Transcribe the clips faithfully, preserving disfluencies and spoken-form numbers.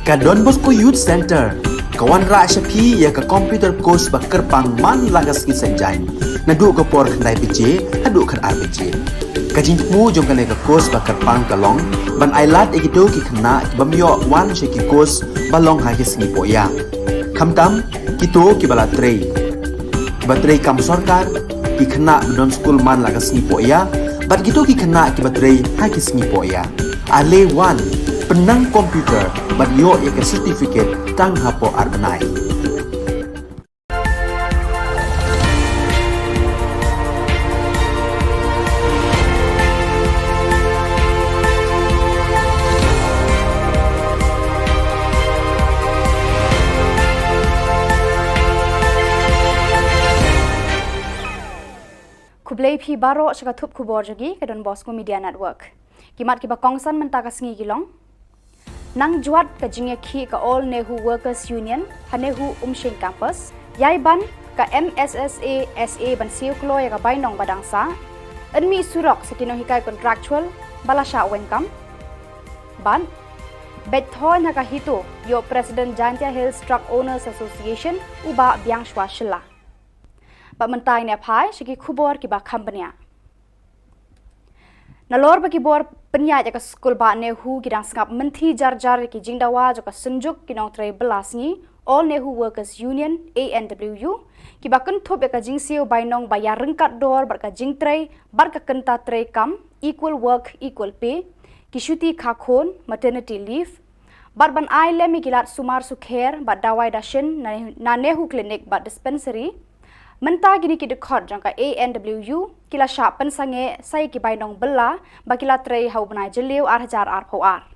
Ka Don Bosco Youth Centre ka wanrah sha phi ïa ka computer course ba kyrpang man la ka sngi Saitjaiñ, naduh ka por khyndai baje haduh khatar baje. Ka jingthmu jong kane ka course ba kyrpang ka long ban ailad ïa kito ki khynnah ki bym ïoh wan sha ki course ba long ha ki sngi pohïa, khamtam kito kiba la trei, kiba trei kam sorkar, ki khynnah ba don skul man la ka sngi pohïa bad kito ki khynnah kiba trei ha ki sngi pohïa. Ale wan, pynnang computer bad ïoh ïa ka certificate tang hapoh ar bnai. Khublei phi baroh sha ka thup khubor jong ngi ka Don Bosco Media Network. Ki mat kiba kongsan mynta ka sngi ki long: Nang jwat ka jingïakhih ka All Nehu Workers Union ha Nehu Umshing Campus. Ïai ban ka M S S A S A ban siew kloi ïa ka bainong ba dang sah. Yn mih surok sa ki nonghikai contractual ba la shah weng kam. Bad beit thoiñ ha ka HITO ïoh President Jaintia Hills Truck Owners Association u Bah Biangshwa Shylla. Bad mynta ngin ïa phai sha ki khubor kiba kham bniah. Nalor ba ki bor pynïaid ïa ka skul bah Nehu ki dang sngap mynthi jar jar ïa ki jingdawa jong ka Synjuk ki Nongtrei Bylla Sngi, All Nehu Workers Union, A N W U, kiba kynthup ïa ka jingsiew bainong ba ïaryngkat dor bad ka jingtrei bad ka kynta trei kam, equal work, equal pay, ki shuti kha khun, maternity leave, bad ban ai lem ïa ki lad sumar sukher bad dawai dashin na, na Nehu Clinic bad Dispensary. Mynta kine ki dkhot jong ka A N W U ki la shah pynsangeh sa ïa ki bainong bylla ba ki la trei ha u bnai Jylliew ar hajar arphew ar.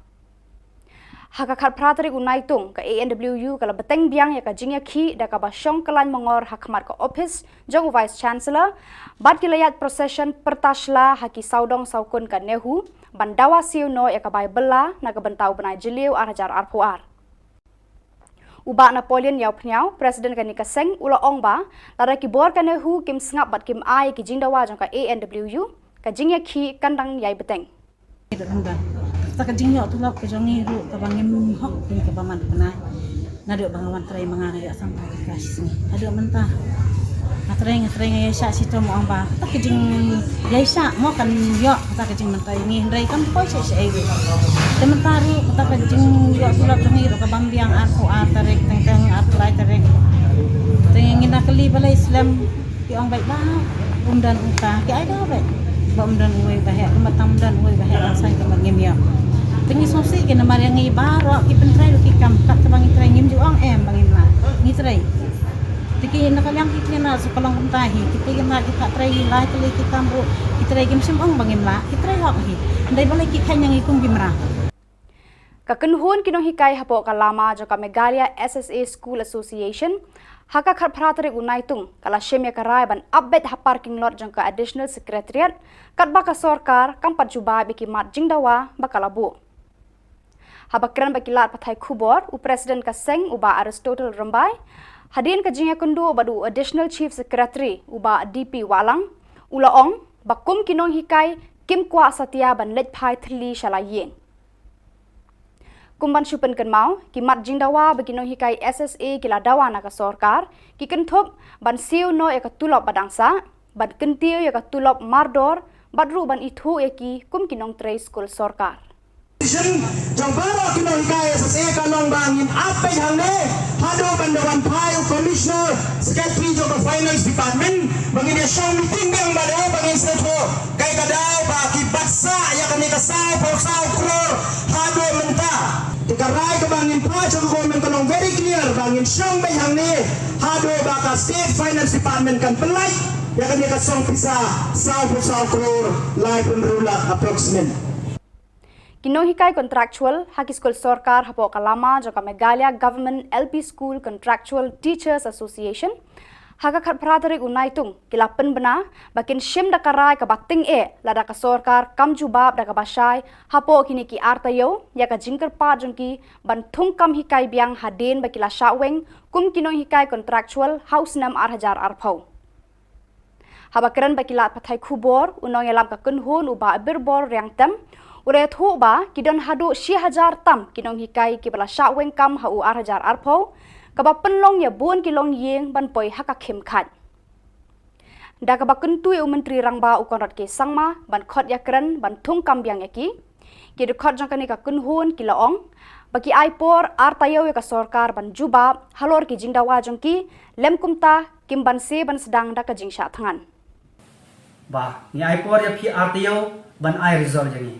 Ha ka khatphra tarik u Naitung, ka A N W U ka la bteng biang ïa ka jingïakhih da kaba shong kyllaiñ mongor ha khmat ka ophis jong u Vice Chancellor, bad ki la ïaid procession pyrta shla ha ki sawdong sawkun ka Nehu ban dawa siew noh ïa ka bai bylla na ka bynta u bnai Jylliew ar hajar arphew ar. U Bah Napoleon Ïawphniaw, President kane ka seng, u la ong ba lada ki bor ka Nehu kim sngap bad kim ai ki jingdawa jong ka A N W U, ka jingïakhih kan dang ïai bteng. Kata ka jingïoh tulop ka jong ngi ruh kaba ngim hok pyn kaba man bnai. Naduh ba nga wan trei ma nga nga ïoh sampha ka cash ni. Haduh mynta nga trei, nga trei, nga ïaishah shitom, ong ba kata ka jingïaishah mo kan ïoh kata ka jingmynta ïa ngi, hynrei kam poi shisha ei ruh. Te mynta ruh kata ka jingïoh tulop jong ngi ruh ka bam biang arphew ar tarik, teng teng arphew lai tarik. Te ngi na kylli balei slem. Ki ong beit ba um don uta, ki ai da beit ba um don uwei ba heh, kumba tam don uwei ba heh, ban saiñ kumba ngim ïoh. Te ngi sngewsih ki namar ïa ngi baroh ki pyntrei ruh ki kam, kat kaba ngi trei ngim ju ong em ba ngim lah. Ngi trei. Te ki na ka liang ki khynnah sa ka long kumta hi, ki khynnah ki pat trei lai tylli ki kam ruh, ki trei kim shym ong ba ngim lah, ki trei hok hi. Hynrei balei ki kheiñ ïa ngi kum ki mra. Ka kynhun ki nonghikai hapoh ka lama jong ka Meghalaya S S A School Association, ha ka khatphra tarik u Naitung, ka la shim ïa ka rai ban ap beit ha parking lot jong ka Additional Secretariat, katba ka sorkar kam pat jubab ïa ki mat jingdawa ba ka la buh. Haba kren bad ki lad pathai khubor, u President ka seng u Bah Aristotle Rymbai, hadien ka jingïakynduh bad u Additional Chief Secretary u Bah D P Wahlang, u la ong ba kum ki nonghikai kim kwah satia ban leit phai thylli sha la ïing. Kum ban shu pynkynmaw, ki mat jingdawa ba ki nonghikai S S A ki la dawa na ka sorkar ki kynthup ban siew noh ïa ka tulop ba dang sah, ban kyntiew ïa ka tulop mardor, bad ruh ban ithuh ïa ki kum ki nongtrei skul sorkar. Position jong baroh ki nonghikai S S A ka long ba ngin ap beit hangne haduh ban da wan phai u Commissioner Secretary jong ka Finance Department, ba ngin ïa shong meeting biang bad u, ba ngin sngewthuh kaei ka daw ba ki bat sah ïa kane ka saw phew saw klur haduh mynta. Te ka rai kaba ngin phah sha ka government ka long very clear ba ngin shong beit hangne haduh ba ka State Finance Department kan pynlait ïa kane ka song pisa saw phew saw klur laiphew hynriew lak approximate. Ki nonghikai contractual ha ki skul sorkar hapoh ka lama jong ka Meghalaya Government L P School Contractual Teachers Association, ha ka khatphra tarik u Naitung, ki la pynbna ba kin shim da ka rai kaba tyngeh lada ka sorkar kam jubab da kaba shai hapoh kine ki ar taïew ïa ka jingkyrpad jong ki ban thung kam hikai biang hadien ba ki la shah weng kum ki nonghikai contractual ha u snem ar hajar arphew. Haba kren bad ki lad pathai khubor, u nongïalam ka kynhun u Bah Birbor Riangtem, U la ïathuh ba ki don haduh shi hajar tam ki nonghikai kiba la shah weng kam ha u ar hajar arphew, kaba pynlong ïa bun ki longïing ban poi ha ka khim khait. Da kaba kyntu ïa u Myntri Rangbah u Conrad K Sangma ban khot ïakren ban thung kam biang ïa ki, ki dkhot jong kane ka kynhun ki la ong ba ki ai por ar taïew ïa ka sorkar ban jubab halor ki jingdawa jong ki, lem kumta kim banse ban sdang da ka jingshah thngan. Ba ngi ai por ïa phi ar taïew ban ai result ïa ngi.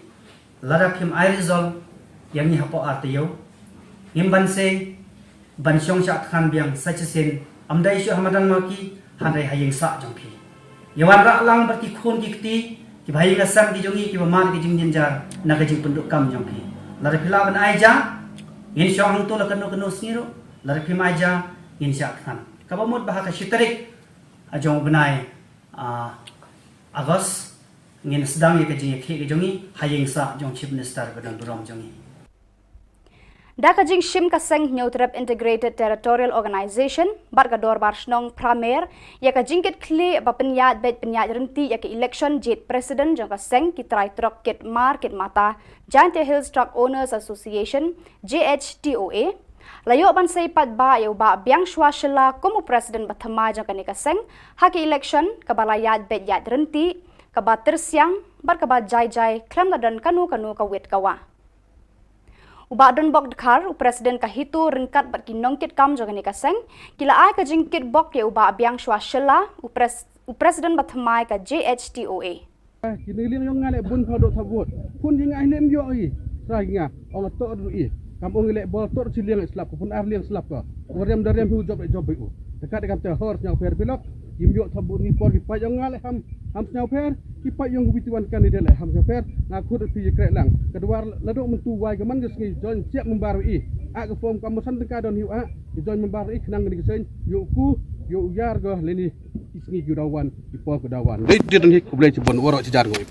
Lada phim ai result ïa ngi hapoh ar taïew, ngim banse ban shong shah thngan biang sa shisien, ym dei shuh ha madan ma ki, hynrei ha ïing sah jong phi. Ïa wanrah lang bad ki khun ki kti kiba ha ïing ha sem ki jong ngi kiba mad ki jingjynjar na ka jingpynduh kam jong phi. Lada phi lah ban ai ja, ngin shong hangto la kano kano sngi ruh. Lada phim ai ja, ngin shah thngan. Kaba mut ba ha ka shi tarik jong u bnai, ah, August, ngin sdang ïa ka jingïakhih ka jong ngi ha ïing sah jong Chief Minister ba don burom jong ngi. Da ka jingshim ka seng Hynñiewtrep Integrated Territorial Organization bad ka Dorbar Shnong Pramer ïa ka jingkitkhlieh ba pynïaid beit pynïaid ryntih ïa ka election jied president jong ka seng ki trai trok kit mar kit mata, Jaintia Hills Truck Owners Association, J H T O A, la ïoh ban sei paidbah ïa u Bah Biangshwa Shylla kum u president ba thymmai jong kane ka seng ha ka election kaba la ïaid beit ïaid ryntih, kaba tyrsiang bad kaba jai jai khlem da don kano kano ka wit ka wah. U Bah Donbok Dkhar, u president ka HITO, ryngkat bad ki nongkitkam jong kane ka seng, ki la ai ka jingkitbok ïa u Bah Biangshwa Shylla, u pres-, u president ba thymmai ka J H T O A. Ki ne liang jong nga leh bun pha doh tha vote. Phone ki nga hi leh ym ïoh i. Try ki nga ong toh ruh i. Kam ong i leh bol toh shi liang i slap ko, phone ar liang slap ko. U rem da rem hi, u jop da jop hi u. Te kat kam te hor sñiaw pher bilok. Ym ïoh tha vote ngi por ki paid jong nga leh ham, ham sñiaw pher. Ki paid jong ki witiwan candidate leh ham sñiaw pher. Nga khut phi ïa kreh lang. Ka dwar la doh mynta wai ka man ka sngi join siap member i. A ka form kam san tyngka don hi u a. Join member i khnang ni ka seng ïoh ku ïoh u yar go leni. Ki sngi ki dawan, ki por ki dawan. Dei dei dang hik, khublei chibun, waroh chijar ngoi.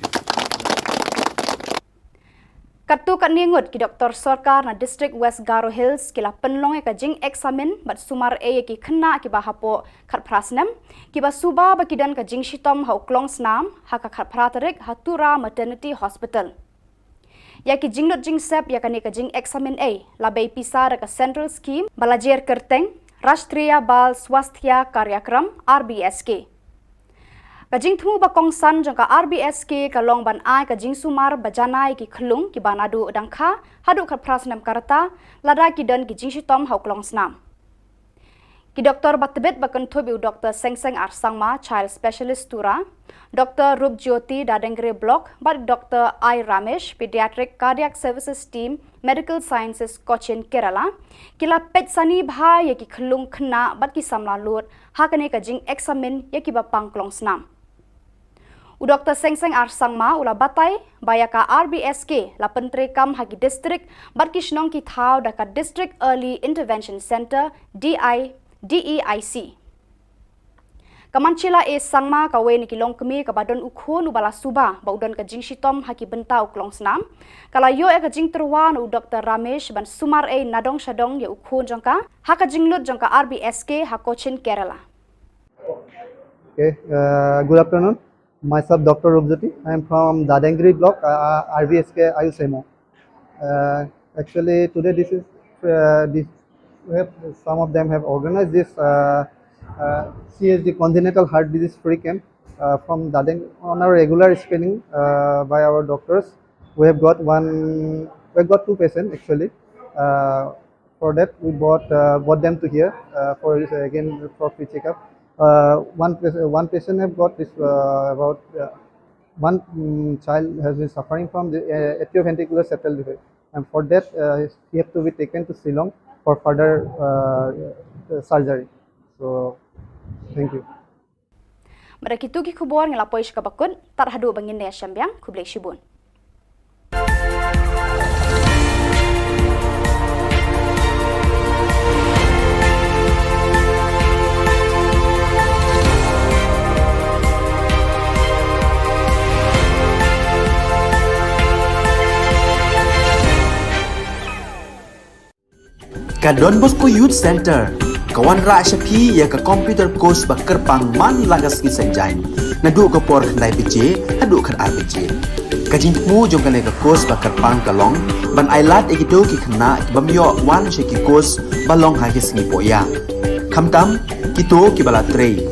Katto katne ngut ki doktor sorkar na District West Garo Hills ki la pynlong ïa ka jingexamine bad sumar ei ïa ki khynnah kiba hapoh khatphra snem, kiba suba ba ki don ka jingshitom ha u klongsnam ha ka khatphra tarik ha Tura Maternity Hospital. Ïa ki jinglut jingsep ïa kane ka jingexamine ei la bei pisa da ka Central Scheme ba la jer kyrteng Rashtriya Bal Swasthya Karyakram, R B S K. Ka jingthmu ba kongsan jong ka R B S K ka long ban ai ka jingsumar ba janai ki khyllung kiba naduh dang kha haduh khatphra snem ka rta, lada ki don ki jingshitom ha u klongsnam. Ki doktor ba tbit ba kynthup ïa u Doktor Sengseng R Sangma, Child Specialist Tura, Doktor Rupjyoti, Dadengri Block, bad Doktor I Ramesh, Pediatric Cardiac Services Team, Medical Sciences, Cochin, Kerala, ki la peit sani bha ïa ki khyllung khynnah bad ki samla lud ha kane ka jingexamine ïa kiba pang klongsnam. U Doktor Sengseng R Sangma u la batai ba ïa ka R B S K la pyntreikam ha ki district bad ki shnong ki thaw da ka District Early Intervention Centre, D I, D E I C. Ka Manchila A Sangma, kawei na ki longkmie kaba don u khun uba la suba ba u don ka jingshitom ha ki bynta u klongsnam, ka la ïoh ïa ka jingtyrwa na u Doktor Ramesh ban sumar ei nadong shadong ïa u khun jong ka ha ka jinglut jong ka R B S K ha Cochin, Kerala. Okay, uh, good afternoon. Myself, Doctor Rupjyoti. I am from Dadengri block, uh, R B S K Ayush M O. Uh, actually, today this is, uh, this, we have, some of them have organized this, uh, uh, C H D, congenital heart disease free camp, uh, from Dadeng on a regular screening, uh, by our doctors. We have got one, we have got two patients actually. Uh, For that, we brought, uh, brought them to here, uh, for, uh, again for free checkup. Uh, one pa-, one patient have got this, uh, about, uh, one, mm, child has been suffering from the, uh, atrioventricular septal defect, and for that, uh, he have to be taken to Shillong for further, uh, uh, surgery. So, thank you. Bad da kitu ki khubor ngi la poi sha kaba kut, tad haduh ba ngin ïashem biang, khublei shibun. Ka Don Bosco Youth Center ka wanrah sha phi ïa ka computer course ba kyrpang man la ka sngi Saitjaiñ, naduh ka por khyndai baje haduh khatar baje. Ka jingthmu jong kane ka course ba kyrpang ka long ban ai lad ïa kito ki khynnah ki bym ïoh wan sha ki course ba long ha ki sngi poh ïa. Khamtam kito ki ba la trei,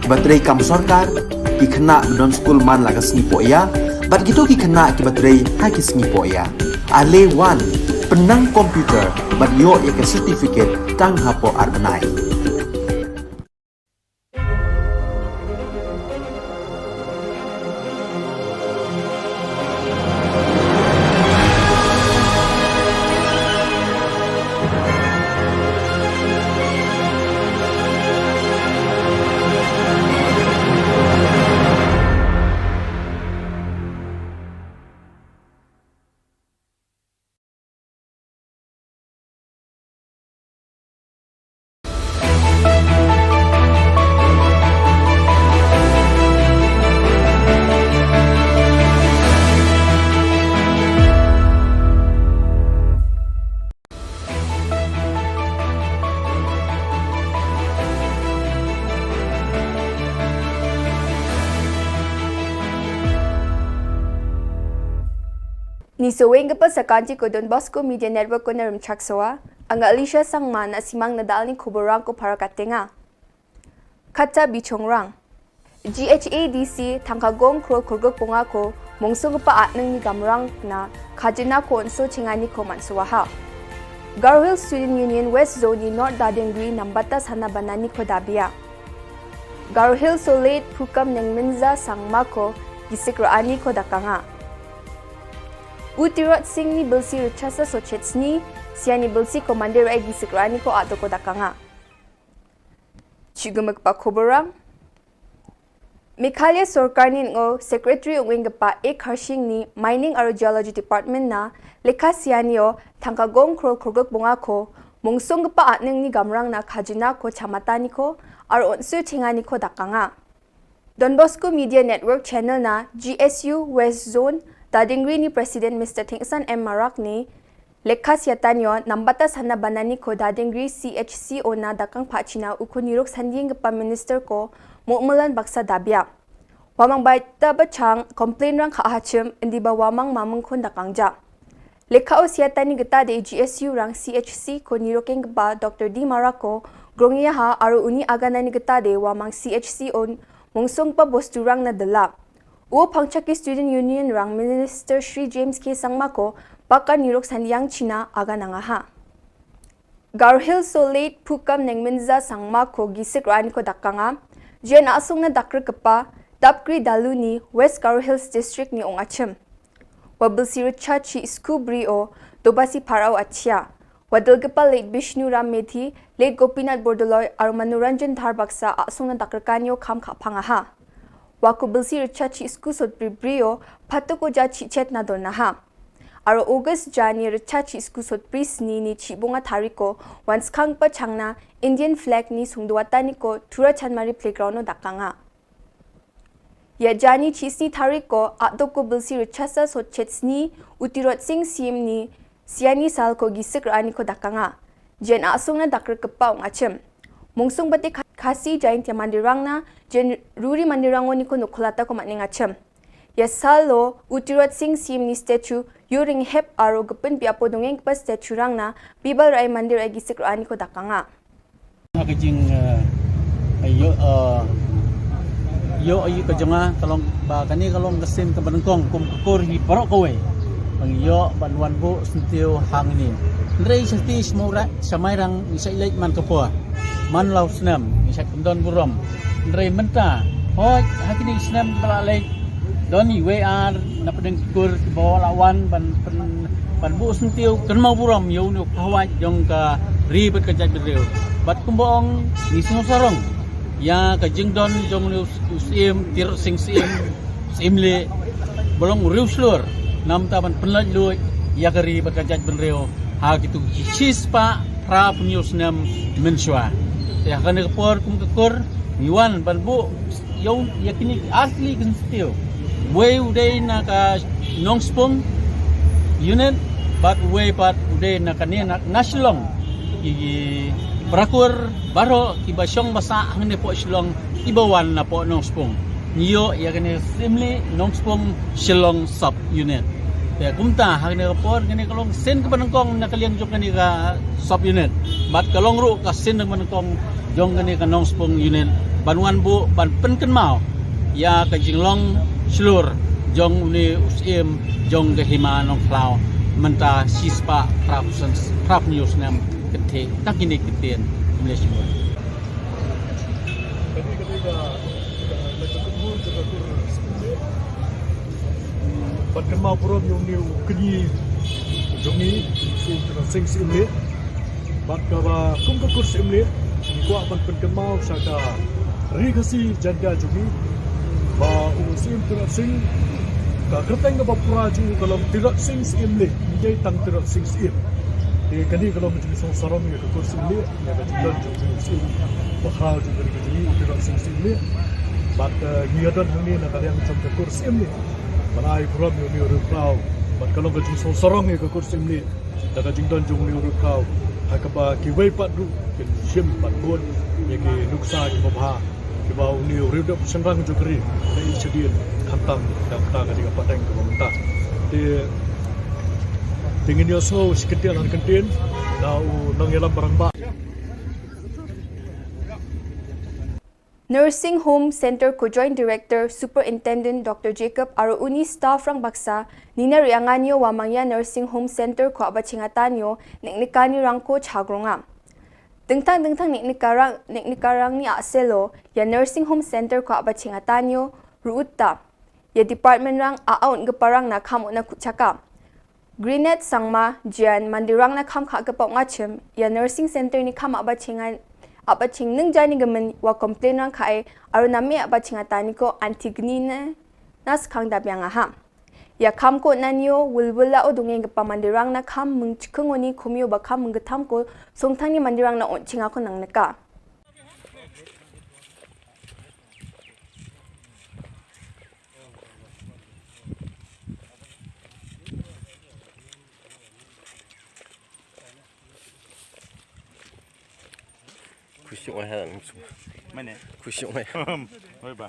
ki ba trei kam sorkar, ki khynnah ba don skul man la ka sngi poh ïa, bad kito ki khynnah ki ba trei ha ki sngi poh ïa. Ale wan, pynnang computer bad ïoh ïa ka certificate tang hapoh ar bnai. Ni saweng ka pasa kanti ko Don Bosco Media Network ko na Rumchak Soa, anga Alicia Sangma na simang na dalni khubor rang ko para katenga. Kata bichong rang. G H A D C thangka gong krol kurguk punga ko mungsung pa atneng ni gamrang na khajina ko onso chingani ko mansuaha. Garo Hills Student Union West Zone ni North Dadengri nambata sana banani ko dabia. Garo Hills Solate Pukam Nengminza Sangma ko gisik rani ko dakanga. U Tirot Singh ni bilsi richasa sochet sni, siani bilsi ko mandir ai gisik rani ko ato ko dakanga. Chigumik pa khubor rang. Meghalaya sorkar ni ngo secretary ungwing pa A Kharshing ni Mining aro Geology Department na lekha siani o thangka gong krol kurguk bunga ko mungsung pa atneng ni gamrang na khajina ko chamatani ko aro onsu chingani ko dakanga. Don Bosco Media Network Channel na G S U West Zone Dadingri ni President Mister Thingsan M Marak ni lekha siatani o nambata sana banani ko Dadingri C H C o na dakang phachina uko nirok sandieng pa Minister ko Momolan Baksa dabia. Wamang baita bachang complain rang kha hachim indi ba wamang mamang khun dakang ja. Lekha o siatani geta de G S U rang C H C ko nirokeng ba Doctor D Marak ko grongya ha aro uni aganani geta de wamang C H C o mungsung pa bostu rang na dela. U Pangchaki Student Union rang Minister Shri James K Sangma ko pakar nirok sandiang china aga nangaha. Garo Hills Solate Pukam Nengminza Sangma ko gisik rani ko dakanga. Jen asung na dakri kepa Dapkri Daluni West Garo Hills District ni ong achim. Wabilsi richa chi isku bri o dobasi parau achia. Wadil kepa late Bishnu Ram Medhi, late Gopinath Bordoloi aro Manoranjan Dhar Baksa asung na dakri kanyo kham kha pangaha. Waku bilsi richa chi isku sot bri brio patu ko ja chi chet na don naha. Aro August jani richa chi isku sot bri sni ni chi bunga tariko wan skang pa changna Indian flag ni sungduatani ko Tura Chanmari Playground no dakanga. Ya jani chi sni tariko ato ko bilsi richasa sot chet sni u Tirot Singh Sim ni siani sal ko gisik rani ko dakanga. Jen asung na dakri kepa ong achim. Mungsung bate Khasi Jaintia Mandirang na jen ruri Mandirang oni ko nukulata ko matning achim. Ya salo u Tirot Singh Sim ni statue yuring hep aro gepin pi apo dongeng kepa statue rang na bibal rai mandir ai gisik rani ko dakanga. Ka jing, eh, ayo, eh, yo ayo ka jonga ka long ba kane ka long ka sim ka banyngkong kum ka kur hi baroh kawei. Bang yo ban wan bu sentiw hang ni. Ndrei senti semua rak samai rang ni sai lek man ka pua. Man lau snem ni sai kundon burom. Ndrei menta hoi hakini snem bala lek don i we ar na pedeng kur ki bawa lawan ban pen ban bu sentiw kan mau burom yo ni pawai jong ka ri bet ka jat bedriu. Bat kumbong ni sung sarong ya ka jingdon jong ni u Siem Tirot Singh Siem Siem le bolong riu slur nam ta ban penlaj luj ya ka ri bet ka jat bedriu. Ha kitu ki chis pa pra pun yo snem mensua. Ya ka ne ka por kum ka kur ni wan ban bu Yong yakini asli genstio. Wei udei na ka Nongspung unit bat wei pat udei na ka ne na Shillong. Ki prakur baro ki ba shong basa hangne po Shillong ki ba wan na po Nongspung. Ngi ïoh ïa kane ka Syiemlieh Nongspung Shillong Sub Unit. Te kumta ha kane ka por kane ka long sien kaba nyngkong na ka liang jong kane ka Sub Unit. Bad ka long ruh ka sien kaba nyngkong jong kane ka Nongspung Unit ban wan buh ban pynkynmaw ïa ka jinglong shlur jong une u Syiem jong ka Hima Nongkhlaw mynta shispah phra phew snem kynthih tang kine ki ktien. Khublei shibun. Kane, kane ka, ka, ka jingkynmaw jong ka kur Syiemlieh. Bad kynmaw burom ïa une u kñi jong ngi, u Syiem Tynrad Sing Syiemlieh. Bad kaba kum ka kur Syiemlieh, ngi kwah ban pynkynmaw sha ka Ri Khasi Jaiñtia jong ngi ba u Syiem Tynrad Sing, ka kyrteng kaba pura jong u ka long Tynrad Sing Syiemlieh, ym dei tang Tynrad Sing Syiem. Te kane ka long ka jingsngewsarong ïa ka kur Syiemlieh. Ïa ka jingdon jong u Syiem bakhraw jong ka ri ka jong ngi, u Tynrad Sing Syiemlieh. Bad, eh, ngi ïa don hangne na ka liang jong ka kur Syiemlieh ban ai burom ïa une u riewkhraw. Bad ka long ka jingsngewsarong ïa ka kur Syiemlieh da ka jingdon jong une u riewkhraw, ha kaba kiwei pat ruh kin shim bad bud ïa ki nuksa kiba bha kiba une u riewdep shynrang jong ka ri u la ïeit shadien, khamtam da kata ka dei ka pateng kaba mynta. Te, te ngin ïohsngew shi kyntien ar kyntien na u nongïalam barangbah. Nursing Home Center ko Joint Director Superintendent Doctor Jacob Aro Uni Staff Rangbaksa Nina Rianganyo wa Mangya Nursing Home Center ko Abachingatan yo nek nekani rangko chagrongam. Dingtang dingtang nek nekarang nek nekarang ni aselo ya Nursing Home Center ko Abachingatan yo ruuta ya department rang a aun geparang na kam na kuchaka. Grinet Sangma Jian mandirang na kam kha kepok ngachim ya nursing center ni kam aba chingan aba ching neng jani gemen wa complain rang kha ai aru name aba chingatani ko Antigni ne nas kang dabiang aha. Ya kam ko nanyo wilwila o dungeng kepa mandirang na kam mengchikengoni kumyo ba kam menggetam ko songtang ni mandirang na on chinga ko nang neka. Khusyuk ai ha. Mane? Khusyuk ai. Oi ba.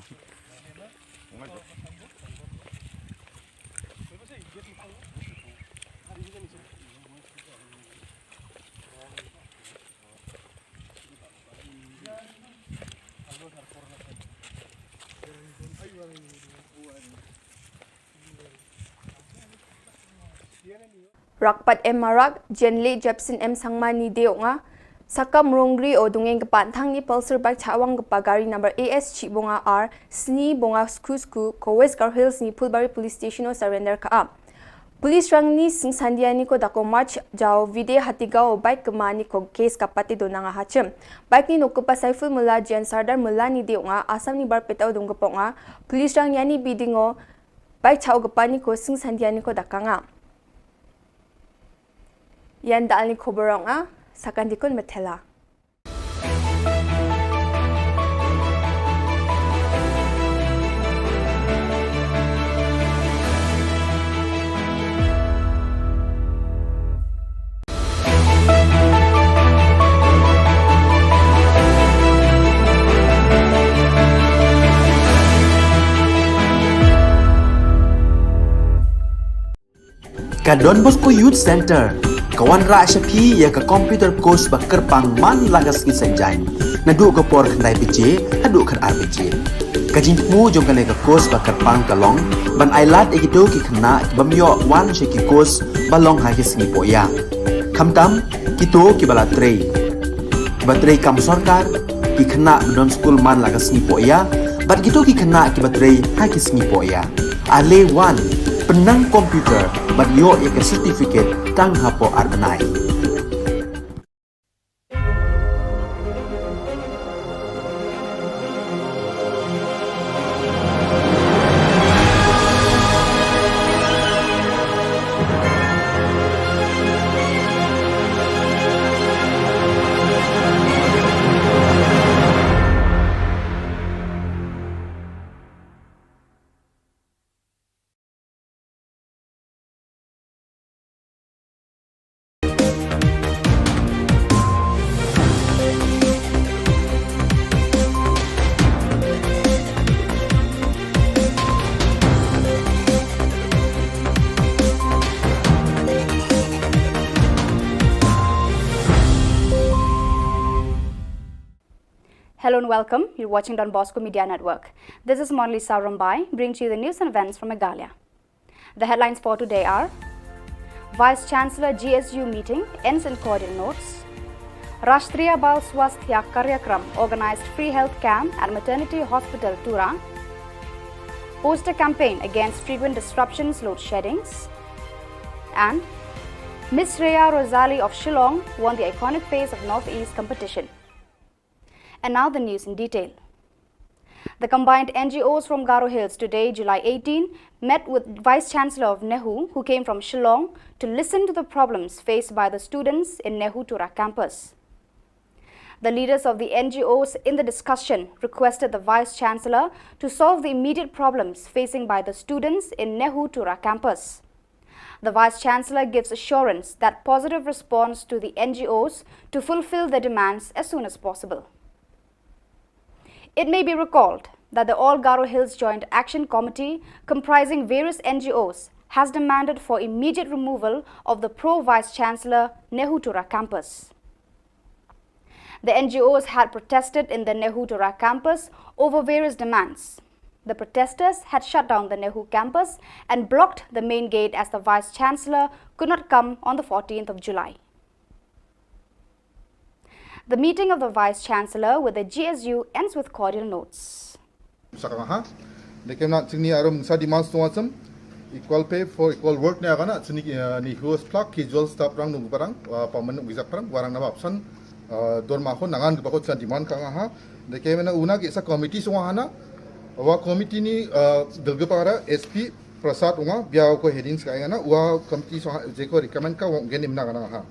Rakpat M Marak, Jenle Jepson M Sangma ni deok nga, Sakam Rongri o dungeng kepa thang ni Pulsar bike chawang kepa gari number A S chibonga R sni bonga sku sku ko West Garo Hills ni Phulbari Police Station o surrender ka ap. Police rang ni sing sandia ni ko dako March jao vide hatiga o bike kema ni ko case kapate donanga hachim. Bike ni no kepa Saiful Mula Jian Sardar Mula ni deok nga Assam ni bar peta o dong kepok nga. Police rang yani bidingo bike chao kepa ni ko sing sandia ni ko dakanga. Yan dal ni koborong a sakan dikon metela. Ka Don Bosco Youth Center ka wanrah sha phi ïa ka computer course ba kyrpang man la ka sngi Saitjaiñ naduh ka por khyndai baje haduh khatar baje. Ka jingthmu jong kane ka course ba kyrpang ka long ban ailad ïa kito ki khynnah ki bym ïoh wan sha ki course ba long ha ki sngi pohïa. Khamtam kito kiba la trei, kiba trei kam sorkar, ki khynnah ba don skul man la ka sngi pohïa bad kito ki khynnah kiba trei ha ki sngi pohïa. Ale wan pynnang computer bad ïoh ïa ka certificate tang hapoh ar bnai. Hello and welcome. You're watching Don Bosco Media Network. This is Monlisa Rombai, bringing to you the news and events from Meghalaya. The headlines for today are: Vice Chancellor G S U meeting ends in cordial notes. Rashtriya Bal Swasthya Karyakram organized free health camp at Maternity Hospital Tura. Poster campaign against frequent disruptions, load sheddings. And Miss Shreya Rozali of Shillong won the iconic face of Northeast competition. And now the news in detail. The combined N G Os from Garo Hills today, July eighteen, met with Vice Chancellor of NEHU, who came from Shillong, to listen to the problems faced by the students in NEHU Tura campus. The leaders of the N G Os in the discussion requested the Vice Chancellor to solve the immediate problems facing by the students in NEHU Tura campus. The Vice Chancellor gives assurance that positive response to the N G Os to fulfill their demands as soon as possible. It may be recalled that the All Garo Hills Joint Action Committee, comprising various N G Os, has demanded for immediate removal of the pro-Vice Chancellor NEHU Tura campus. The N G Os had protested in the NEHU Tura campus over various demands. The protesters had shut down the NEHU campus and blocked the main gate as the Vice Chancellor could not come on the fourteenth of July. The meeting of the Vice Chancellor with the G S U ends with cordial notes. Sakang ha. Dei kemna jingni arum sa demand song asam. Equal pay for equal work ne agana jingni, eh, NEHU plak casual staff rang nung parang, uh, permanent nung gizak parang, warang nama absent, uh, dorma ho nangan gibako sa demand kang ha. Dei kemna una ki sa committee song hana. Wa committee ni, uh, delge para S P Prasad unga, bia ko headings ka ngana, wa committee song ha, jeko recommend ka wong genim na gana ha.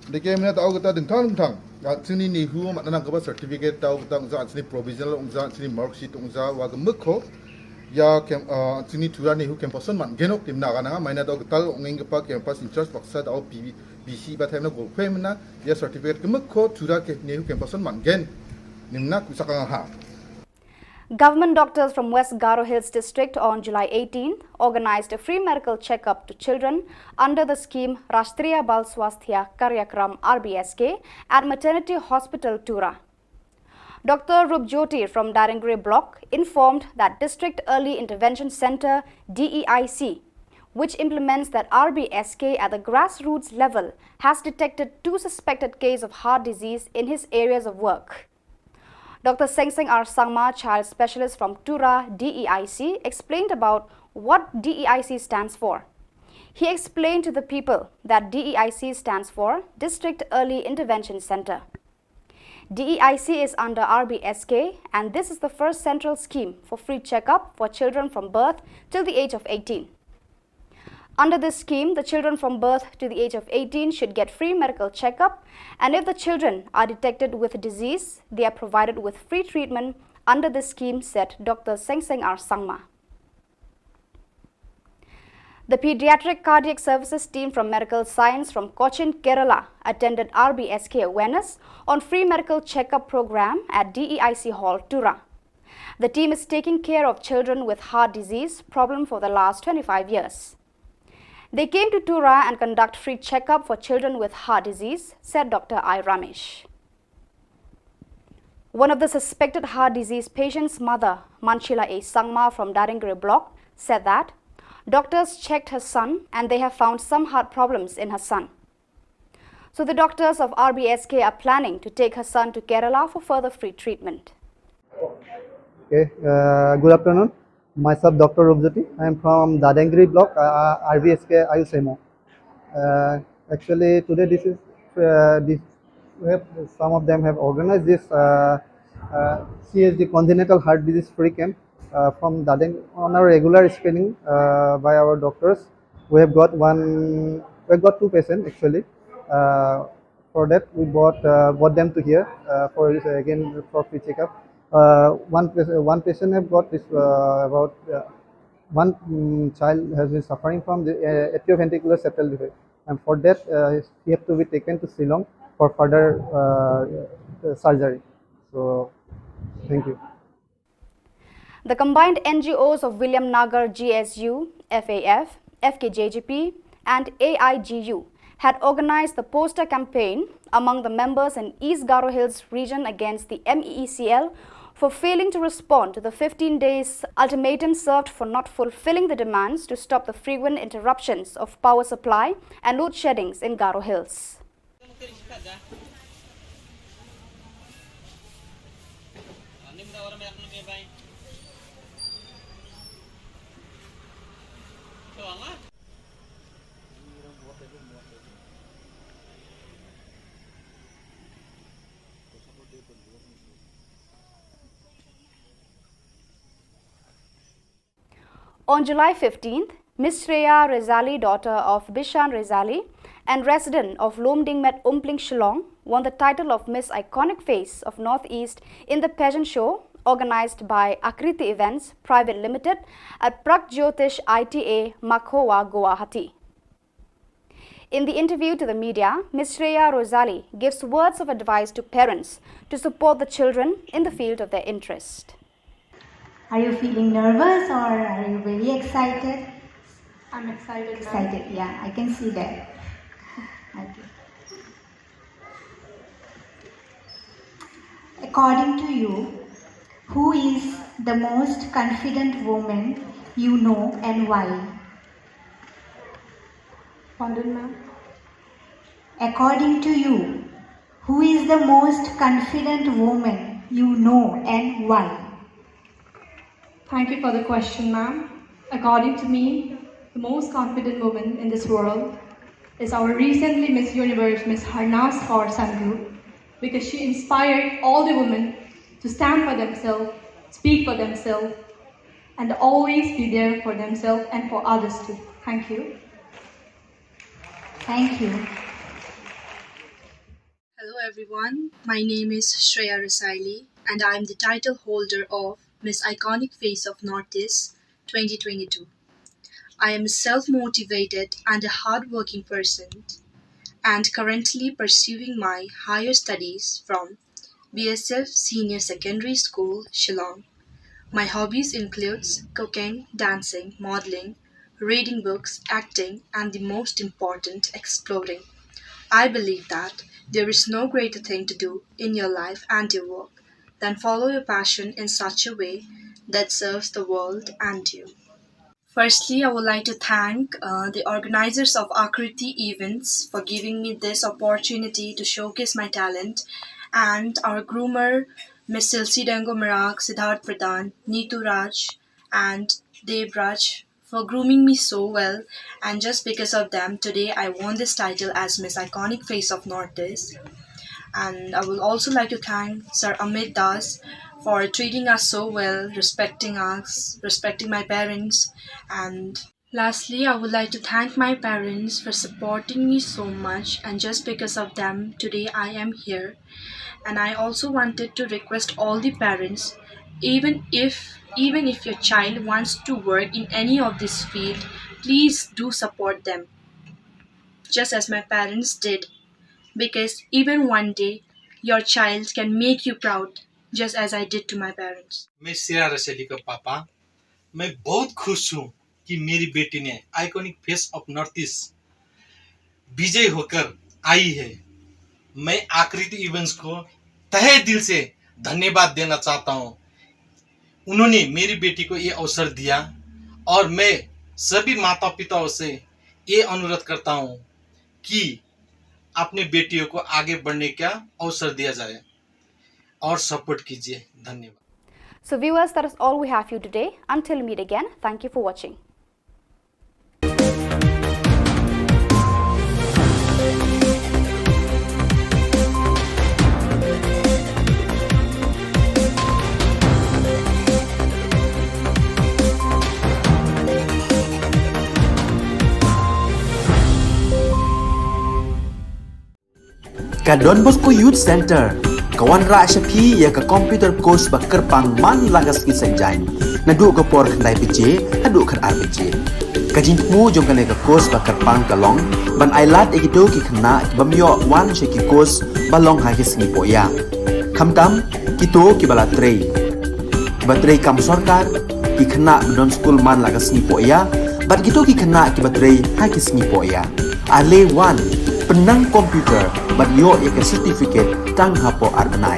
Dei kemna ta au kata dingthang dingthang. Jingni NEHU mat nanang kaba certificate ta au kata ungja jingni provisional ungja jingni mark sheet ungja wa gemuk ho. Ya kem, ah, jingni Tura NEHU campus man genok tim na gana maina ta au kata ongeng kapa campus in charge baksa ta au P B, P C ba themna gol kwe mena ya certificate gemuk ho Tura ke NEHU campus man gen. Nimna ku sakang ha. Government doctors from West Garo Hills District on July eighteenth organized a free medical checkup to children under the scheme Rashtriya Bal Swasthya Karyakram, R B S K, at Maternity Hospital Tura. Doctor Rupjyoti from Darengre Block informed that District Early Intervention Center, D E I C, which implements that R B S K at the grassroots level, has detected two suspected cases of heart disease in his areas of work. Doctor Sengseng R Sangma, child specialist from Tura D E I C, explained about what D E I C stands for. He explained to the people that D E I C stands for District Early Intervention Center. D E I C is under R B S K, and this is the first central scheme for free checkup for children from birth till the age of eighteen. Under this scheme, the children from birth to the age of eighteen should get free medical checkup, and if the children are detected with disease, they are provided with free treatment under this scheme, said Doctor Sengseng R Sangma. The Pediatric Cardiac Services team from Medical Science from Cochin, Kerala, attended R B S K awareness on free medical checkup program at D E I C Hall, Tura. The team is taking care of children with heart disease problem for the last twenty-five years. They came to Tura and conduct free checkup for children with heart disease, said Doctor I Ramesh. One of the suspected heart disease patient's mother, Manshila A Sangma from Darengre Block, said that doctors checked her son and they have found some heart problems in her son. So the doctors of R B S K are planning to take her son to Kerala for further free treatment. Okay, uh, good afternoon. Myself, Doctor Rupjyoti. I am from Darengre Block, uh, R B S K Ayush M O. Uh, actually, today this is, uh, this, we have, some of them have organized this, uh, uh, C H D, congenital heart disease free camp, uh, from Dadeng on a regular screening, uh, by our doctors. We have got one, we have got two patients actually. Uh, for that, we brought, uh, brought them to here, uh, for, uh, again for free checkup. Uh, one pa-, one patient have got this, uh, about, uh, one, mm, child has been suffering from the, uh, atrioventricular septal defect, and for that, uh, he have to be taken to Shillong for further, uh, uh, surgery. So, thank you. The combined N G Os of William Nagar G S U, F A F, F K J G P, and A I G U had organized the poster campaign among the members in East Garo Hills region against the M E E C L for failing to respond to the fifteen days ultimatum served for not fulfilling the demands to stop the frequent interruptions of power supply and load sheddings in Garo Hills. On July fifteenth, Miss Shreya Rezali, daughter of Bishan Rezali and resident of Lumdingmet Umpling, Shillong, won the title of Miss Iconic Face of Northeast in the pageant show organized by Akriti Events Private Limited at Pragjotish I T A, Makhowa, Guwahati. In the interview to the media, Miss Shreya Rezali gives words of advice to parents to support the children in the field of their interest. Are you feeling nervous or are you very excited? I'm excited, ma'am. Excited, yeah, I can see that. Okay. According to you, who is the most confident woman you know and why? Pardon, ma'am? According to you, who is the most confident woman you know and why? Thank you for the question, ma'am. According to me, the most confident woman in this world is our recently Miss Universe, Miss Harnaaz Kaur Sandhu, because she inspired all the women to stand for themselves, speak for themselves, and always be there for themselves and for others too. Thank you. Thank you. Hello everyone, my name is Shreya Rasaili and I am the title holder of Miss Iconic Face of Northeast twenty twenty-two. I am a self-motivated and a hard-working person and currently pursuing my higher studies from B S F Senior Secondary School, Shillong. My hobbies includes cooking, dancing, modeling, reading books, acting, and the most important, exploring. I believe that there is no greater thing to do in your life and your work than follow your passion in such a way that serves the world and you. Firstly, I would like to thank uh, the organizers of Akriti Events for giving me this opportunity to showcase my talent, and our groomer, Miss Silsi Dengo Marak, Siddharth Pradhan, Neetu Raj, and Deb Raj, for grooming me so well, and just because of them, today I won this title as Miss Iconic Face of Northeast. And I would also like to thank Sir Amit Das for treating us so well, respecting us, respecting my parents, and lastly, I would like to thank my parents for supporting me so much, and just because of them, today I am here. And I also wanted to request all the parents, even if even if your child wants to work in any of this field, please do support them, just as my parents did, because even one day your child can make you proud, just as I did to my parents. मैं श्रेया रसैली का पापा। मैं बहुत खुश हूँ कि मेरी बेटी ने iconic face of North East विजय होकर आई है। मैं आकृति इवेंट्स को तहे दिल से धन्यवाद देना चाहता हूँ। उन्होंने मेरी बेटी को ये अवसर दिया और मैं सभी माता पिताओं से ये अनुरोध करता हूँ कि अपने बेटियों को आगे बढ़ने का अवसर दिया जाए और सपोर्ट कीजिए। धन्यवाद। So viewers, that is all we have for you today. Until we meet again, thank you for watching. Ka Don Bosco Youth Centre ka wanrah sha phi ïa ka computer course ba kyrpang man la ka sngi Saitjaiñ, naduh ka por khyndai baje haduh khatar baje. Ka jingthmu jong kane ka course ba kyrpang ka long ban ailad ïa kito ki khynnah ki bym ïoh wan sha ki course ba long ha ki sngi pohïa. Khamtam kito kiba la trei, kiba trei kam sorkar, ki khynnah ba don skul man la ka sngi pohïa, bad kito ki khynnah kiba trei ha ki sngi pohïa. Ale wan Pynnang computer bad ïoh ïa ka certificate tang hapoh ar bnai.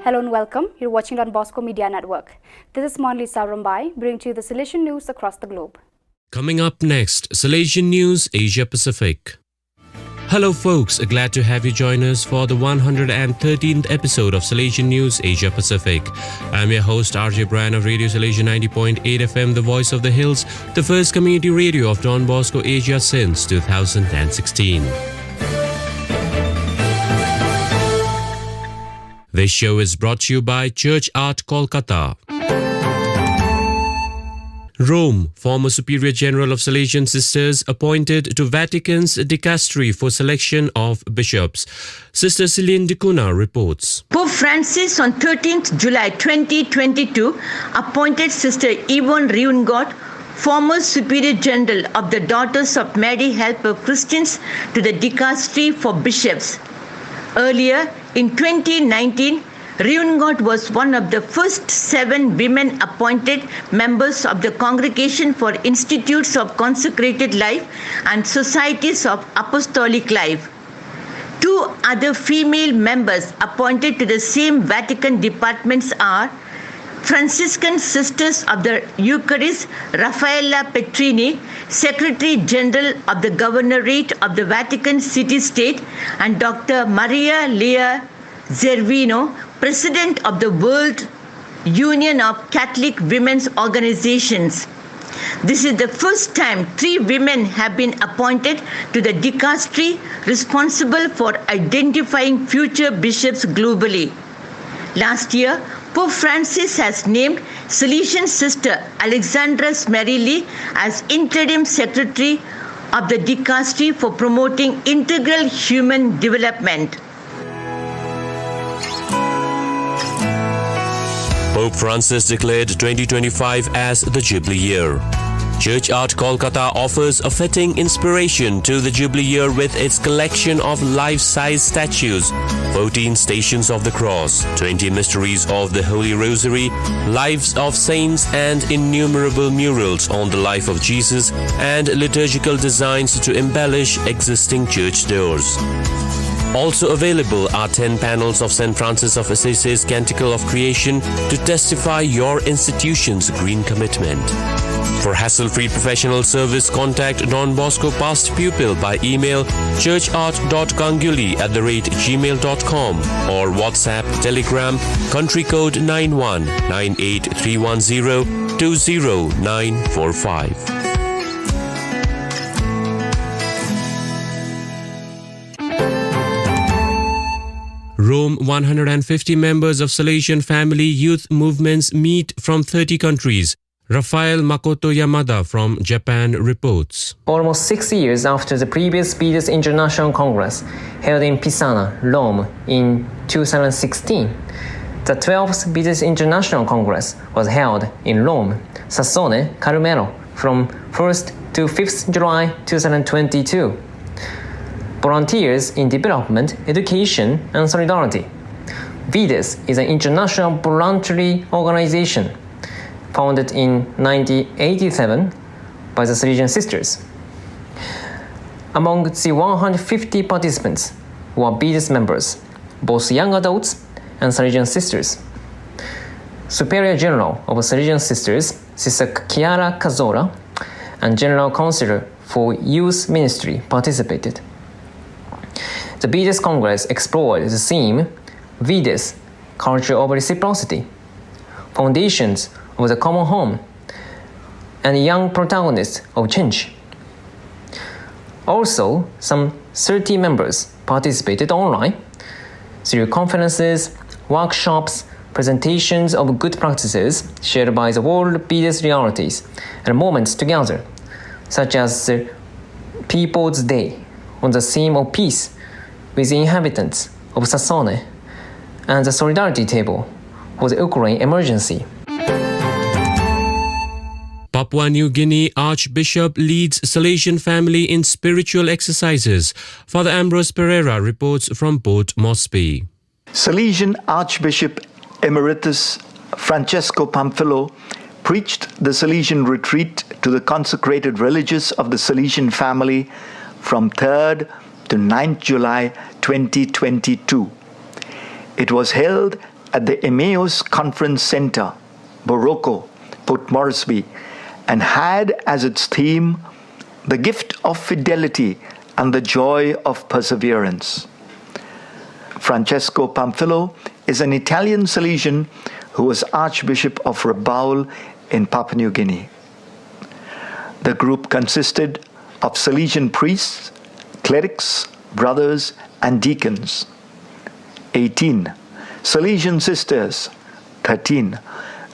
Hello and welcome. You're watching Don Bosco Media Network. This is Monlisa Rumbai, bringing to you the Salesian news across the globe. Coming up next, Salesian News Asia Pacific. Hello, folks. Glad to have you join us for the one hundred thirteenth episode of Salesian News Asia Pacific. I'm your host, R J Brian of Radio Salesian ninety point eight F M, the voice of the hills, the first community radio of Don Bosco Asia since two thousand sixteen. This show is brought to you by Church Art Kolkata. Rome, former Superior General of Salesian Sisters appointed to Vatican's dicastery for selection of bishops. Sister Celine de Cunha reports. Pope Francis on thirteenth July twenty twenty-two appointed Sister Yvonne Riungot, former Superior General of the Daughters of Mary Help of Christians, to the dicastery for bishops. Earlier, in twenty nineteen, Riungot was one of the first seven women appointed members of the Congregation for Institutes of Consecrated Life and Societies of Apostolic Life. Two other female members appointed to the same Vatican departments are Franciscan Sisters of the Eucharist, Raffaella Petrini, Secretary General of the Governorate of the Vatican City State, and Doctor Maria Lea Zervino, President of the World Union of Catholic Women's Organizations. This is the first time three women have been appointed to the dicastery responsible for identifying future bishops globally. Last year, Pope Francis has named Salesian Sister Alexandra Smerilli as interim secretary of the dicastery for promoting integral human development. Pope Francis declared twenty twenty-five as the Jubilee year. Church Art Kolkata offers a fitting inspiration to the Jubilee year with its collection of life-size statues, fourteen Stations of the Cross, twenty Mysteries of the Holy Rosary, lives of saints, and innumerable murals on the life of Jesus and liturgical designs to embellish existing church doors. Also available are ten panels of Saint Francis of Assisi's Canticle of Creation to testify your institution's green commitment. For hassle-free professional service, contact Don Bosco past pupil by email churchart.ganguly at the rate gmail dot com or WhatsApp, Telegram, country code nine one nine eight three one zero two zero nine four five. Rome, one hundred fifty members of Salesian family youth movements meet from thirty countries. Rafael Makoto Yamada from Japan reports. Almost six years after the previous Fides International Congress held in Pisana, Rome in two thousand sixteen, the twelfth Fides International Congress was held in Rome, Sassone, Carmelo, from first to fifth July two thousand twenty-two. Volunteers in Development, Education, and Solidarity. Fides is an international voluntary organization founded in nineteen eighty-seven by the Salesian Sisters. Among the one hundred fifty participants were Fides members, both young adults and Salesian Sisters. Superior General of Salesian Sisters, Sister Chiara Cazzola, and General Counselor for Youth Ministry participated. The Fides Congress explored the theme Fides, Culture of Reciprocity, Foundations of the Common Home, and young protagonists of change. Also, some thirty members participated online through conferences, workshops, presentations of good practices shared by the world biggest realities, and moments together, such as the People's Day on the theme of peace with the inhabitants of Sassoane and the Solidarity Table for the Ukraine emergency. Papua New Guinea Archbishop leads Salesian family in spiritual exercises. Father Ambrose Pereira reports from Port Moresby. Salesian Archbishop Emeritus Francesco Pamphilou preached the Salesian retreat to the consecrated religious of the Salesian family from third to ninth July twenty twenty-two. It was held at the Emmaus Conference Centre, Boroko, Port Moresby, and had as its theme the gift of fidelity and the joy of perseverance. Francesco Pamphilou is an Italian Salesian who was Archbishop of Rabaul in Papua New Guinea. The group consisted of Salesian priests, clerics, brothers, and deacons. Eighteen Salesian sisters, thirteen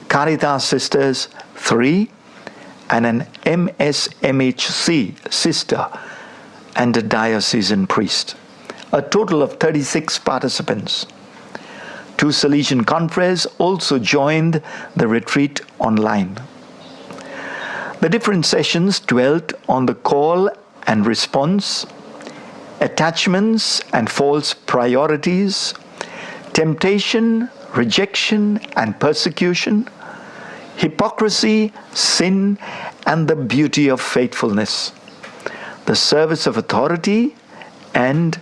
Caritas sisters, three, and an M S M H C sister, and a diocesan priest. A total of thirty-six participants. Two Salesian confreres also joined the retreat online. The different sessions dwelt on the call and response, attachments and false priorities, temptation, rejection and persecution, hypocrisy, sin, and the beauty of faithfulness, the service of authority, and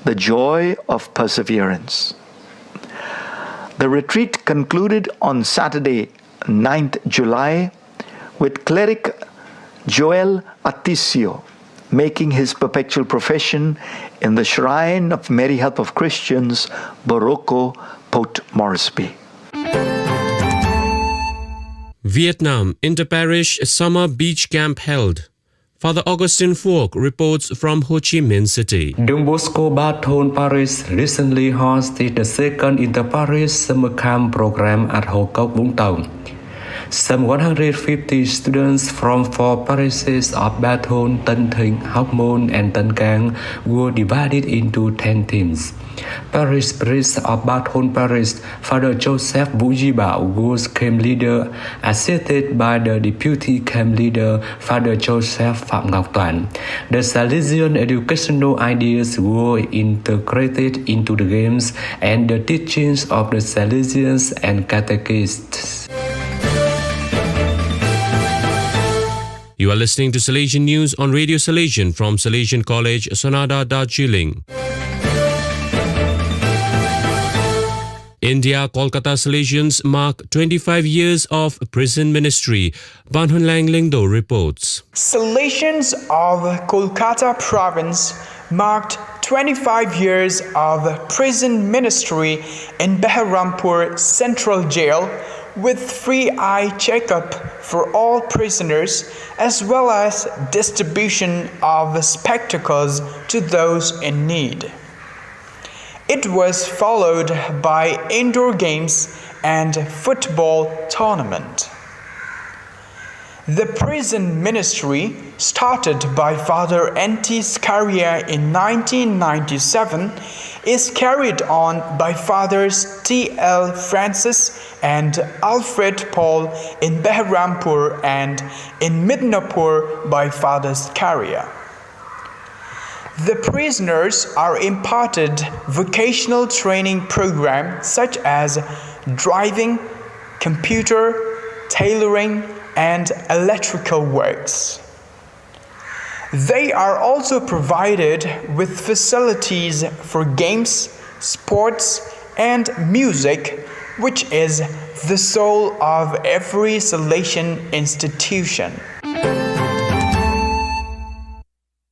the joy of perseverance. The retreat concluded on Saturday, ninth July, with cleric Joel Atisio making his perpetual profession in the shrine of Mary Help of Christians, Boroko, Port Moresby. Vietnam, inter-parish summer beach camp held. Father Augustine Phuoc reports from Ho Chi Minh City. Don Bosco Ba Thon Parish recently hosted the second inter-parish summer camp program at Hokok, Vũng Tàu. Some one hundred fifty students from four parishes of Ba Thon, Tân Thịnh, Hóc Môn, and Tân Cang were divided into ten teams. Parish priest of Ba Thon Parish, Father Joseph Wu Yi Bao, was camp leader, assisted by the deputy camp leader, Father Joseph Phạm Ngọc Toàn. The Salesian educational ideas were integrated into the games and the teachings of the Salesians and catechists. You are listening to Salesian News on Radio Salesian from Salesian College, Sonada, Darjeeling. India, Kolkata Salesians mark twenty-five years of prison ministry. Ban Hun Lang Lyngdoh reports. Salesians of Kolkata province marked twenty-five years of prison ministry in Beharampur Central Jail with free eye checkup for all prisoners as well as distribution of spectacles to those in need. It was followed by indoor games and football tournament. The prison ministry, started by Father N T Scaria in nineteen ninety-seven, is carried on by Fathers T L Francis and Alfred Paul in Beharampur and in Midnapore by Father Scaria. The prisoners are imparted vocational training programs such as driving, computer, tailoring, and electrical works. They are also provided with facilities for games, sports, and music, which is the soul of every Salesian institution.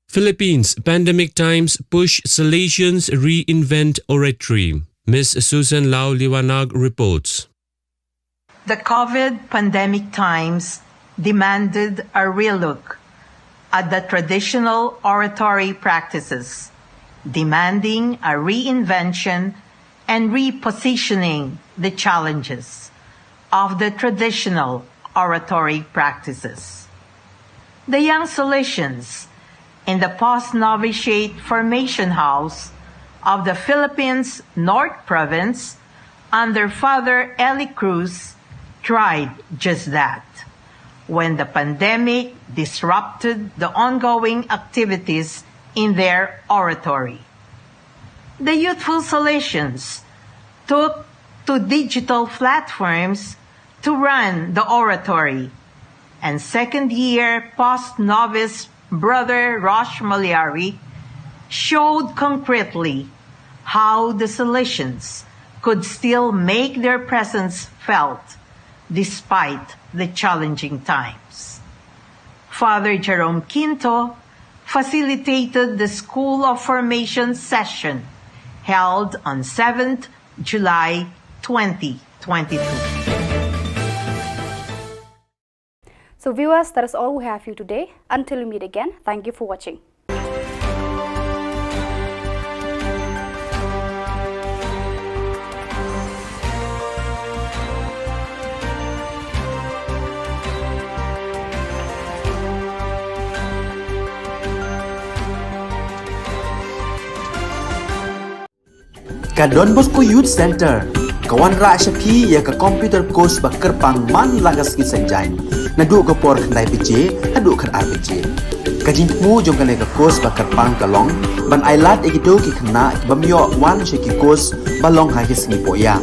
Philippines, pandemic times push Salesians reinvent oratory. Miss Susan Lau Liwanag reports. The COVID pandemic times demanded a relook at the traditional oratory practices, demanding a reinvention and repositioning the challenges of the traditional oratory practices. The young Salesians in the post-novitiate formation house of the Philippines North Province under Father Eli Cruz tried just that when the pandemic disrupted the ongoing activities in their oratory. The youthful Salesians took to digital platforms to run the oratory, and second year post novice Brother Rosh Maliari showed concretely how the Salesians could still make their presence felt despite the challenging times. Father Jerome Quinto facilitated the School of Formation session held on seventh July twenty twenty-two. So viewers, that is all we have for you today. Until we meet again, thank you for watching. Ka Don Bosco Youth Center ka wanrah sha phi ïa ka computer course ba kyrpang man la ka sngi Saitjaiñ, naduh ka por khyndai baje haduh khatar baje. Ka jingthmu jong kane ka course ba kyrpang ka long ban ailad ïa kito ki khynnah ki bym ïoh wan sha ki course ba long ha ki sngi pohïa,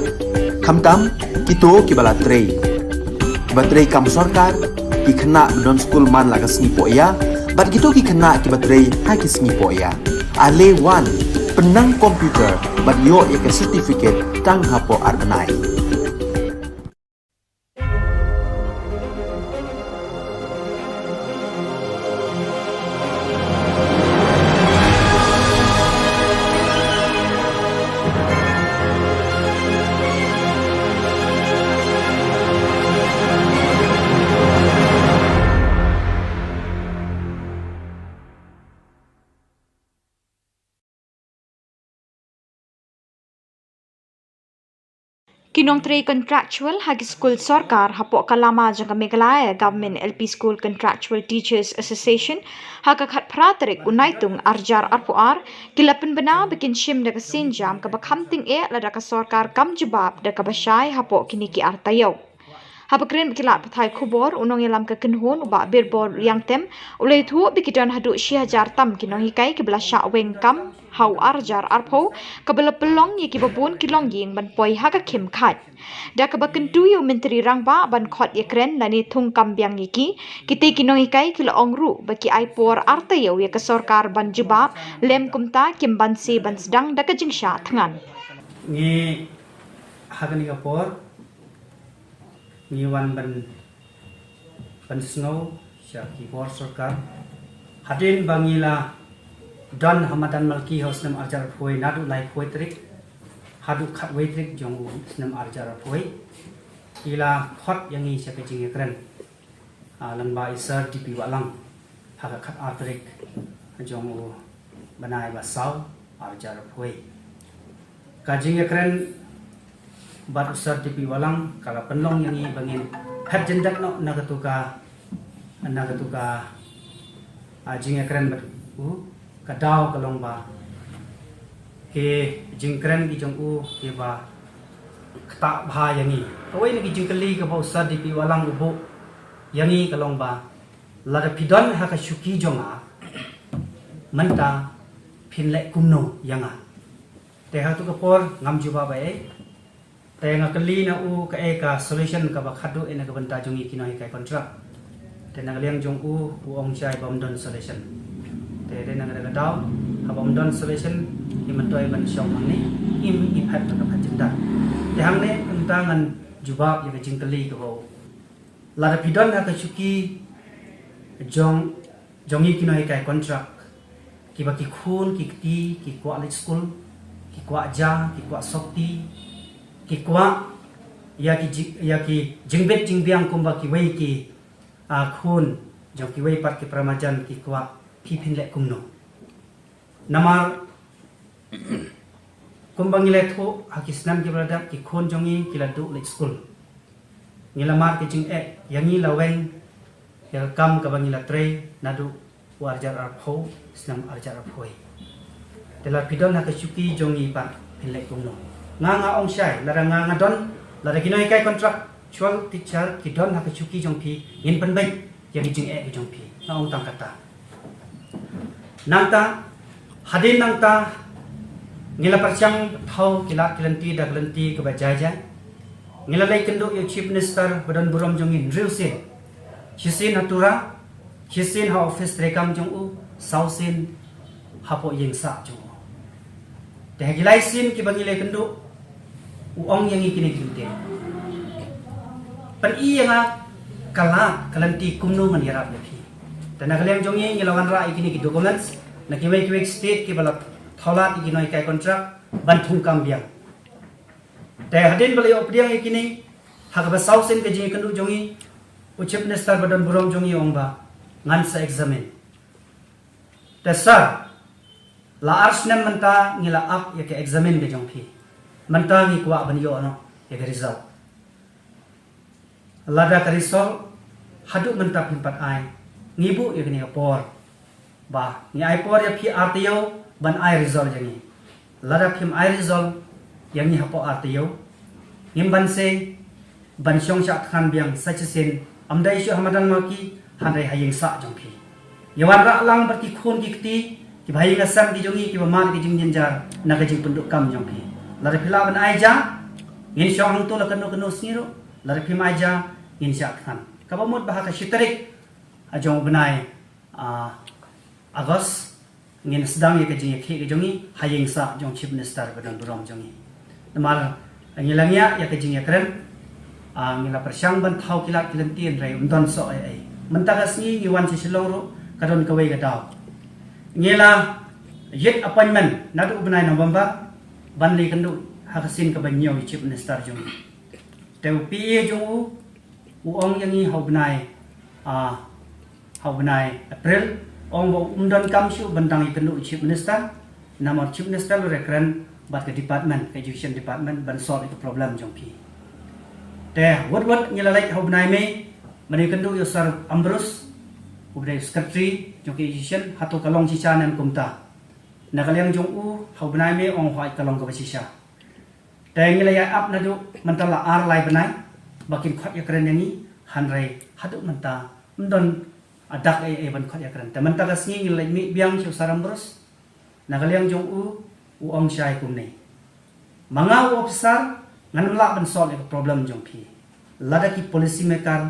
khamtam kito kiba la trei, kiba trei kam sorkar, ki khynnah ba don skul man la ka sngi pohïa bad kito ki khynnah kiba trei ha ki sngi pohïa. Ale wan, pynnang computer bad ïoh ïa ka certificate tang hapoh ar bnai. Ki nongtrei contractual ha ki skul sorkar hapoh ka lama jong ka Meghalaya Government L P School Contractual Teachers Association, ha ka khatphra tarik u Naitung arjar arphew ar, ki la pynbna ba kin shim da ka sienjam kaba kham tyngeh lada ka sorkar kam jubab da kaba shai hapoh kine ki ar taïew. Haba kren bad ki lad pathai khubor, u nongïalam ka kynhun u Bah Birbor Liangtem u la ïathuh ba ki don haduh shi hajar tam ki nonghikai kiba la shah weng kam ha u arjar arphew, kaba la pynlong ïa kiba bun ki longïing ban poi ha ka khim khait. Da kaba kyntu ïa u Myntri Rangbah ban khot ïakren lane thung kam biang ïa ki, kitei ki nonghikai ki la ong ruh ba ki ai por ar taïew ïa ka sorkar ban jubab, lym kumta kim banse ban sdang da ka jingshah thngan. Ngi ha kane ka por ngi wan ban pynsngew sha ki bor sorkar. Hadien ba ngi la don ha madan Malki ha u snem arjar arphew, naduh laiphew tarik haduh khatwei tarik jong u snem arjar arphew, ki la khot ïa ngi sha ka jingïakren, ah, lyngba i Sir D P Wahlang ha ka khatar tarik jong u bnai ba saw arjar arphew. Ka jingïakren bad u Sir D P Wahlang ka la pynlong ïa ngi ba ngin phet jyndat noh na katu ka, na katu ka, ah, jingïakren bad u. Ka daw ka long ba ki jingkren ki jong u kiba ktah bha ïa ngi. Kawei na ki jingkylli kaba u Sir D P Wahlang u buh ïa ngi ka long ba, lada phi don ha ka shuki jong nga, mynta phin leh kumno ïa nga? Te ha katu ka por ngam jubab ei. Te nga kylli na u kaei ka solution kaba khadduh na ka bynta jong ngi ki nonghikai contract. Te na ka liang jong u, u ong shai ba ym don solution. Te dei na ka daw, haba ym don solution, ngi myntoi ban shong hangne, ngim, ngi phet na ka phet jyndat. Te hangne mynta ngan jubab ïa ka jingkylli kaba u Lada phi don ha ka shuki jong, jong ngi ki nonghikai contract, kiba ki khun ki kti ki kwah leit skul, ki kwah ja, ki kwah sopti, ki kwah ïa ki ji-, ïa ki jingbit jingbiang kumba kiwei ki, A khun jong kiwei pat ki para marjan ki kwah phi phin leh kumno. Namar kumba ngi la ïathuh ha ki snem kiba la dep ki khun jong ngi ki la duh leit skul. Ngi la mad ka jingeh ïa ngi la weng ïa ka kam kaba ngi la trei naduh u arhajar arphew, snem arhajar arphew. Te lada phi don ha ka shuki jong ngi pat phin leh kumno. Nga nga ong shai, lada nga nga don, lada ki nonghikai contractual teacher ki don ha ka shuki jong phi, ngin pynbeit ïa ki jingeh ki jong phi. Nga ong tang kata. Nangta, hadien nangta, ngi la pyrshang thaw ki lad ki lynti da ka lynti kaba jai jai. Ngi la leit kynduh ïa u Chief Minister ba don burom jong ngi hynriew sien. Shisien ha Tura, shisien ha office treikam jong u, saw sien hapoh ïing sah jong u. Te ha ki lai sien kiba ngi la ïakynduh, u ong ïa ngi kine ki kyntien. Pyni ïa nga ka lad ka lynti kumno ngan ïarap ïa phi. Te na ka liang jong ngi ngi la wanrah ïa kine ki documents na kiwei kiwei ki state kiba la thaw lad ïa ki nonghikai contract ban thungkam biang. Te hadien ba la ïoh pdiang ïa kine, ha kaba saw sien ka jingïakynduh jong ngi, u Chief Minister ba don burom jong ngi u ong ba ngan sa examine. Te sir, la ar snem mynta ngi la ap ïa ka examine ka jong phi. Mynta ngi kwah ban ïoh noh ïa ka result. Lada ka result haduh mynta phim pat ai, ngi buh ïa kane ka por. Ba ngi ai por ïa phi ar taïew ban ai result ïa ngi. Lada phim ai result ïa ngi hapoh ar taïew, ngim banse ban shong shah thngan biang sa shisien, ym dei shuh ha madan Mawki, hynrei ha ïing sah jong phi. Ïa wanrah lang bad ki khun ki kti kiba ha ïing ha sem ki jong ngi kiba mad ka jingjynjar na ka jingpynduh kam jong phi. Lada phi lah ban ai ja, ngin shong hangto la kano kano sngi ruh. Lada phim ai ja, ngin shah thngan. Kaba mut ba ha ka shi tarik, ah, jong u bnai, ah, August, ngin sdang ïa ka jingïakhih ka jong ngi ha ïing sah jong Chief Minister ba don burom jong ngi. Namar ngi la ngiah ïa ka jingïakren, ah, ngi la pyrshang ban thaw ki lad ki lynti hynrei ym don soh ei ei. Mynta ka sngi ngi wan sha Shillong ruh ka don kawei ka daw. Ngi la ïit appointment naduh u bnai November ban leit kynduh ha ka sien kaba hynñiew ïa u Chief Minister jong ngi. Te u P A jong u u ong ïa ngi ha u bnai, ah, ha u bnai April, ong ba um donkam shuh ban dang ïakynduh u Chief Minister, namar Chief Minister u la kren bad ka department, ka education department ban solve ïa ka problem jong phi. Te wut wut ngi la leit ha u bnai May ban ïakynduh ïa u Sir Ambrose, u bnai secretary jong ka education, hato ka long shisha ne em kumta. Na ka liang jong u ha u bnai May ong hooid ka long kaba shisha. Te ngi la ïa ap naduh mynta la ar lai bnai ba kin khot ïakren ïa ngi, hynrei haduh mynta ym don dak ei ei ban khot ïakren. Te mynta ka sngi ngi la leit mih biang sha u Sir Ambrose. Na ka liang jong u u ong shai kumne. Ma nga u officer ngan ym lah ban solve ïa ka problem jong phi lada ki policy maker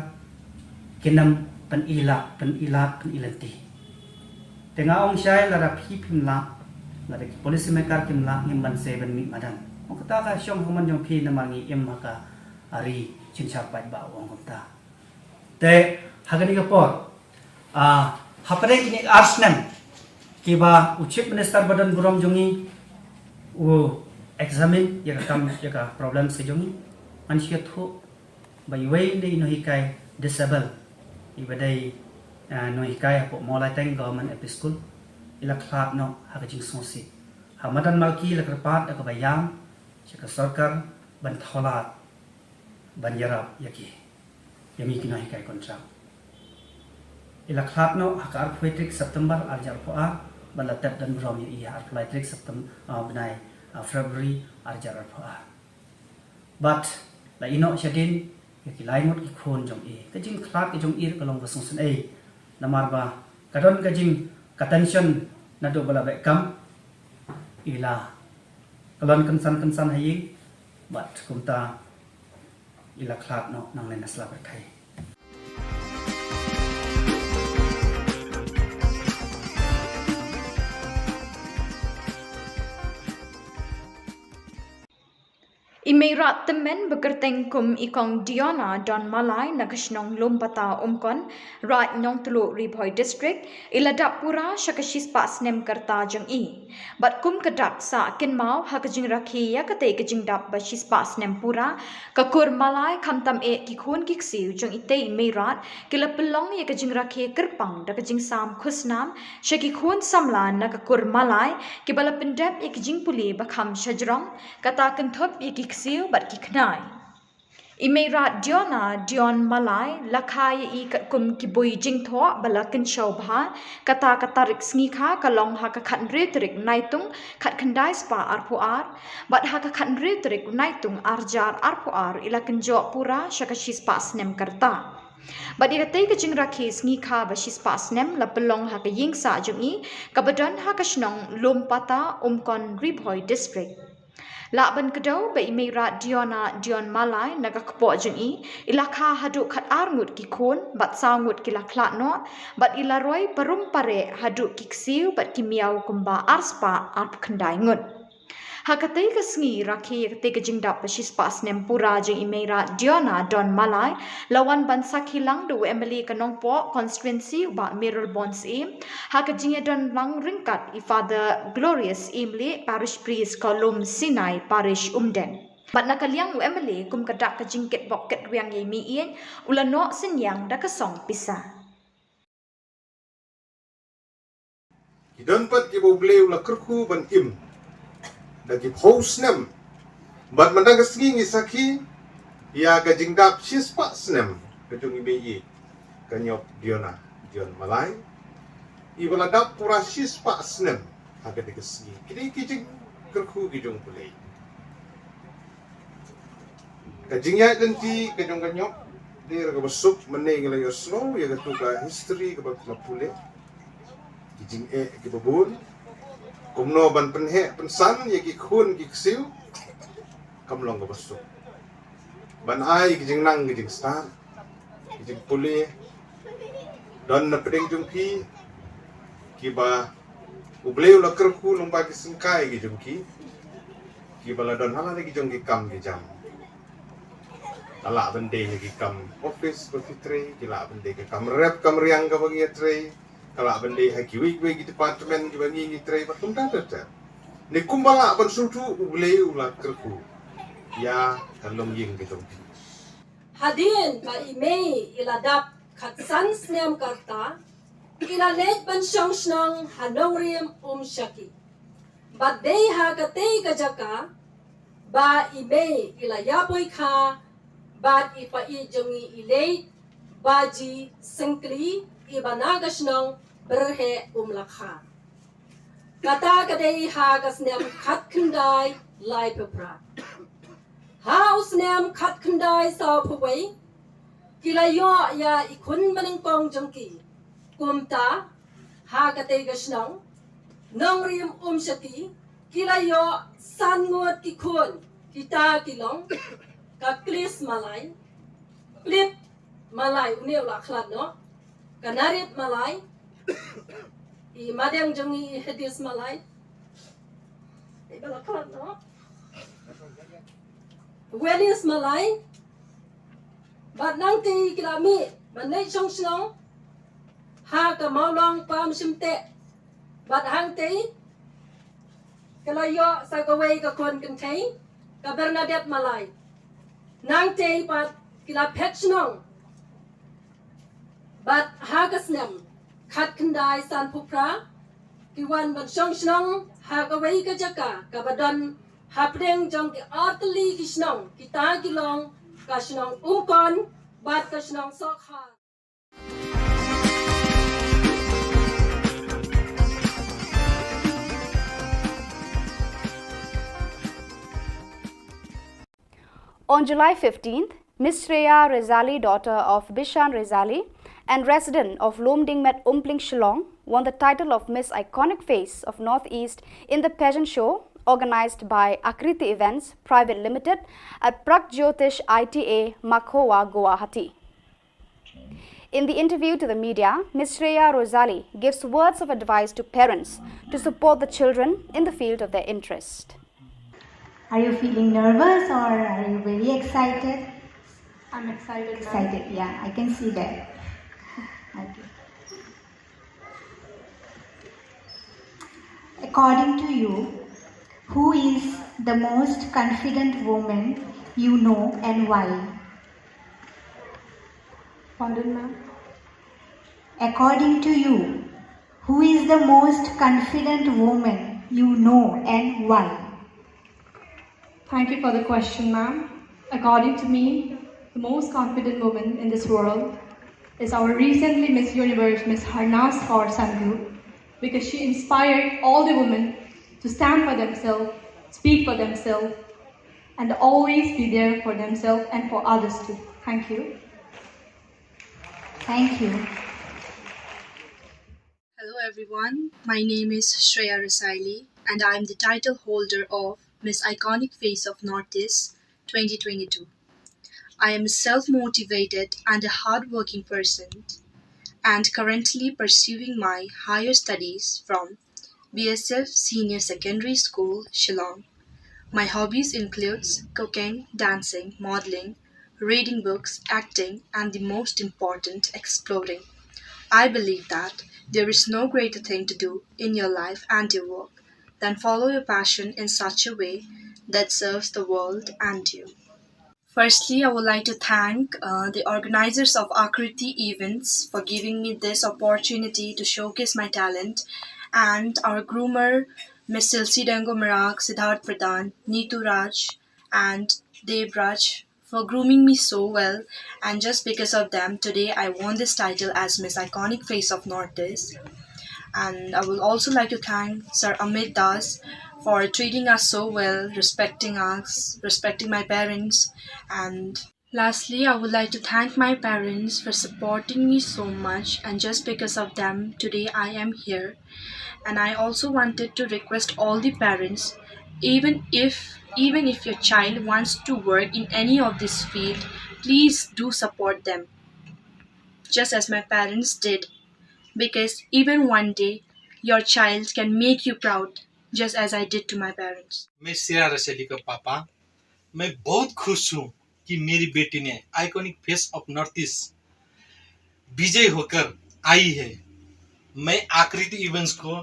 kin ym pynilad, pynilad, pynilynti. Te nga ong shai lada phi phim lah, lada ki policy maker kim lah, ngim banse ban mih madan. Ong kata ka shong ha mon jong phi namar ngi im ha ka ri synshar paidbah, u ong kumta. Te ha kane ka por, ah, hapdeng kine ar snem kiba u Chief Minister ba don burom jong ngi u examine ïa ka kam, ïa ka problem ka jong ngi, ngan shu ïathuh ba iwei na i nonghikai disable, iba dei, ah, nonghikai hapoh Mawlaiteng Government L P School, i la khlad noh ha ka jingsngewsih. Ha madan Malki la kyrpad da kaba ïam sha ka sorkar ban thaw lad ban ïarap ïa ki, ïa ngi ki nonghikai contract. I la khlad noh ha ka arphew tarik September arhajar arphew ar, bad la tep don burom ïa i ha arphew lai tarik Septem-, ah, bnai, ah, February arhajar arphew ar. Bad la ïeh noh shadien ïa ki lai ngut ki khun jong i. Ka jingkhlad ka jong i ka long ba sngewsynei. Namar ba ka don ka jing, ka tension naduh ba la beh kam. I la kyllon kynsan kynsan ha ïing. Bad kumta i la khlad noh nangne na sla pyrthei. I Meirad tymmen ba kyrteng kum i Kong Diona Don Malai na ka shnong Lumpata Umkon, Raid Nongtluh, Ri Bhoi District, i la dap pura sha ka shispah snem ka rta jong i. Bad kum ka dak sah kynmaw ha ka jingrakhe ïa katei ka jingdap ba shispah snem pura, ka kur Malai khamtam eh ki khun ki ksiew jong itei i Meirad ki la pynlong ïa ka jingrakhe kyrpang da ka jingsam khusnam sha ki khun samla na ka kur Malai kiba la pyndep ïa ki jingpule ba kham shajrong, kata kynthup ïa ki ksiew bad ki khnai. I Meirad Diona Dion Malai la kha ïa i katkum ki bui jingthoh ba la kynshew bha, kata ka tarik sngi kha ka long ha ka khathynriew tarik Naitung khatkhyndai spah arphew ar, bad ha ka khathynriew tarik Naitung arhajar arphew ar i la kynjoh pura sha ka shispah snem ka rta. Bad ïa katei ka jingrakhe sngi kha ba shispah snem la pynlong ha ka ïing sah jong i kaba don ha ka shnong Lumpata, Umkon, Ri Bhoi District. Lah ban kdew ba i Meirad Diona Dion Malai na ka kpoh jong i, i la kha haduh khatar ngut ki khun bad saw ngut ki la khlad noh, bad i la roi parum pareh haduh ki ksiew bad ki miaw kumba arspah arphew khyndai ngut. Ha katei ka sngi rakhe ïa katei ka jingdap ba shispah snem pura jong i Meirad Diona Don Malai la wan ban sakhi lang da u M L A ka Nongpoh constituency u Bah Mayralborn Syiem, ha ka jingïadon lang ryngkat i Father Glorious Imlih, Parish Priest ka Lum Sinai Parish Umden. Bad na ka liang u M L A kum ka dak ka jingkit bok kit rwiang ïa i mei ïeit u la noh synñiang da ka song pisa. Ki don pat kiba U Blei u la kyrkhu ban im da ki phew snem. Bad mynta ka sngi ngi sakhi ïa ka jingdap shispah snem ka jong i mei ïeit ka Nyop Diona Dion Malai, iba la dap pura shispah snem ha katei ka sngi. Kine ki jingkyrkhu ki jong U Blei. Ka jingïaid lynti ka jong ka Nyop, dei re kaba suk, mynne ngi la ïohsngew ïa katu ka history kaba la pule. Ki jingeh kiba bun, kumno ban pynheh pynsan ïa ki khun ki ksiew, kam long kaba suk. Ban ai ki jingnang ki jingstad, ki jingpule, don na pdeng jong ki, kiba U Blei u la kyrkhu lyngba ki syngkai ki jong ki, kiba la don ha la ki jong ki kam ki jam. Ka lah ban dei ha ki kam office ba phi trei, ki lah ban dei ka kam rep kam riang kaba ngi ïa trei, ka lah ban dei ha kiwei kiwei ki department kiba ngi ngi trei, bad kumta ter ter. Ne kumba lah ban sngewthuh, U Blei u la kyrkhu ïa ka longïing ka jong phi. Hadien ba i mei i la dap khatsan snem ka rta, i la leit ban shong shnong ha Nongrim Umshaki. Bad dei ha katei ka jaka ba i mei i la ïa poi kha bad i pa ïeit jong ngi i leit, Baji Syngkli, iba na ka shnong Byrheh Umlakha. Kata ka dei ha ka snem khatkhyndai laiphew phra. Ha u snem khatkhyndai sawphew wei, ki la ïoh ïa i khun banyngkong jong ki. Kumta, ha katei ka shnong Nongrim Umshaki, ki la ïoh san ngut ki khun, kita ki long ka Klis Malai, Plit Malai, une u la khlad noh, ka Narit Malai, i madeng jong ngi i Hedis Malai, iba la khlad noh, Welis Malai, bad nangtei ki la mih ban leit shong shnong ha ka Mawlong Pamshymteh, bad hangtei ki la ïoh sa kawei ka khun kynthei, ka Bernadette Malai. Nangtei pat ki la phet shnong. Bad ha ka snem khatkhyndai sanphew phra, ki wan ban shong shnong ha kawei ka jaka kaba don hapdeng jong ki artylli ki shnong, kita ki long ka shnong Umkon bad ka shnong Sohkhar. On July fifteenth, Miss Shreya Rezali, daughter of Bishan Rezali and resident of Lumdingmet Umpling, Shillong, won the title of Miss Iconic Face of Northeast in the pageant show organized by Akriti Events Private Limited at Pragjotish I T A, Makhowa, Guwahati. In the interview to the media, Miss Shreya Rozali gives words of advice to parents to support the children in the field of their interest. Are you feeling nervous or are you very excited? I'm excited, ma'am. Excited, yeah, I can see that. Okay. According to you, who is the most confident woman you know and why? Pardon, ma'am? According to you, who is the most confident woman you know and why? Thank you for the question, ma'am. According to me, the most confident woman in this world is our recently Miss Universe, Miss Harnaaz Kaur Sangoo, because she inspired all the women to stand for themselves, speak for themselves, and always be there for themselves and for others too. Thank you. Thank you. Hello everyone, my name is Shreya Rasaili and I am the title holder of Miss Iconic Face of Northeast twenty twenty-two. I am a self-motivated and a hard-working person and currently pursuing my higher studies from B S F Senior Secondary School, Shillong. My hobbies includes cooking, dancing, modeling, reading books, acting, and the most important, exploring. I believe that there is no greater thing to do in your life and your work than follow your passion in such a way that serves the world and you. Firstly, I would like to thank uh, the organizers of Akriti Events for giving me this opportunity to showcase my talent, and our groomer, Miss Silsi Dango Marak, Siddharth Pradhan, Neetu Raj, and Dev Raj, for grooming me so well. And just because of them, today I won this title as Miss Iconic Face of Northeast. And I would also like to thank Sir Amit Das for treating us so well, respecting us, respecting my parents, and lastly, I would like to thank my parents for supporting me so much, and just because of them, today I am here. And I also wanted to request all the parents, even if even if your child wants to work in any of this field, please do support them, just as my parents did, because even one day your child can make you proud, just as I did to my parents. मैं श्रेया रसैली का पापा। मैं बहुत खुश हूँ कि मेरी बेटी ने iconic face of North East विजय होकर आई है। मैं आकृति इवेंट्स को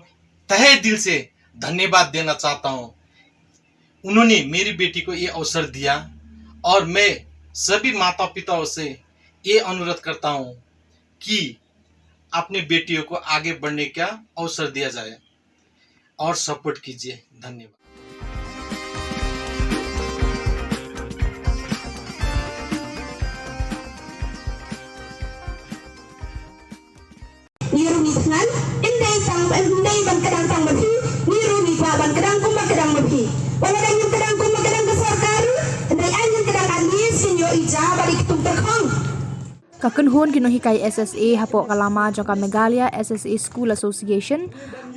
तहे दिल से धन्यवाद देना चाहता हूँ। उन्होंने मेरी बेटी को ये अवसर दिया और मैं सभी माता पिताओं से ये अनुरोध करता हूँ कि अपने बेटियों को आगे बढ़ने का अवसर दिया जाए और सपोर्ट कीजिए। धन्यवाद। Ngi ruh ngi thngan, ym dei tang, ym dei ban kdang tang ma phi, ngi ruh ngi kwah ban kdang kumba kdang ma phi. Wat la dang ngim kdang kumba kdang ka sorkar, ym dei, ai ngin kdang at least ngin ïoh i ja bad i ktung tyrkhong. Ka kynhun ki nonghikai S S A hapoh ka lama jong ka Meghalaya S S A School Association,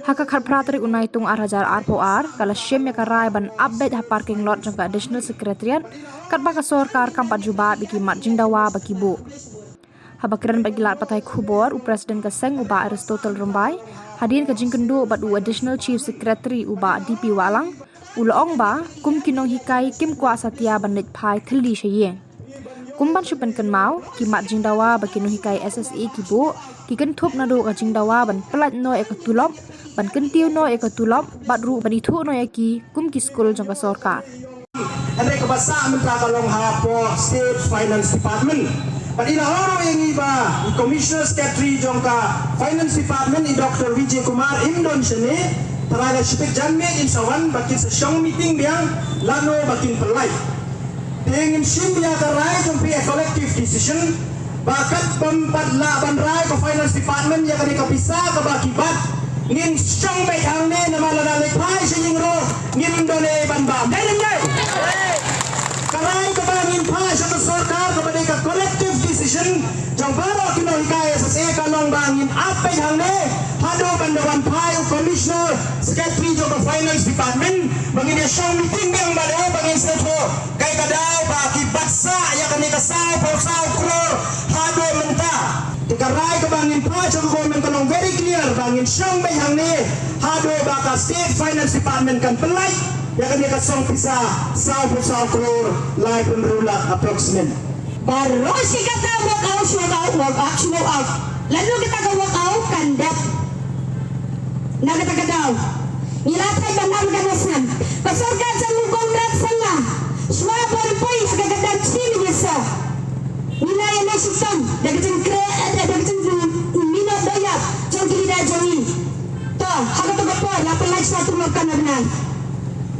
ha ka khatphra tarik u Naitung ar hajar arphew ar, ka la shim ïa ka rai ban ap beit ha parking lot jong ka Additional Secretariat, katba ka sorkar kam pat jubab ïa ki mat jingdawa ba ki buh. Haba kren bad ki lad pathai khubor, u President ka seng u Bah Aristotle Rymbai, hadien ka jingkynduh bad u Additional Chief Secretary u Bah D P Wahlang, u la ong ba kum ki nonghikai kim kwah satia ban leit phai thylli sha ïing. Kum ban shu pynkynmaw, ki mat jingdawa ba ki nonghikai S S A ki buh, ki kynthup naduh ka jingdawa ban pyllait noh ïa ka tulop, ban kyntiew noh ïa ka tulop, bad ruh ban ithuh noh ïa ki kum ki skul jong ka sorkar. Hynrei kaba sah mynta ka long hapoh State Finance Department. Bad i la ong ruh ïa ngi ba i Commissioner Secretary jong ka Finance Department, i Doctor Vijay Kumar, im don shane. Tharai la shipit janmiet in sa wan ba kin sa shong meeting biang lano ba kin pyllait. Te ngin shim ïa ka rai jong phi, a collective decision, ba katba ym pat lah ban rai ka Finance Department ïa kane ka pisa kaba ki bat, ngin shong beit hangne, namar lada leit phai sha ïing ruh ngim don ei ban bam. Dei ne ym dei? Ka rai kaba ngin phah sha ka sorkar kaba dei ka collective decision jong baroh ki nonghikai S S A ka long ba ngin ap beit hangne haduh ban da wan phai u Commissioner Secretary jong ka Finance Department, ba ngin ïa shong meeting biang bad u, ba ngin sngewthuh kaei ka daw ba ki bat sah ïa kane ka saw phew saw klur haduh mynta. Te ka rai kaba ngin phah sha ka government ka long very clear, ba ngin shong beit hangne haduh ba ka State Finance Department kan pyllait. Ïa kane ka song pisa, saw phew saw klur, laiphew hynriew lak approximate. Baroh shi katta walk out, walk out, walk out, walk out. Lano kata ka walk out kan dep. Na kata ka daw. Ngi la thait ban ap ka na snem. Ka sorkar jong u Conrad Sangma. Shuwa ban poi ha ka kata chi minister. Ngi la ïa na shitom. Da ka jingkre, eh, da ka jingminot doyap. Jong ki da jong ngi. To, ha kato ka por, la pynlait sha tulop ka na bnai.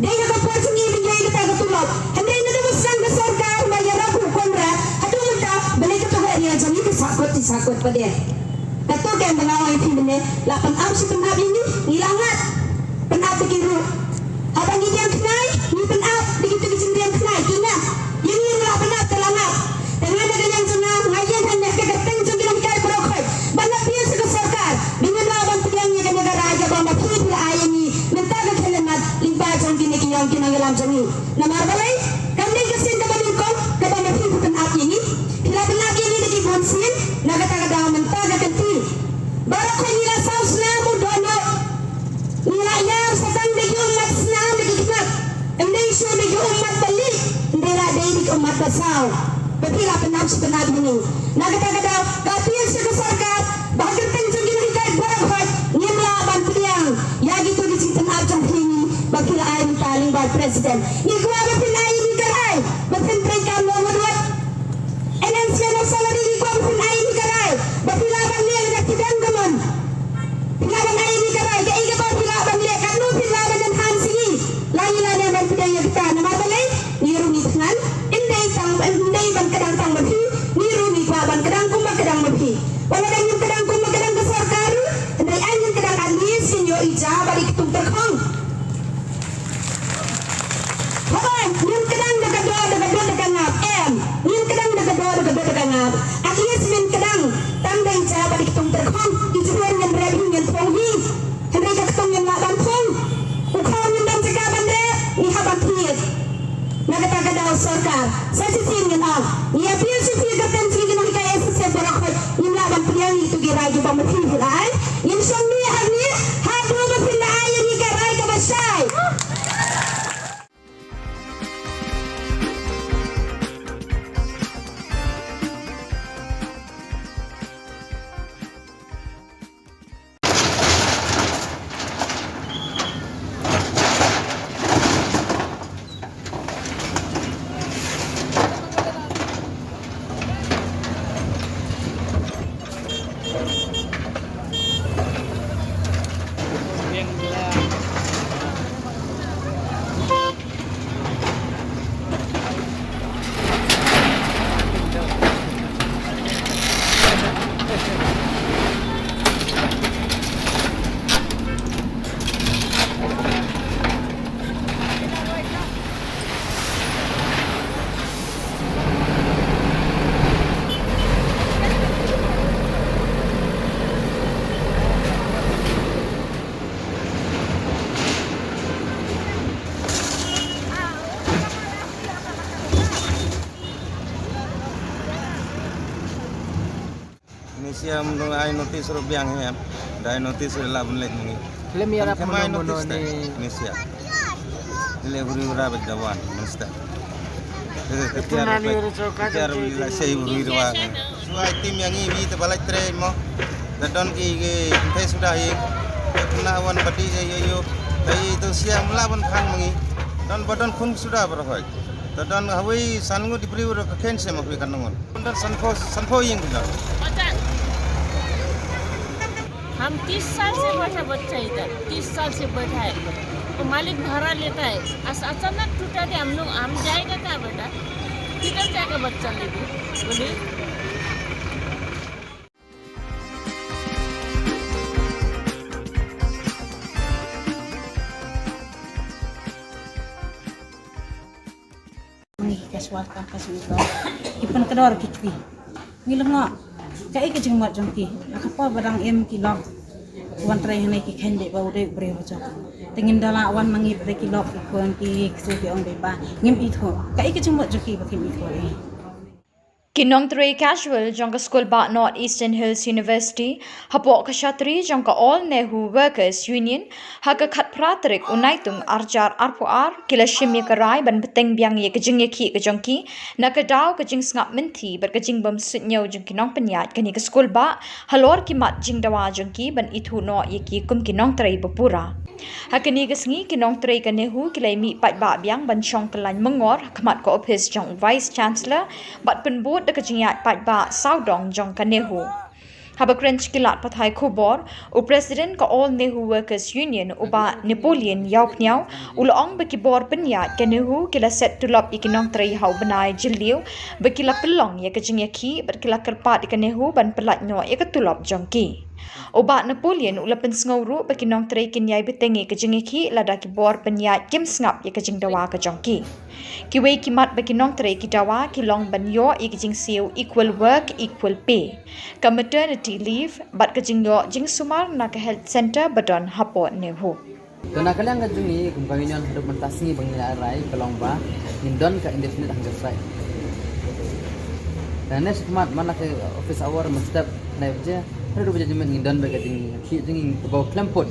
Dei ha ka por jong ngi ban ïoh ïa kata ka tulop. Hynrei naduh ba sdang ka sorkar ba ïarap u Conrad, haduh mynta balei kato ka area jong ngi ka sahkut, sahkut pat de. Kato ka em ba nga ong ïa phi mynne, la pynap shi pynap ïa ngi, ngi la ngat. Pynap da ki ruh. Haba ngi diang khnai, ngi pynap da kito ki jingdiang khnai, ki ngat. Ïa ngi la pynap te la ngat. Te nga da ka liang jong nga, nga ïeng hangne ha ka kyrteng jong ki nonghikai baroh khoit. Ban appeal sha ka sorkar, ba ngin lah ban pdiang ïa kane ka rai kaba ma phi phi la ai ïa ngi. Mynta ka khyllipmat lyngba jong kine ki ïong ki nongïalam jong ngi. Namar balei? Kam dei ka sien kaba nyngkong kaba ma phi phi pynap ïa ngi. Phi la pynap ïa ngi da ki bun sien, na kata ka daw mynta ka kynti. Baroh khoit ngi la saw snam u dohnud. Ngi la ïam sa tang da ki ummat snam da ki khmat. Ym dei shuh da ki ummat ba lieh, ym dei la dei da ki ummat ba saw. Ba phi la pynap shi pynap ïa ngi. Na kata ka daw, ka appeal sha ka sorkar, ba ha kyrteng jong ki nonghikai baroh khoit, ngim lah ban pdiang ïa kito ki jingpynap jong phi ngi, ba phi la ai mynta lyngba u president. Ngi kwah ba phin ai ïa ngi ka rai, ba phin trei kam long wut wut. N M C M of salary ngi kwah ba phin ai ïa ngi ka rai, ba phi lah ban leh ïa ka kidang ka mon. Phi lah ban ai ïa ngi ka rai, kaei kaba phi lah ban leh, katno phi lah ban enhance ïa ngi. La ngi la neh ban pdiang ïa kata, namar balei, ngi ruh ngi thngan, ym dei tang, ym dei ban kdang tang ma phi, ngi ruh ngi kwah ban kdang kumba kdang ma phi. Wat la dang ngim kdang kumba kdang ka sorkar ruh, hynrei ai ngin kdang at least ngin ïoh i ja bad i ktung tyrkhong. Hooid, ngim kdang da ka doh, da ka doh, da ka ngap. Em, ngim kdang da ka doh, da ka doh, da ka ngap. At least ngin kdang tang da i ja bad i ktung tyrkhong. I jubor ngin rep hi, ngin thung hi. Hynrei ka ktung ngim lah ban thung. U khaw ngim don jaka ban rep, ngi hap ban thied. Na kata ka daw sorkar, sa shisien ngin ong, ngi appeal sha phi ka kyrteng jong ki nonghikai S S F baroh khoit, ngim lah ban pdiang ïa kito ki rai kiba ma phi phi la ai. Ngin shong mih hangne haduh ba phin la ai ïa ngi ka rai kaba shai. Ni siam no ai notice ruh biang hi em. Dai notice ruh la bun lek ngi. Lem ya rap. Kan kemai mono mono notice ni. Ni siam. Ni le huri hura bek dawan, minister. Ketiar bek. Ketiar bek la sei huri hura. Suai tim yang ngi wi te balai tre mo. Da don ki ki te sudah hi. Kena wan bati je yo yo. Dai tu siam la bun khang mengi. Don badon khung sudah berhoi. Da don hawei san ngut di bri ro ka ken se mo wi kan ngon. Under sanpho, sanpho ïing bida. हम तीस साल से बैठा बच्चा इधर, तीस साल से बैठा है। तो मालिक भाड़ा लेता है। अस-, अचानक टूटा के हम लोग, हम जाएगा कहाँ बेटा? किधर जाएगा बच्चा लेके? बोलिए। Ngi ki casual campus ngi to. Ki pynkdor ki kti. Ngi lyngngoh. Kaei ka jingmut jong ki? Ha ka por ba dang im ki lok. Wan trei hangne ki khein beit ba u dei u briew ha jong. Te ngim da lah wan ma ngi ba dei ki lok ki khun ki ksu ki ong beit ba ngim ithuh. Kaei ka jingmut jong ki ba kim ithuh ïa ngi? Ki nongtrei casual jong ka skul bah North Eastern Hills University, hapoh ka shatri jong ka All Nehu Workers Union, ha ka khatphra tarik u Naitung arhajar arphew ar, ki la shim ïa ka rai ban bteng biang ïa ka jingïakhih ka jong ki, na ka daw ka jingsngap mynthi bad ka jingbym suidñiew jong ki nongpynïaid kane ka skul bah, halor ki mat jingdawa jong ki ban ithuh noh ïa ki kum ki nongtrei ba pura. Ha kane ka sngi ki nongtrei ka Nehu ki la ïa mih paidbah biang ban shong kyllaiñ myngor ha khmat ka ophis jong u Vice Chancellor bad pynbud da ka jingïaid paidbah sawdong jong ka Nehu. Haba kren sha ki lad pathai khubor, u President ka All Nehu Workers Union u bah Napoleon Ïawphniaw, u la ong ba ki bor pynïaid ka Nehu ki la set tulop ïa ki nongtrei ha u bnai jylliew, ba ki la pynlong ïa ka jingïakhih bad ki la kyrpad ïa ka Nehu ban pyllait noh ïa ka tulop jong ki. U bah Napoleon u la pynsngew ruh ba ki nongtrei kin ïai bteng ïa ka jingïakhih lada ki bor pynïaid kim sngap ïa ka jingdawa ka jong ki. Kiwei ki mat ba ki nongtrei ki dawa ki long ban ïoh ïa ka jingsiew equal work, equal pay, ka maternity leave bad ka jingïoh jingsumar na ka health centre ba don hapoh Nehu. To na ka liang ka jong ngi kum ka union, haduh mynta sngi ba ngi la rai ka long ba ngin don ka indefinite hunger strike. Te ne shakhmat man la ka office hour mynstep nai baje, haduh baje jingmut ngin don ba ka jingkhih jong ngi kaba khlem pud.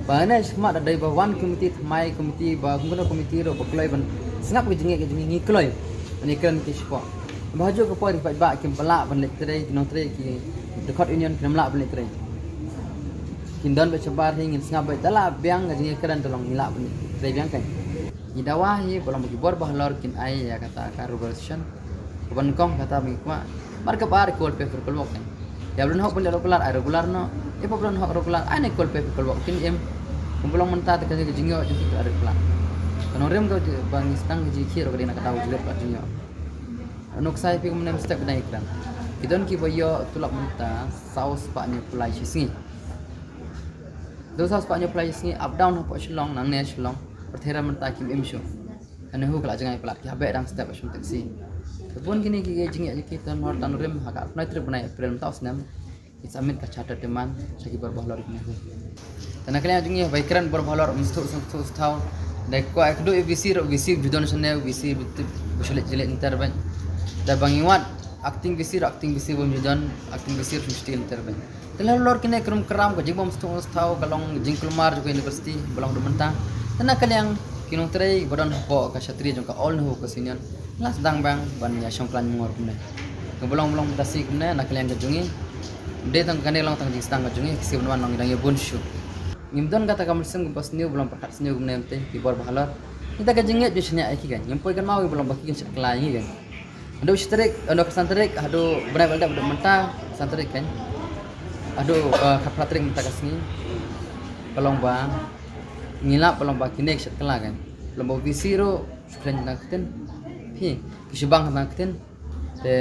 Ba ne shakhmat da dei ba wan committee thymmai, committee ba kum kano committee ruh ba kloi ban sngap ka jingngeit ka jong ngi, ngi kloi ban ïakren ki shapoh. Ba hajuh ka por ki paidbah kim lah ban leit trei, ki nongtrei, ki dkhot union kim lah ban leit trei. Kin don beit shabar hi, ngin sngap beit, da lah biang ka jingïakren, te long ngi lah ban leit trei biang kein. Ki dawa hi ba long ba ki bor ba halor kin ai ïa kata ka regular session. Ka ban kong kata ba ngi kwah. Mar ka bar equal pay for equal work kein. Ïa ba don hok ban leit regular, ai regular noh. Ïa ba don hok regular, ai ne equal pay for equal work, kin im. Kum ba long mynta te ka jingïoh jong ki ka regular. Ka nongrim ka ba ngi sdang ka jingkhih ruh ka dei na kata ka jingïoh. Nuksa ïa phi kumne mynstep ba dang ïakren. Ki don kiba ïoh tulop mynta saw spah hynñiew phew lai shi sngi. Dei saw spah hynñiew phew lai shi sngi up down hapoh Shillong, nangne Shillong. Pyrthei re mynta kim im shuh. Ka Nehu ka la jngai palat, ki hap beh dang step ha shong taxi. Te bun kine ki jingïaid jong ki, te nor tang rim ha ka arphew tarik bnai April mynta u snem. Ki submit ka charter demand sha ki bor ba halor ki Nehu. Te na ka liang jong ngi ba ïakren bor ba halor, ym sngewthuh, ym sngewthuh, ym sngewthuh. Da kwah ïa ka duh ïa u VC ruh, u VC ju don shane, u VC ba tip ba shu leit jleh lynter beit. Da ba ngi wad acting VC ruh, acting VC bym ju don, acting VC ruh shu stil lynter beit. Te halor kine ki rum ki ram, ka jingbym sngewthuh sngewthuh ka long jingkulmar jong ka university ba long haduh mynta. Te na ka liang ki nongtrei ba don hapoh ka shatri jong ka All Nehu Workers Union la sdang biang ban ïa shong kyllaiñ myngor kumne. Kaba long ba long mynta shi kumne na ka liang ka jong ngi. Dei tang kane long tang jingsdang ka jong ngi, ka sngi ban wan long ngi dang ïa bun shuh. Ngim don kata ka mynsiem kaba sniew ba long pyrkhat sniew kumne, mynta ki bor ba halor. Kita ka jingngeit ju shaniah ïa ki kein. Ngim poi kynmaw ïa ba long ba ki kin shet kylla ïa ngi kein. Haduh shi tarik, haduh khatsan tarik, haduh bnai ba la dep, haduh mynta khatsan tarik kein. Haduh, eh, khatphra tarik mynta ka sngi. Ka long ba ngi lap ba long ba kine ki shet kylla kein. Long ba VC ruh shu kren tang ktien. Phi, ki shibang tang ktien. Te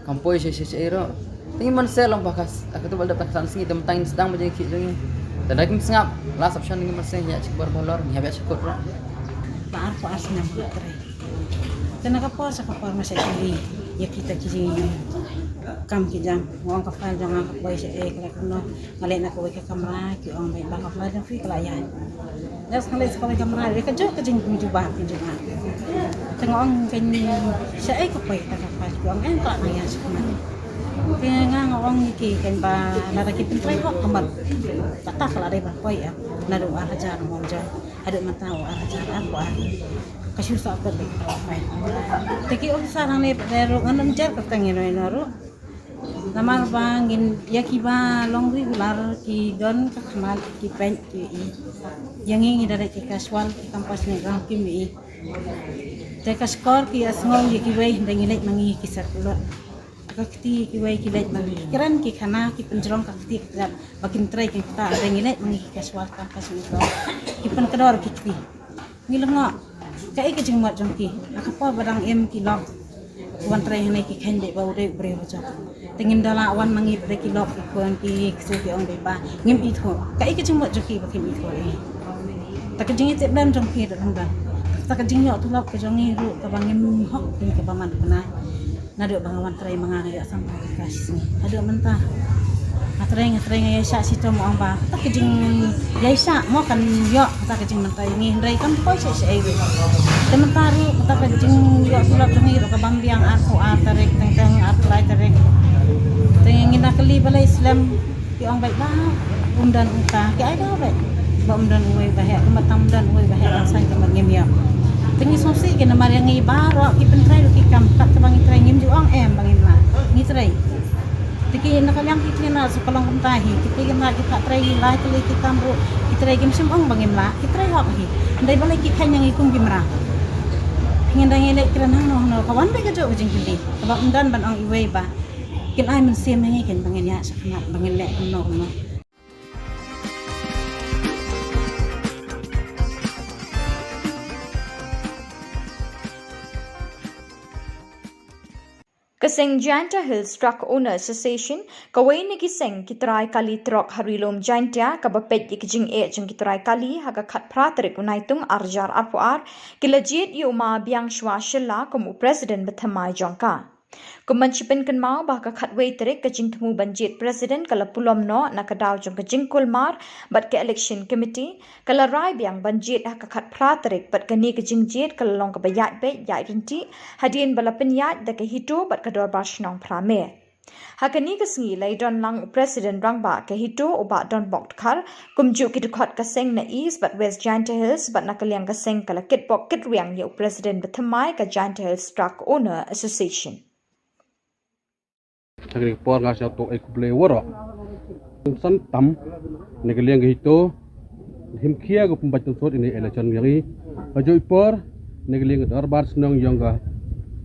kam poi sha sha sha ruh. Te ngi mynse long ba ka s-, ka tu ba la dep tang khatsan sngi te mynta ngin sdang ba jingkhih jong ngi. Te da kim sngap, last option ngi mynse ngi ïa shikor ba halor, ngi ïa shikor ruh. Ba arphew ar snem ka trei. Te na ka por sha ka por nga sa kylli ïa kita ki jingkam ki jam. Nga ong ka file jong nga ka poi shaei, ka la kumno, nga leit na kawei ka kamra, ki ong ba ka file jong phi ka la ïaid. Nga leit sha kawei ka kamra, ïa kajuh ka jingpynjubab, pynjubab. Te nga ong kein shaei ka poi kata ka file, ki ong em ka la nang ïaid shakhmat. Te nga, nga ong ïa ki kein ba lada ki pyntrei hok ka mut kata ka la dei ban poi em. Naduh ar hajar nga ong jong. Haduh mynta u ar hajar arphew ar. Ka shu sah pat beit ka file. Te ki officer hangne pat ruh ngan ym jer kyrteng ïano ïano ruh. Namar ba ngin ïa kiba long regular ki don ka khmat ki peit ki i. Ïa ngi ngi da leit ki casual ki campus ne ground kim i. Te ka shkor ki ïa sngew ïa kiwei hynda ngi leit ma ngi ki sat kulot. Ka kti kiwei ki leit ma ngi ki kren ki khana ki pynjrong ka kti ka kjat. Ba kin trei kin kta, hynda ngi leit ma ngi ki casual campus ne ground. Ki pynkdor ki kti. Ngi lyngngoh. Kaei ka jingmut jong ki? Ha ka por ba dang im ki lok. Wan trei hangne ki kheiñ beit ba u dei u briew hajrong. Te ngim da lah wan ma ngi ba dei ki lok ki khun ki ksu ki ong beit ba ngim ithuh. Kaei ka jingmut jong ki ba kim ithuh ïa ngi? Ta ka jingïatipblem jong ki da dang dang. Ta ka jingïoh tulop ka jong ngi ruh kaba ngim hok, kaba man bnai. Naduh ba nga wan trei ma nga nga ïoh sampha ka shi sngi. Haduh mynta. Trei nga trei nga ïaishah shitom, ong ba kata ka jingïaishah mo kan ïoh kata ka jingmyntoi ngi, hynrei kam poi sha sha ei. Te mynta ruh kata ka jingïoh tulop jong ngi ruh ka bam biang arphew ar tarik, teng teng arphew lai tarik. Te ngi na kylli balei slem, ki ong beit ba um don uta, ki ai daw beit ba um don uwei ba heh, kumba tam don uwei ba heh, kan saiñ kumba ngim ïoh. Te ngi sngewsih ki namar ïa ngi baroh ki pyntrei ruh ki kam, kat kaba ngi trei ngim ju ong em ba ngim lah, ngi trei. Te ki na ka liang ki khynnah sa ka long kumta hi. Ki te ki mra ki ta trei hi lai tylli ki kam ruh. Ki trei kim shym ong ba ngim lah. Ki trei hok hi. Hynrei balei ki kheiñ ïa ngi kum ki mra. Ngin dang ïaleh kren hangno hangno ka wan beit ka jong ka jingkylli. Kaba ym don ban ong iwei ba kin ai mynsiem ïa ngi, kin ba ngin ïa shakhnat ba ngin leh kumno kumno. Ka seng Jaintia Hills Truck Owner Association, kawei na ki seng ki trai kali trok ha Ri Lum Jaintia, kaba peit ïa ki jingeh jong ki trai kali, ha ka khatphra tarik u Naitung arhajar arphew ar, ki la jied ïa u Ma Biangshwa Shylla kum u president bathymmai jong ka. Kum ban shu pynkynmaw ba ha ka khatwei tarik ka jingthmu ban jied president ka la pulom noh na ka daw jong ka jingkulmar bad ka election committee, ka la rai biang ban jied ha ka khatphra tarik, bad kane ka jingjied ka la long kaba ïaid beit ïaid ryntih hadien ba la pynïaid da ka HITO bad ka Dorbar Shnong Phra Mer. Ha kane ka sngi la ïadon lang u president rangbah ka HITO u Bah Donbok Dkhar, kumjuh ki dkhot ka seng na East bad West Jaintia Hills, bad na ka liang ka seng ka la kitbok kitrwiang ïa u president bathymmai ka Jaintia Hills Truck Owner Association. Sa kane ka por nga sngewthuh ai khublei waroh. San tam na ka liang ka HITO, him khia ka pynbeit tyngsot ine election yong i. Hajoh i por na ka liang ka Dorbar Shnong yong ka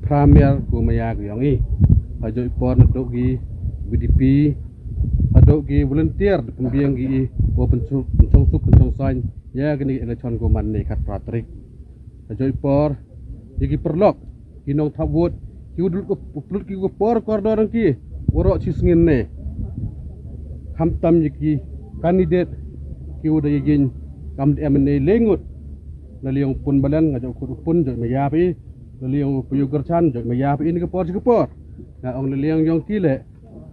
Phra Mer ka maya ka yong i. Hajoh i por naduh ki VDP, haduh ki volunteer da pynbiang ki i wa pynchong suk pynchong sain ïa kane election ka man ne khatphra tarik. Hajoh i por ïa ki paralok, ki nongthap vote, ki u dul u plut ki u por kordor ki waroh chi sngin ne. Khamtam ïa ki candidate ki u da ïa jin kam da M N A lengut. Na liang u Pun Balen nga joh khut u Pun joh ma ïap i. Na liang u Pyu Kyrchan joh ma ïap i ni ka por chi ka por. Nga ong na liang yong ki le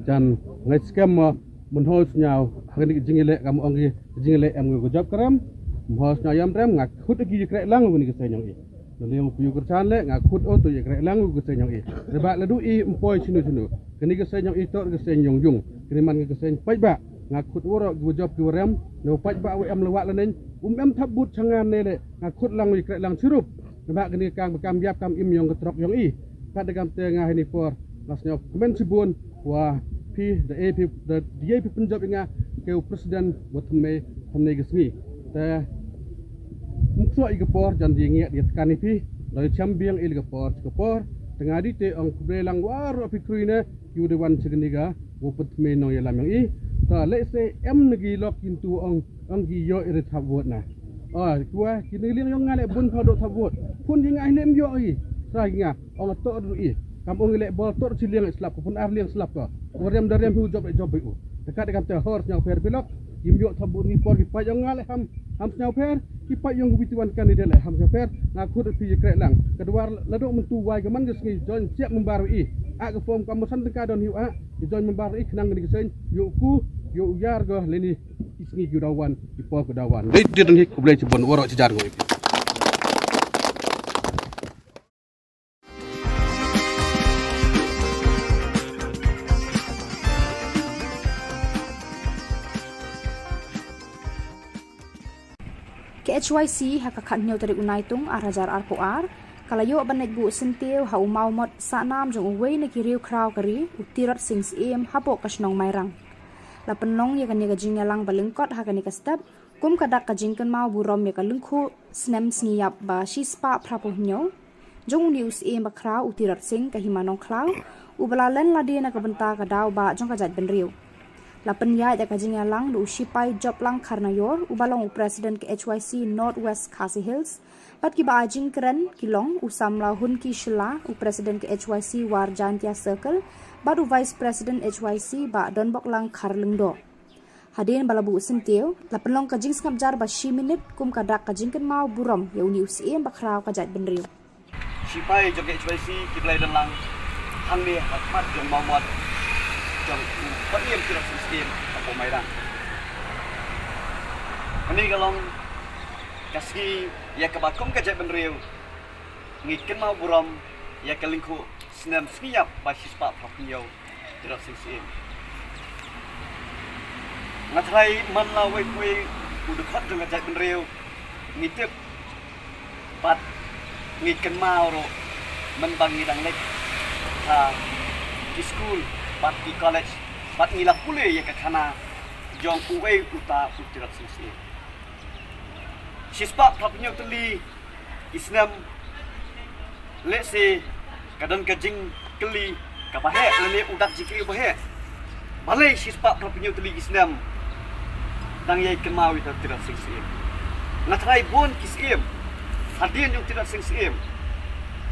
jan ngai skhem ma mynhol sñiaw ha kani ka jingïaleh kam ong ki jingïaleh em ngi ka jop ka rem. Mynhol sñiaw yam rem nga khut ki ïa kreh lang kani ka seiñ yong i. Na liang u Pyu Kyrchan le nga khut o tu ïa kreh lang ka seiñ yong i. Reba la du i mpoi chinu chinu. Kani ka seiñ yong i tor ka seiñ yong yung. Kani man ka seiñ paidbah nga khut waroh ki wa jop ki wa rem. Na paidbah wa em la wah la neng um em thap but changan ne le nga khut lang ïa kreh lang chirup. Naba kani ka kang ba kam ïap kam im yong ka trok yong i. Kat da kam te nga hini por la sñiaw kmen chibun wa phi da e phi da ye phi pynjop i nga ke u president wa thymme thymme ka sngi. Te mukso i ka por jan di ngi di tkan i phi da cham biang i ka por ka por. Te nga di te ong khublei lang waroh phi krui ne ki u de wan chigni ga wa pynthme nong ïalam yong i. Ta le se em na ki lok kintu ong ong ki yo i re thap vote na. Ah, ki wa ki ni liang yong nga le bun pha do thap vote. Pun ki nga le em yo i. Sa ki nga ong to ru i. Kam ong le bol to chi liang slap ko pun ar liang slap ko. Wa rem da rem hu job job u. Te kat kam te hor sñiaw pher pilok. Kim yo thap vote ni por ki pa yong nga le ham ham sñiaw pher. Ki pa yong witi wan candidate le ham sñiaw pher. Nga khut phi kreh lang. Ka dwar la do myntu wai ka man ka sngi join siap member i. A ka form kam san ka don hiu a. Ki join member i khnang ni ka seiñ. Yo ku yo yar go le ni. Ki sngi ki dawan ki por ki dawan. Dei dei ni khublei chibun waroh chi jar ngoi. Ka H Y C ha ka khathynñiew tarik u Naitung arhajar arphew ar ka la ïoh ban leit buh syntiew ha u mawmot sahnam jong uwei na ki riew khraw ka ri u Tirot Sing Syiem hapoh ka shnong Mairang. La pynlong ïa kane ka jingïalang ba lyngkot ha kane ka step kum ka dak ka jingkynmaw burom ïa ka lyngkhuh snem sngi ïap ba shispah phraphew hynñiew jong une u syiem ba khraw u Tirot Sing ka Hima Nongkhlaw uba la len lade na ka bynta ka daw ba jong ka jaitbynriew. La pynïaid ïa ka jingïalang da u Shipai Joplang Kharnaior uba long u president ka H Y C North West Khasi Hills bad kiba ai jingkren ki long u samla Hunki Shylla u president ka H Y C War Jaintia Circle bad u vice president H Y C Bah Donboklang Kharlyngdoh. Hadien ba la buh syntiew la pynlong ka jingsngap jar ba shi minit kum ka dak ka jingkynmaw burom ïa une u syiem ba khraw ka jaitbynriew. Shipai jong ka H Y C ki blei don lang hangne ha khmat jong mawmot jong u Bah Ïem Tirot Sing Syiem. Mairang. Kane ka long ka sngi ïa kaba kum ka jaitbynriew ngi kynmaw burom ïa ka lyngkhuh snem sngi ïap ba shispah phraphew hynñiew Tirot Sing Syiem. Nga tharai man la uwei pa uwei u dkhot jong ka jaitbynriew ngi tip bad ngi kynmaw ruh mynba ngi dang leit ha ki skul bad ki college bad ngi la pule ïa ka khana jong uwei uta u Tirot Sing Syiem. Shispah phraphew hynñiew tylli ki snem, lehse ka don ka jingkylli kaba heh lane u dak jingkylli ba heh. Balei shispah phraphew hynñiew tylli ki snem dang ïai kynmaw ïa u Tirot Sing Syiem? Nga tharai bun ki syiem hadien jong u Tirot Sing Syiem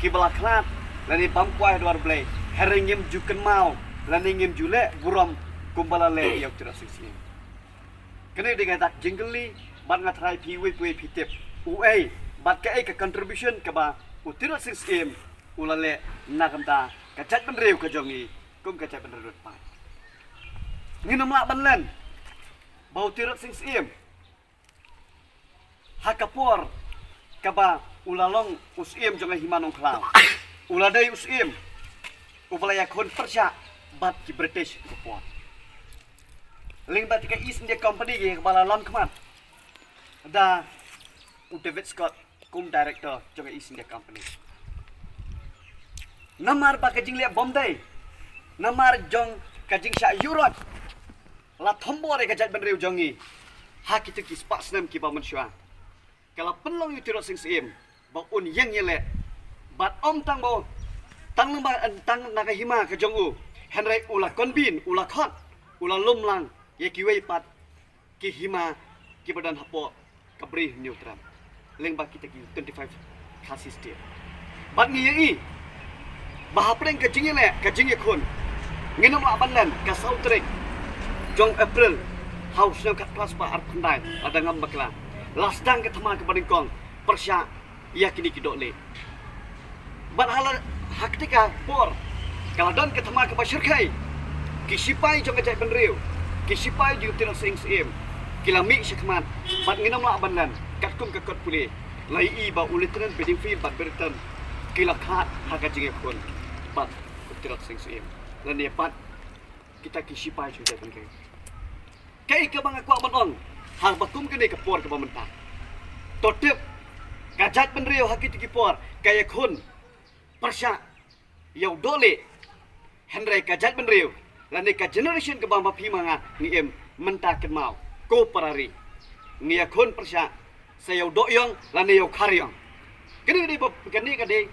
kiba la khlad lane bam kwai ha dwar Blei, hynrei ngim ju kynmaw lane ngim ju leh burom kumba la leh ïa u Tirot Sing Syiem. Kane dei ka dak jingkylli bad nga tharai phi uwei pa uwei phi tip uei bad kaei ka contribution kaba u Tirot Sing Syiem u la leh na ka bynta ka jaitbynriew ka jong ngi kum ka jaitbynriew Rit Paid. Ngin ym lah ban len ba u Tirot Sing Syiem ha ka por kaba u la long u syiem jong ka hima Nongkhlaw, u la dei u syiem uba la ïakhun pyrshah bad ki British ka por. Lyngba ka East India Company kaba la lam khmat da u David Scott kum director jong ka East India Company. Namar ba ka jingleh bym dei, namar jong ka jingshah ïuh rot, la thombor ïa ka jaitbynriew jong ngi ha kito ki spah snem kiba mynshuwa. Ka la pynlong ïa u Tirot Sing Syiem ba un ïeng ïaleh bad ym tang ba tang lyngba, tang na ka hima ka jong u, hynrei u la convene, u la khot, u la lum lang ïa kiwei pat ki hima kiba don hapoh ka Bri Hynñiewtrep lyngba kita ki twenty-five Khasi State. Bad ngi ïohi ba hapdeng ka jingïaleh, ka jingïakhun, ngin ym lah ban len, ka saw tarik jong April ha u snem khatphra spah arphew khyndai, lada ngam bakla, la sdang ka thma kaba nyngkong pyrshah ïa kine ki dohlieh. Bad ha la, ha kata ka por ka la don ka thma kaba shyrkhei, ki sipai jong ka jaitbynriew, ki sipai jong u Tirot Sing Syiem ki la mih shakhmat bad ngin ym lah ban len. Katkum ka kot pule, la ïohi ba u Lieutenant Bedingfield bad Brereton ki la khlad ha ka jingïakhun bad u Tirot Sing Syiem lane bad kita ki sipai jong ka jaitbynriew. Kaei kaba nga kwah ban ong ha kaba kum kane ka por kaba mynta? To tip, ka jaitbynriew ha kito ki por ka ïakhun pyrshah ïa u dohlieh, hynrei ka jaitbynriew lane ka generation kaba ma phi ma nga ngi im mynta, kynmaw, ko para ri, ngi ïakhun pyrshah sa ïa u dohïong lane ïa u khariong. Kane ka dei ba, kane ka dei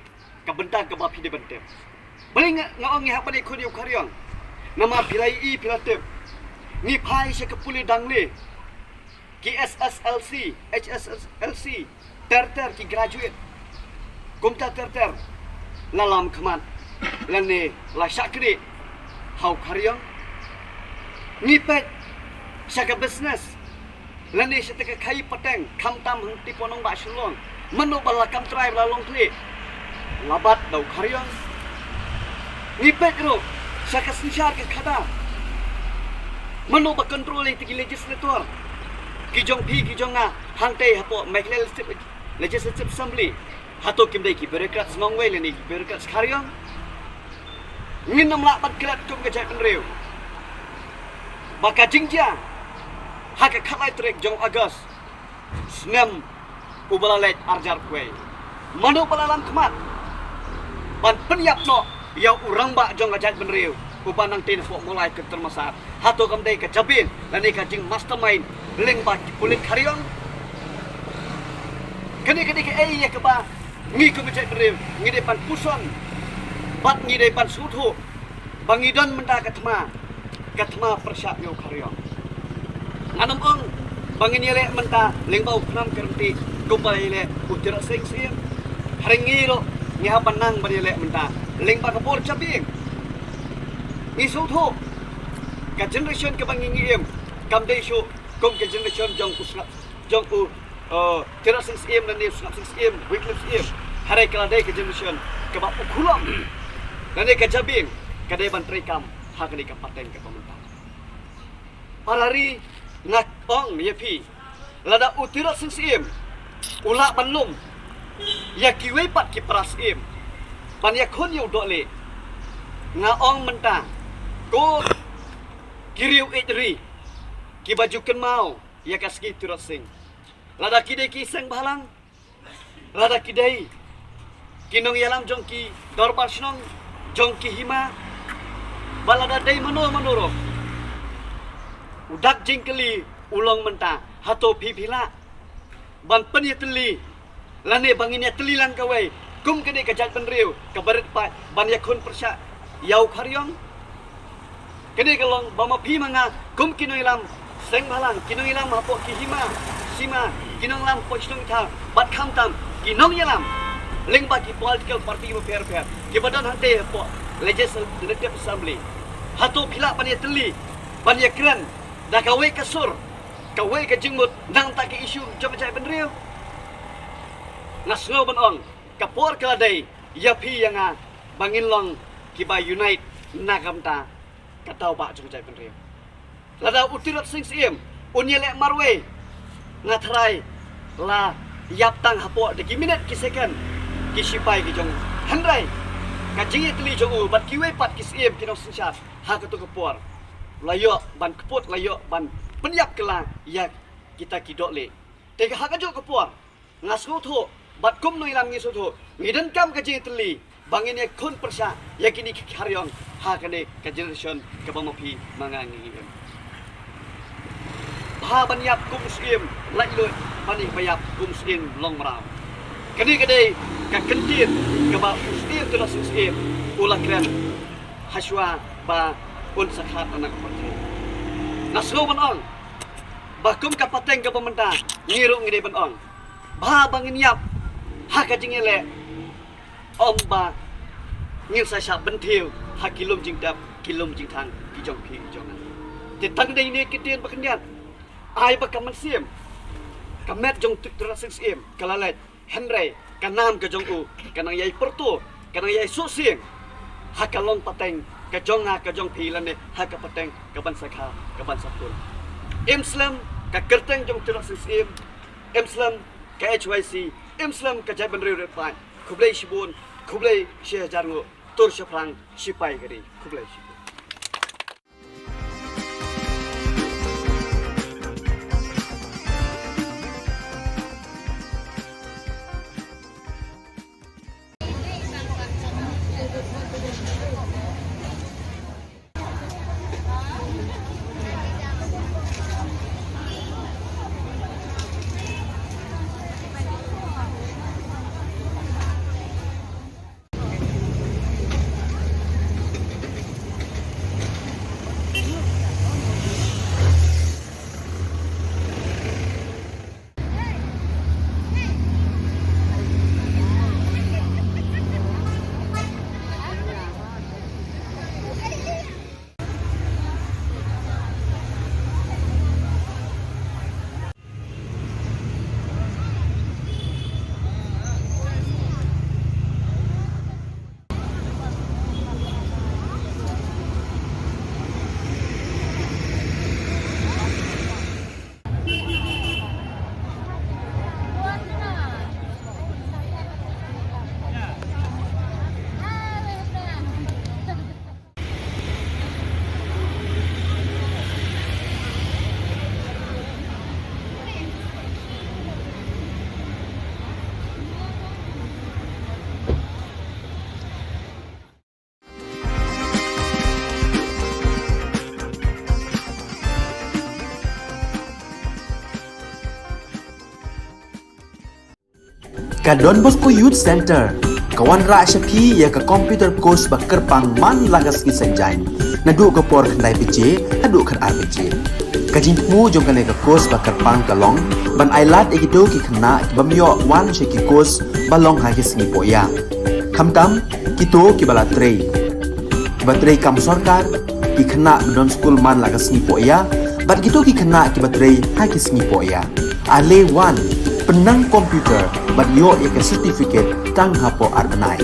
ka bynta kaba phi dei ban tip. Balei nga, nga ong ngi hap ban ïakhun ïa u khariong? Namar phi la ïohi, phi la tip, ngi phai sha ka pule dang lieh, ki S S L C, H S S L C, ter ter ki graduate, kumta ter ter la lam khmat lane la shah knieh ha u khariong. Ngi peit sha ka business lane sha ka khaïi pateng, khamtam hangtei hapoh nongbah Shillong, mano ba la kam trai ba la long khlieh? La bat da u khariong. Ngi peit ruh sha ka synshar ka khadar, mano ba control ïa ki legislator, ki jong phi ki jong nga, hangtei hapoh Meghalaya Legislative, Legislative Assembly? Hato kim dei ki bureaucrats nongwei lane ki bureaucrats khariong? Ngin ym lah ban klet kum ka jaitbynriew ba ka jingjia ha ka khatlai tarik jong August snem uba la leit arhajar khatwei, mano ba la lam khmat ban pynïap noh ïa u rangbah jong ka jaitbynriew uba nangtei napoh Mawlai Kynter Massar? Hato kam dei ka jabieng lane ka jing mastermind lyngba ki pulit khariong? Kane ka dei kaei ïa kaba ngi kum ka jaitbynriew ngi dei ban puson bad ngi dei ban sngewthuh ba ngi don mynta ka thma, ka thma pyrshah ïa u khariong. Ngan ym ong ba ngin ïaleh mynta lyngba u Khnam Kyrteng kumba ïaleh u Tirot Sing Syiem. Hynrei ngi ruh ngi hap ban nang ban ïaleh mynta lyngba ka bor jabieng. Ngi sngewthuh ka generation kaba ngi ngi im kam dei shuh kum ka generation jong u Sngap, jong u, uh, Tirot Sing Syiem lane u Sngap Sing Syiem, Wycliffe Syiem. Hynrei ka la dei ka generation kaba u khulom lane ka jabieng ka dei ban treikam ha kane ka pateng kaba mynta. Parari, nga ong ïa phi, lada u Tirot Sing Syiem u lah ban lum ïa kiwei pat ki para syiem ban ïakhun ïa u Dohlieh, nga ong mynta, ko ki riew ïeit ri kiba ju kynmaw ïa ka sngi Tirot Sing, lada ki dei ki seng bhalang, lada ki dei ki nongïalam jong ki dorbar shnong, jong ki hima, ba lada dei mano mano ruh, u dak jingkylli u long mynta, hato phi phi lah ban pynïatylli, lane ba ngin ïatylli lang kawei kum kane ka jaitbynriew kaba rit paid ban ïakhun pyrshah ïa u Khariong? Kane ka long ba ma phi ma nga kum ki nongïalam seng bhalang, ki nongïalam hapoh ki hima sima, ki nongïalam hapoh shnong thaw, bad khamtam ki nongïalam lyngba ki political party bapher bapher kiba don hangtei hapoh Legislative Assembly. Hato phi lah ban ïatylli, ban ïakren da kawei ka sur, kawei ka jingmut na ka bynta ka issue jong ka jaitbynriew? Nga sngew ban ong, ka por ka la dei ïa phi ïa nga ba ngin long kiba unite na ka bynta ka daw ba jong ka jaitbynriew. Lada u Tirot Sing Syiem un ïaleh marwei, nga tharai la ïap tang hapoh da ki minit ki second ki shipai ki jong u. Hynrei ka jingïatylli jong u bad kiwei pat ki syiem ki nongsynshar ha kato ka por, la ïoh ban kput, la ïoh ban pynïap kylla ïa kita ki Dohlieh. Te ha kajuh ka por nga sngewthuh bad kum nongïalam ngi sngewthuh, ngi donkam ka jingïatylli ba ngin ïakhun pyrshah ïa kine ki Khariong ha kane ka generation kaba ma phi ma nga ngi im. Bha ban ïap kum u syiem laitluid, ban ïa ba ïap kum u syiem longmraw. Kane ka dei ka kyntien kaba u syiem Tirot Sing Syiem u la kren hashuwa ba un sa khlad na ka pyrthei. Nga sngew ban ong ba kum ka pateng kaba mynta, ngi ruh ngi dei ban ong, bha ba ngin ïap ha ka jingïaleh, ym ba ngin sa shah bynthiew ha ki lum jingtep, ki lum jingthang ki jong phi ki jong nga. Te tang dei ne ki ktien ba khyndiat, ai ba ka mynsiem, ka met jong u Tirot Sing Syiem ka la leit, hynrei ka nam ka jong u ka nang ïai pyrto, ka nang ïai suh sieng ha ka long pateng ka jong nga ka jong phi lane ha ka pateng ka ban sa kha ka ban sa pun. Im slem ka kyrteng jong u Tirot Sing Syiem, im slem ka H Y C, im slem ka jaitbynriew rit paid. Khublei shibun, khublei shihajar nguh, tur shaphrang shipai ka ri. Khublei shibun. Ka Don Bosco Youth Center ka wanrah sha phi ïa ka computer course ba kyrpang man la ka sngi Saitjaiñ, naduh ka por khyndai baje haduh khatar baje. Ka jingthmu jong kane ka course ba kyrpang ka long ban ailad ïa kito ki khynnah ki bym ïoh wan sha ki course ba long ha ki sngi pohïa. Khamtam kito kiba la trei, kiba trei kam sorkar, ki khynnah ba don skul man la ka sngi pohïa, bad kito ki khynnah kiba trei ha ki sngi pohïa. Ale wan, pynnang computer bad ïoh ïa ka certificate tang hapoh ar bnai.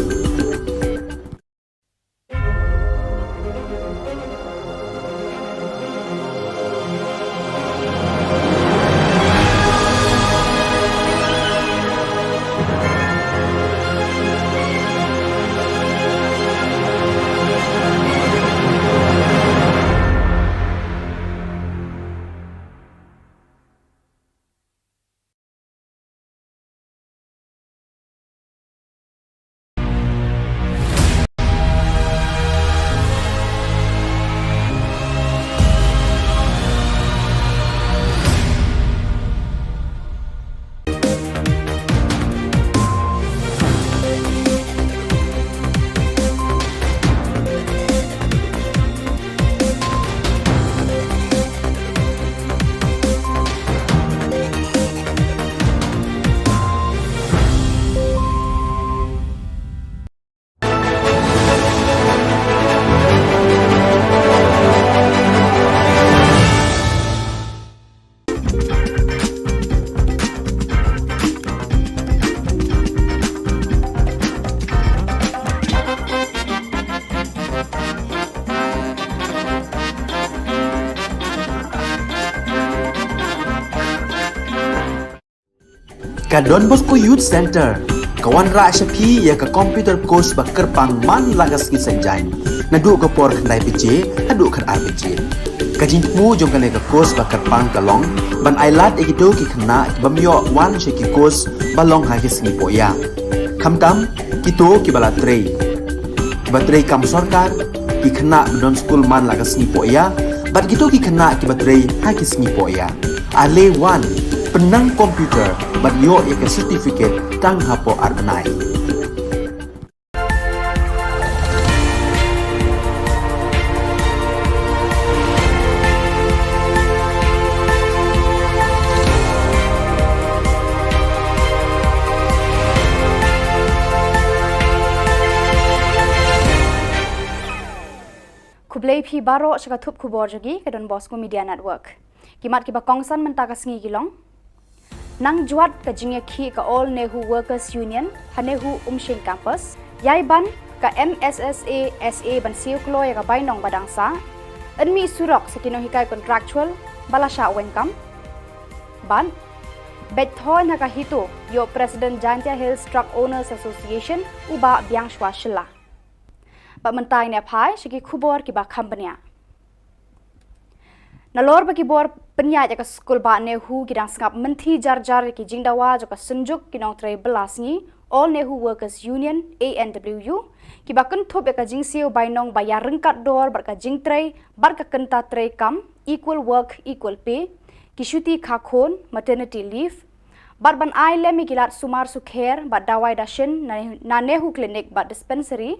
Ka Don Bosco Youth Centre ka wanrah sha phi ïa ka computer course ba kyrpang man la ka sngi Saitjaiñ, naduh ka por khyndai baje haduh khatar baje. Ka jingthmu jong kane ka course ba kyrpang ka long ban ailad ïa kito ki khynnah ki bym ïoh wan sha ki course ba long ha ki sngi pohïa, khamtam kito kiba la trei, kiba trei kam sorkar, ki khynnah ba don skul man la ka sngi pohïa, bad kito ki khynnah kiba trei ha ki sngi pohïa. Ale wan, pynnang computer bad ïoh ïa ka certificate tang hapoh ar bnai. Khublei phi baroh sha ka thup khubor jong ngi ka Don Bosco Media Network. Ki mat kiba kongsan mynta ka sngi ki long: Nang jwat ka jingïakhih ka All Nehu Workers Union ha Nehu Umshing Campus. Ïai ban ka M S S A S A ban siew kloi ïa ka bainong ba dang sah. Yn mih surok sa ki nonghikai contractual ba la shah weng kam. Bad beit thoi na ka HITO ïoh President Jaintia Hills Truck Owners Association u Bah Biangshwa Shylla. Bad mynta ngin ïa phai sha ki khubor kiba kham bniah. Nalor ba ki bor pynïaid ïa ka skul bah Nehu ki dang sngap mynthi jar jar ïa ki jingdawa jong ka Synjuk ki Nongtrei Bylla Sngi, All Nehu Workers Union, A N W U, kiba kynthup ïa ka jingsiew bainong ba ïaryngkat dor bad ka jingtrei bad ka kynta trei kam, equal work, equal pay, ki shuti kha khun, maternity leave, bad ban ai lem ïa ki lad sumar sukher bad dawai dashin na, na Nehu Clinic bad Dispensary.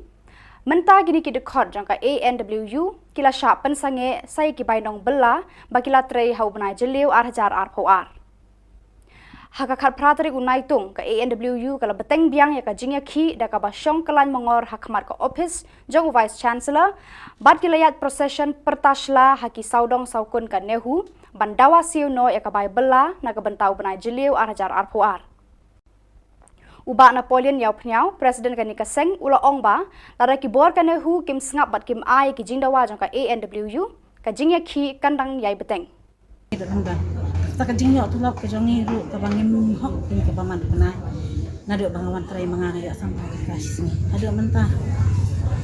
Mynta kine ki dkhot jong ka A N W U ki la shah pynsangeh sa ïa ki bainong bylla ba ki la trei ha u bnai Jylliew ar hajar arphew ar. Ha ka khatphra tarik u Naitung, ka A N W U ka la bteng biang ïa ka jingïakhih da kaba shong kyllaiñ mongor ha khmat ka ophis jong u Vice Chancellor, bad ki la ïaid procession pyrta shla ha ki sawdong sawkun ka Nehu ban dawa siew noh ïa ka bai bylla na ka bynta u bnai Jylliew ar hajar arphew ar. U Bah Napoleon Ïawphniaw, President kane ka seng, u la ong ba lada ki bor ka Nehu kim sngap bad kim ai ki jingdawa jong ka A N W U, ka jingïakhih kan dang ïai bteng. Kata ka jingïoh tulop ka jong ngi ruh kaba ngim hok pyn kaba man kane. Naduh ba nga wan trei ma nga nga ïoh sampha ka sngi haduh mynta.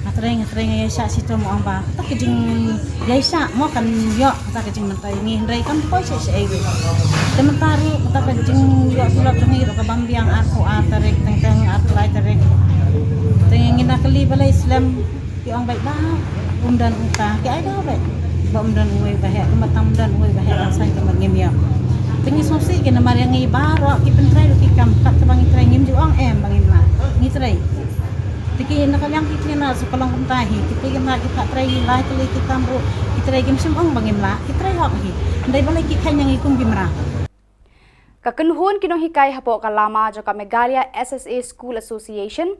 Nga trei, nga trei, nga ïaishah shitom, ong ba kata ka jingïaishah mo kan ïoh kata ka jingmynta ïa ngi, hynrei kam poi sha sha ei ruh. Te mynta ruh kata ka jingïoh tulop jong ngi ruh ka bam biang arphew ar tarik, teng teng arphew lai tarik. Te ngi na kylli balei slem. Ki ong beit ba um don uta, ki ai da beit ba um don uwei ba heh, kumba tang um don uwei ba heh, tang saiñ kumba ngim ïoh. Te ngi sngewsih ki namar ïa ngi baroh ki pyntrei ruh ki kam, kat kaba ngi trei ngim ju ong em ba ngim lah. Ngi trei. Te ki na ka liang ki kynnoh sa ka long kumta hi, ki phi ki na ki pat trei hi lai tylli ki kam ruh ki trei, kim shym ong ba ngim lah, ki trei hok hi. Hynrei balei ki kheiñ ïa ngi kum ki mra. Ka kynhun ki nonghikai hapoh ka lama jong ka Meghalaya S S A School Association,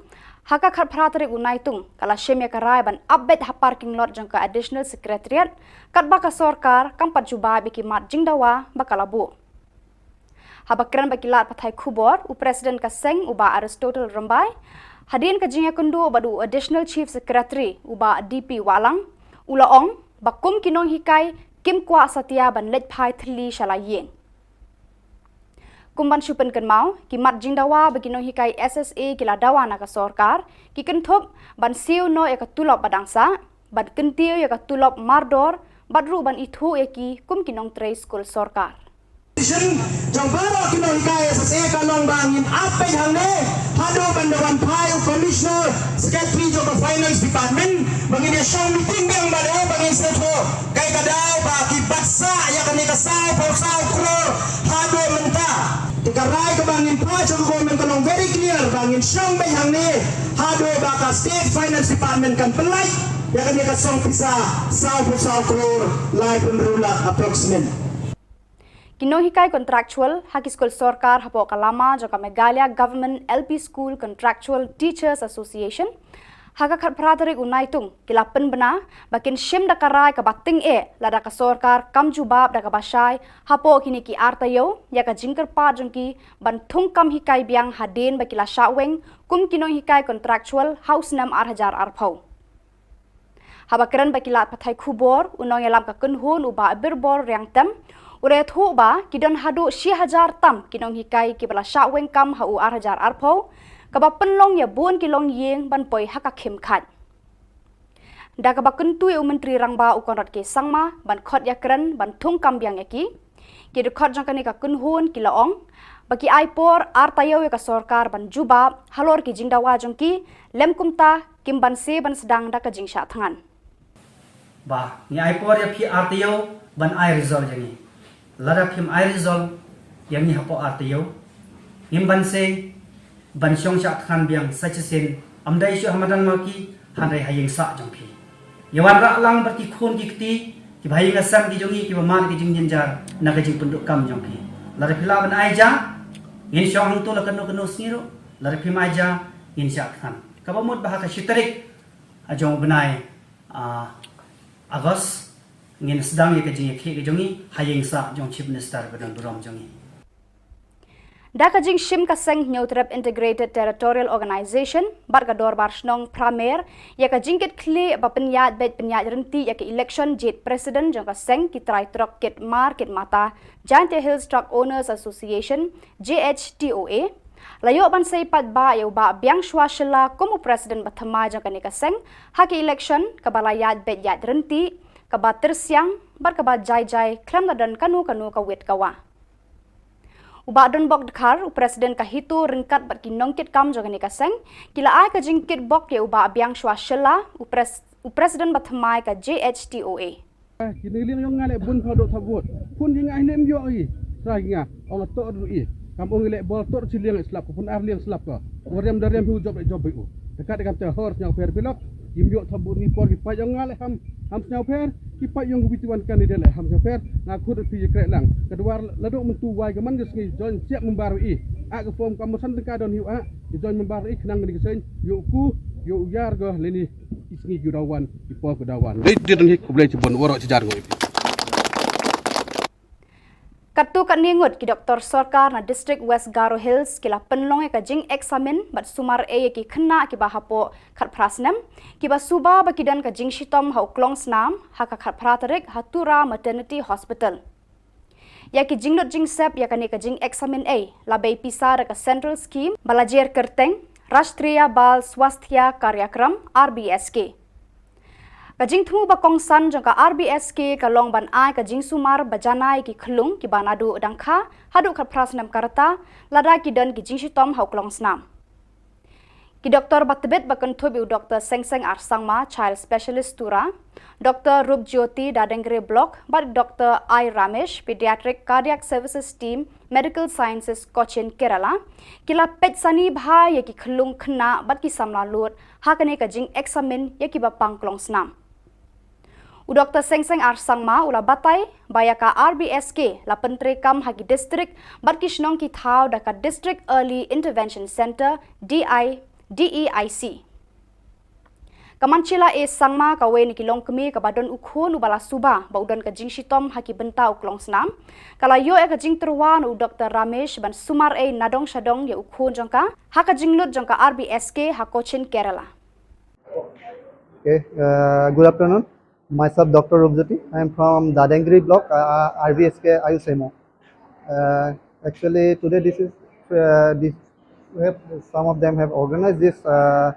ha ka khatphra tarik u Naitung, ka la shim ïa ka rai ban ap beit ha parking lot jong ka Additional Secretariat, katba ka sorkar kam pat jubab ïa ki mat jingdawa ba ka la buh. Haba kren bad ki lad pathai khubor, u President ka seng u Bah Aristotle Rymbai, hadien ka jingïakynduh bad u Additional Chief Secretary u Bah D P Wahlang, u la ong ba kum ki nonghikai kim kwah satia ban leit phai thylli sha la ïing. Kum ban shu pynkynmaw, ki mat jingdawa ba ki nonghikai S S A ki la dawa na ka sorkar ki kynthup ban siew noh ïa ka tulop ba dang sah, ban kyntiew ïa ka tulop mardor, bad ruh ban ithuh ïa ki kum ki nongtrei skul sorkar. Position jong baroh ki nonghikai S S A ka long ba ngin ap beit hangne haduh ban da wan phai u Commissioner Secretary jong ka Finance Department, ba ngin ïa shong meeting biang bad u, ba ngin sngewthuh kaei ka daw ba ki bat sah ïa kane ka saw phew saw klur haduh mynta. Te ka rai kaba ngin phah sha ka government ka long very clear ba ngin shong beit hangne haduh ba ka State Finance Department kan pynlait ïa kane ka song pisa saw phew saw klur lai phew hynriew lak approximate. Ki nonghikai contractual ha ki skul sorkar hapoh ka lama jong ka Meghalaya Government L P School Contractual Teachers Association, ha ka khatphra tarik u Naitung, ki la pynbna ba kin shim da ka rai kaba tyngeh lada ka sorkar kam jubab da kaba shai hapoh kine ki ar taïew ïa ka jingkyrpad jong ki ban thung kam hikai biang hadien ba ki la shah weng kum ki nonghikai contractual ha u snem ar hajar arphew. Haba kren bad ki lad pathai khubor, u nongïalam ka kynhun u Bah Birbor Riangtem, U la ïathuh ba ki don haduh shi hajar tam ki nonghikai kiba la shah weng kam ha u ar hajar arphew, kaba pynlong ïa bun ki longïing ban poi ha ka khim khait. Da kaba kyntu ïa u Myntri Rangbah u Conrad K Sangma ban khot ïakren ban thung kam biang ïa ki, ki dkhot jong kane ka kynhun ki la ong ba ki ai por ar taïew ïa ka sorkar ban jubab halor ki jingdawa jong ki, lym kumta kim banse ban sdang da ka jingshah thngan. Ba ngi ai por ïa phi ar taïew ban ai result ïa ngi. Lada phim ai result ïa ngi hapoh ar taïew, ngim banse ban shong shah thngan biang sa shisien, ym dei shuh ha madan ma ki, hynrei ha ïing sah jong phi. Ïa wanrah lang bad ki khun ki kti kiba ha ïing ha sem ki jong ngi kiba mad ki jingjynjar na ka jingpynduh kam jong phi. Lada phi lah ban ai ja, ngin shong hangto la kano kano sngi ruh. Lada phim ai ja, ngin shah thngan. Kaba mut ba ha ka shi tarik, ah, jong u bnai, ah, August, ngin sdang ïa ka jingïakhih ka jong ngi ha ïing sah jong Chief Minister ba don burom jong ngi. Da ka jingshim ka seng Hynñiewtrep Integrated Territorial Organization bad ka Dorbar Shnong Pramer ïa ka jingkit khlieh ba pynïaid beit pynïaid ryntih ïa ka election jied president jong ka seng ki trai trok kit mar kit mata, Jaintia Hills Truck Owners Association, J H T O A, la ïoh ban sei paidbah ïa u Bah Biangshwa Shylla kum u president ba thymmai jong kane ka seng ha ka election kaba la ïaid beit ïaid ryntih, kaba tyrsiang bad kaba jai jai khlem da don kano kano ka wit ka wah. U Bah Donbok Dkhar, u president ka HITO, ryngkat bad ki nongkitkam jong kane ka seng, ki la ai ka jingkitbok ïa u Bah Biangshwa Shylla, u pres-, u president ba thymmai ka J H T O A. Ki ne liang ïong nga leh bun pha doh tha vote. Phun ki nga hi ne ym ïoh i. Trai ki nga ong a toh ruh i. Kam ong i leh bol toh chi liang i slap ko, phun ar liang slap ko. U riam da riam hi, u jop da jop hi u. Te kat kam te hor sñiaw pher bilok. Im ïoh tha vote ni por ki paid ïong nga leh ham, ham sñiaw pher. Ki paid ïong ki witiwan kan i de leh ham sñiaw pher. Nga khut phi ïa kreh lang. Ka dwar la doh myntu wai ka man ka sngi join siap member i. A ka form kam san tyngka don hi u a. Ki join member i khnang ni ka seng ïoh ku ïoh u yar go leni. Ki sngi ki dawan, ki por ki dawan. Dei dei dang hi khublei chibun, waroh chijar ngoi. Katto katne ngut ki doktor sorkar na District West Garo Hills ki la pynlong ïa ka jingexamine bad sumar ei ïa ki khynnah kiba hapoh khatphra snem, kiba suba ba ki don ka jingshitom ha u klongsnam ha ka khatphra tarik ha Tura Maternity Hospital. Ïa ki jinglut jingsep ïa kane ka jingexamine ei la bei pisa da ka Central Scheme ba la jer kyrteng Rashtriya Bal Swasthya Karyakram, R B S K. Ka jingthmu ba kongsan jong ka R B S K ka long ban ai ka jingsumar ba janai ki khyllung kiba naduh dang kha haduh khatphra snem ka rta lada ki don ki jingshitom ha u klongsnam. Ki doktor ba tbit ba kynthup ïa u Doktor Sengseng R Sangma, Child Specialist Tura, Doktor Rupjyoti, Dadengri Block, bad Doktor I Ramesh, Pediatric Cardiac Services Team, Medical Sciences, Cochin, Kerala, ki la peit sani bha ïa ki khyllung khynnah bad ki samla lud ha kane ka jingexamine ïa kiba pang klongsnam. U Doktor Sengseng R Sangma u la batai ba ïa ka R B S K la pyntreikam ha ki district bad ki shnong ki thaw da ka District Early Intervention Centre, D I, D E I C. Ka Manchila A Sangma, kawei na ki longkmie kaba don u khun uba la suba ba u don ka jingshitom ha ki bynta u klongsnam, ka la ïoh ïa ka jingtyrwa na u Doktor Ramesh ban sumar ei nadong shadong ïa u khun jong ka ha ka jinglut jong ka R B S K ha Cochin, Kerala. Okay, uh, good afternoon. Myself, Doctor Rupjyoti. I am from Dadengri block, uh, R B S K Ayush M O. Uh, actually, today this is, uh, this, we have, some of them have organized this, uh,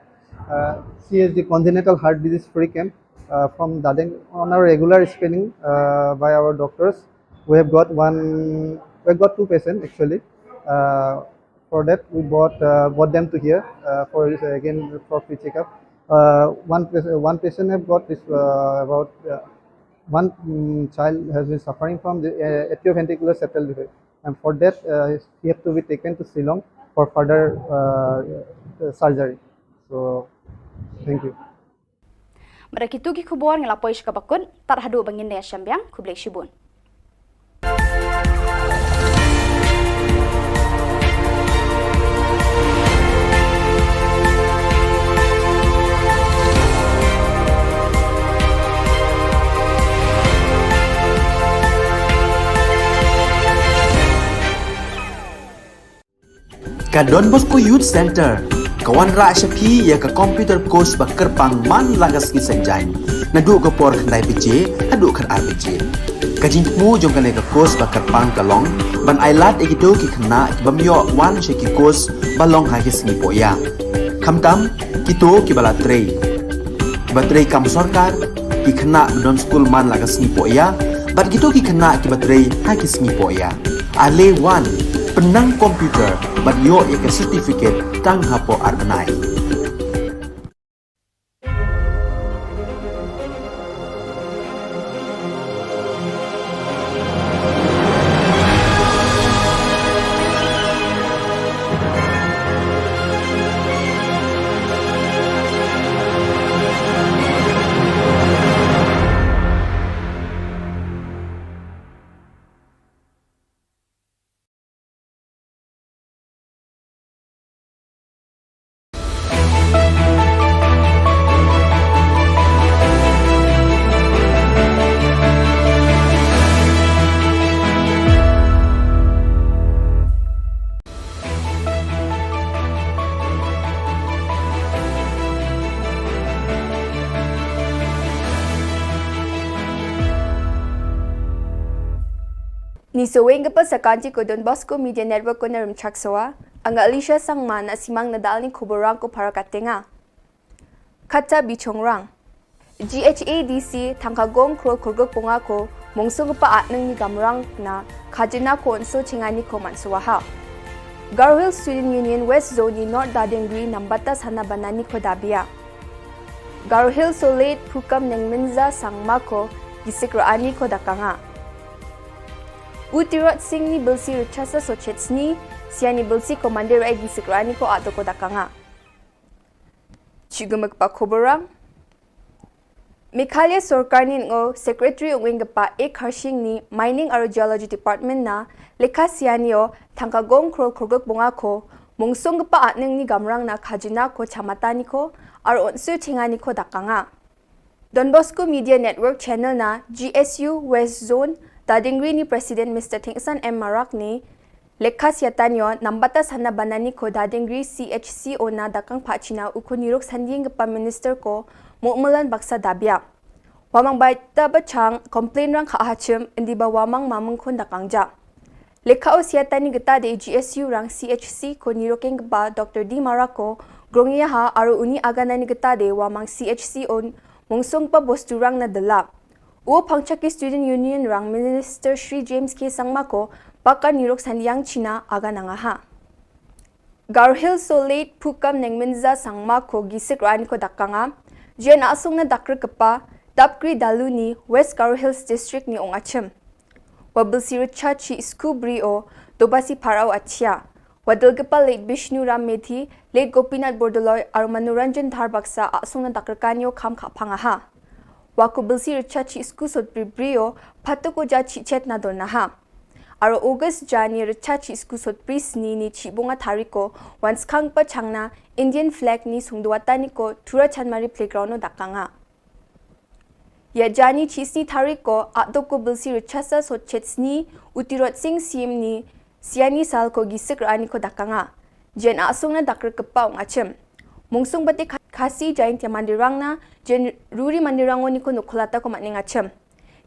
uh, C H D, congenital heart disease free camp, uh, from Dadeng on a regular screening, uh, by our doctors. We have got one, we have got two patients actually. Uh, For that, we brought, uh, brought them to here, uh, for, uh, again for free checkup. Uh, one pa-, one patient have got this, uh, about, uh, one, mm, child has been suffering from the, uh, atrioventricular septal defect, and for that, uh, he have to be taken to Shillong for further, uh, uh, surgery. So, thank you. Bad da kitu ki khubor ngi la poi sha kaba kut, tad haduh ba ngin ïashem biang, khublei shibun. Ka Don Bosco Youth Center ka wanrah sha phi ïa ka computer course ba kyrpang man la ka sngi Saitjaiñ, naduh ka por khyndai baje haduh khatar baje. Ka jingthmu jong kane ka course ba kyrpang ka long ban ai lad ïa kito ki khynnah ki bym ïoh wan sha ki course ba long ha ki sngi pohïa. Khamtam kito ki ba la trei, ki ba trei kam sorkar, ki khynnah ba don skul man la ka sngi pohïa, bad kito ki khynnah ki ba trei ha ki sngi pohïa. Ale wan, pynnang computer bad ïoh ïa ka certificate tang hapoh ar bnai. Ni saweng ka pasa kanti ko Don Bosco Media Network ko na Rumchak Soa, anga Alicia Sangma na simang na dalni khubor rang ko para katenga. Kata bichong rang. G H A D C thangka gong krol kurguk punga ko mungsung pa atnung ni gamrang na khajina ko unso chingani ko mansuaha. Garo Hills Student Union West Zone ni North Dadingri nambata sana banani ko dabia. Garo Hills Solid Pukam Nengminza Sangma ko gisik rani ko dakanga. Utirot Singh ni bilsi richasa sochet sni, siani bilsi ko mandir ai gisik rani ko ato ko dakanga. Chigumik pa khubor rang. Meghalaya sorkar ni ngo secretary ungwing pa A Kharshing ni Mining aro Geology Department na lekha siani o thangka gong krol kurguk bunga ko mungsung pa atnung ni gamrang na khajina ko chamatani ko aro unsu chingani ko dakanga. Don Bosco Media Network Channel na G S U West Zone Dadingri ni President Mister Thingsan M Marak ni lekha siatanio nambata sana banani ko Dadingri C H C o na dakang phachina uko nirok sandiang pa Minister ko Momolan Baksa dabia. Wamang baita bachang complain rang kha hachim indi ba wamang mamung khun dakang ja. Lekha o siatani geta de G S U rang C H C ko nirokeng ba Doctor D Marak ko grongya ha aro uni aganani geta de wamang C H C o mungsung pa bostu rang na delap. U Pangchaki Student Union rang Minister Shri James K Sangma ko pakar nirok sandiang china aga nangaha. Garo Hills Solid Pukam Nengminza Sangma ko gisik rani ko dakanga. Jen asung na dakri kepa Dapkri Daluni West Garo Hills District ni ong achim. Wabilsi richa chi isku bri o dobasi parau achia. Wadil kepa late Bishnu Ram Medhi, late Gopinath Bordoloi, aro Manoranjan Dhar Baksa asung na dakri kanio kham kha pangaha. Waku bilsi richa chi isku sot bri brio, patuku ja chi chet na donaha. Aro August jani richa chi isku sot bri sni ni chi bunga tariko, wan skang pa changna Indian flag ni sungduatani ko Tura Chanmari Playground no dakanga. Ya jani chi sni tariko, atdoko bilsi richasa sot chet sni, Utirot Singh Sim ni, siani sal ko gisik rani ko dakanga. Jen asung na dakri kepa ong achim. Mungsung bati Khasi Jaintia Mandirang na, jen ruri Mandirang oni ko nukulata ko matning achim.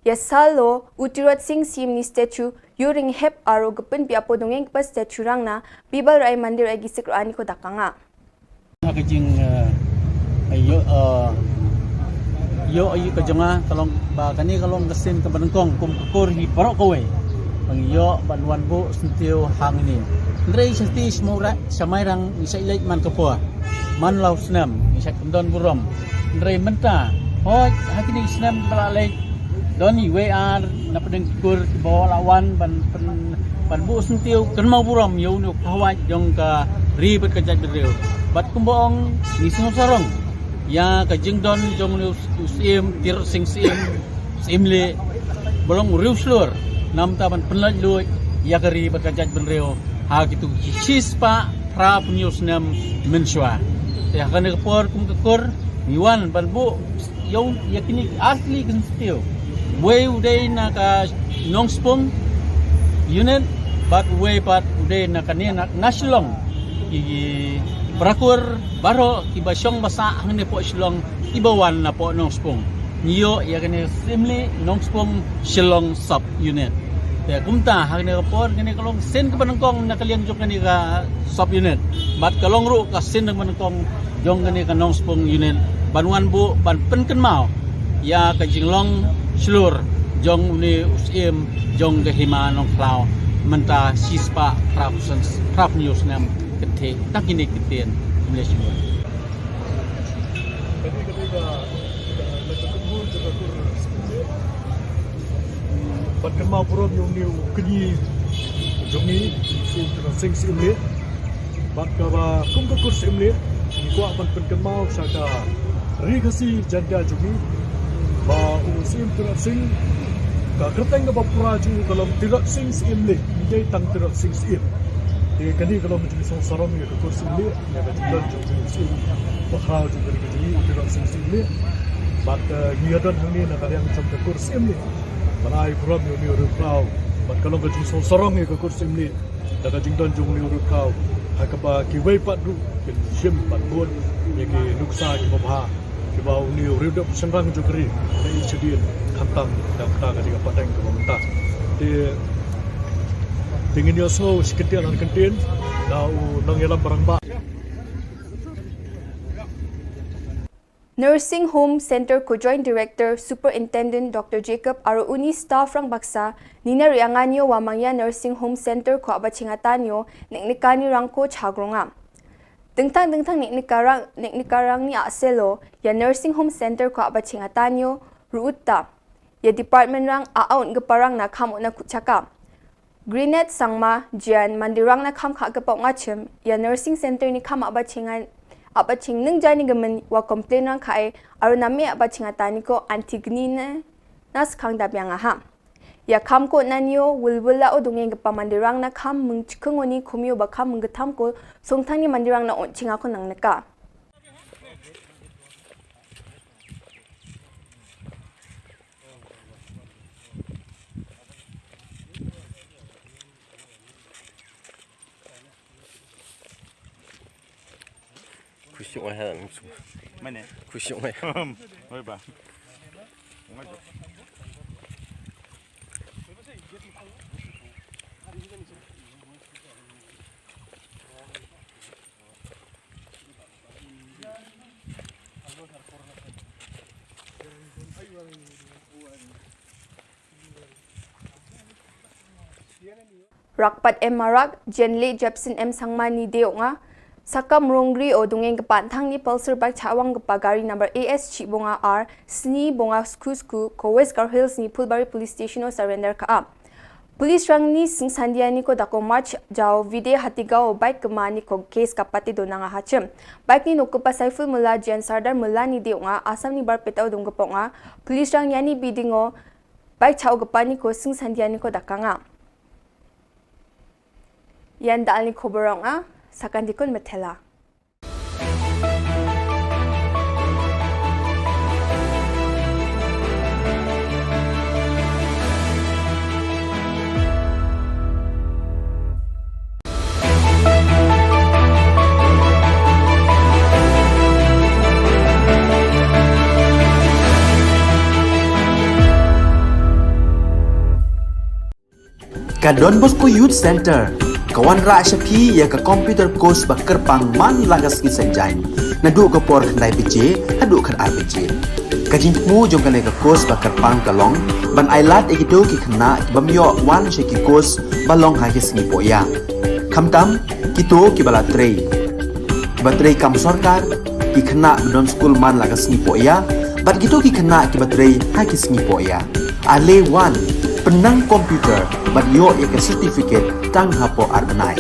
Ya salo, Utirot Singh Sim ni statue, yuring hep aro gepin pi apo dongeng kepa statue rang na, bibal rai mandir ai gisik rani ko dakanga. Ka jing, eh, yo, eh, yo, ayu ka jonga, ka long, ba, kani ka long ka sin ka banyngkong, kum ka kur hi barok kawei. Bang yo, ban wan bu, sentiw hang ni. Ndrei senti semua rak, samai rang, ni sa ilek man ka pua. Man lau snem, ni sa kundon burom. Ndrei menta, hoi, hakini snem bala lek, don i we ar, na pedeng kur, ki bawa lawan, ban, ban, ban bu sentiw, kan mau burom, yo, ni pawai, jong ka ri, bat ka jat beriu. Bat kumbong, ni sungguh sarong. Ya ka jingdon jong u Syiem, Tirot Singh Syiem, Syiem le, bolong riu slur, namta ban pynlait luit, ya ka ri bad ka jaitbynriew, ha kitu ki shispah, phra pynïew snem mynshuwa. Te ha kane ka por kum ka kur, ngi wan ban buh, ïa u, ïa kine ki asli ki sentiw. Wei u dei na ka Nongspung unit, bad wei pat u dei na kane na, na Shillong. Ki, ki para kur baroh kiba shong ba sah hangne poh Shillong kiba wan na poh Nongspung. Ngi ïoh ïa kane ka syiemlieh Nongspung Shillong Sub Unit. Te kumta ha kane ka por kane ka long sien kaba nyngkong na ka liang jong kane ka Sub Unit. Bad ka long ruh ka sien kaba nyngkong jong kane ka Nongspung Unit ban wan buh ban pynkynmaw ïa ka jinglong shlur jong une u syiem jong ka hima Nongkhlaw mynta shispah phra phew snem kynthih tang kine ki ktien. Khublei shibun. Kane ka dei ka, ka, ka kynhun jong ka kur syiemlieh. Bad kynmaw burom ïa une u kñi jong ngi, u Syiem Tynrad Sing Syiemlieh. Bad kaba kum ka kur syiemlieh ngi kwah ban pynkynmaw sha ka Ri Khasi Jaiñtia jong ngi ba u Syiem Tynrad Sing, ka kyrteng kaba pura jong u ka long Tynrad Sing Syiemlieh, ym dei tang Tynrad Sing Syiem. Te kane ka long ka jingsngew sarong ïa ka kur syiemlieh, ïa ka jingdon jong u Syiem bakhraw jong ka ri ka jong ngi, u Tynrad Sing Syiemlieh. Bad, eh, ngi ïa don hangne na ka liang jong ka kur syiemlieh ban ai burom ïa une u riewkhraw. Bad ka long ka jingsngew sarong ïa ka kur syiemlieh da ka jingdon jong une u riewkhraw, ha kaba kiwei pat ruh kin shim bad bud ïa ki nuksa kiba bha kiba une u riewdep shynrang jong ka ri u la ïeit shadien, khamtam da kata ka dei ka pateng kaba mynta. Te, te ngin ïohsngew shi kyntien ar kyntien na u nongïalam barangbah. Nursing Home Center ko Joint Director Superintendent Doctor Jacob Aro uni staff rangbaksa nina rianganyo wa mangya Nursing Home Center ko Abachingatanyo nek nekani rangko chagrongam. Dengtang dengtang nek nekarang nek nekarang ni aselo ya Nursing Home Center ko Abachingatanyo ruuta ya department rang a aun geparang na kam na kuchaka. Grinet Sangma Jian mandirang na kam kha kepok ngachim ya nursing center ni kam aba chingan aba ching neng jani gemen wa complain rang kha ai aru name aba chingatani ko Antigni ne nas kang dabiang aha. Ya kam ko nanyo wilwila o dungeng kepa mandirang na kam mengchikengoni kumyo ba kam menggetam ko songtang ni mandirang na on chinga ko nang neka. Khusyuk ai ha. Mana? Khusyuk ai. Oi ba. Rakpat M Marak, Jenle Jepson M Sangma ni deonga, Sakam Rongri o dungeng kepa thang ni Pulsar bike chawang kepa gari number A S chibonga R sni bonga sku sku ko West Garo Hills ni Phulbari Police Station o surrender ka ap. Police rang ni sing sandia ni ko dako March jao vide hatiga o bike kema ni ko case kapate donanga hachim. Bike ni no kepa Saiful Mula Jian Sardar Mula ni deonga Assam ni bar petau dong keponga. Police rang yani bidingo bike chao kepa ni ko sing sandia ni ko dakanga. Yan dal ni koborong a sakan dikon metela. Ka Don Bosco Youth Center ka wanrah sha phi ïa ka computer course ba kyrpang man la ka sngi Saitjaiñ naduh ka por khyndai baje haduh khatar baje. Ka jingthmu jong kane ka course ba kyrpang ka long ban ailad ïa kito ki khynnah ki bym ïoh wan sha ki course ba long ha ki sngi pohïa. Khamtam kito kiba la trei, kiba trei kam sorkar, ki khynnah ba don skul man la ka sngi pohïa bad kito ki khynnah kiba trei ha ki sngi pohïa. Ale wan pynnang computer bad ïoh ïa ka certificate tang hapoh ar bnai.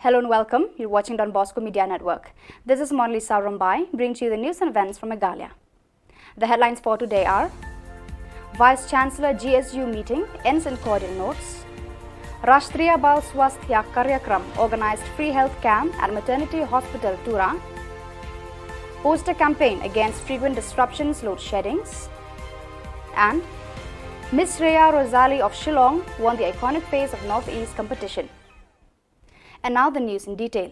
Hello and welcome. You're watching Don Bosco Media Network. This is Monlisa Rombai, bringing to you the news and events from Meghalaya. The headlines for today are: Vice Chancellor G S U meeting ends in cordial notes. Rashtriya Bal Swasthya Karyakram organized free health camp at Maternity Hospital Tura. Poster campaign against frequent disruptions, load sheddings. And Miss Shreya Rozali of Shillong won the iconic face of Northeast competition. And now the news in detail.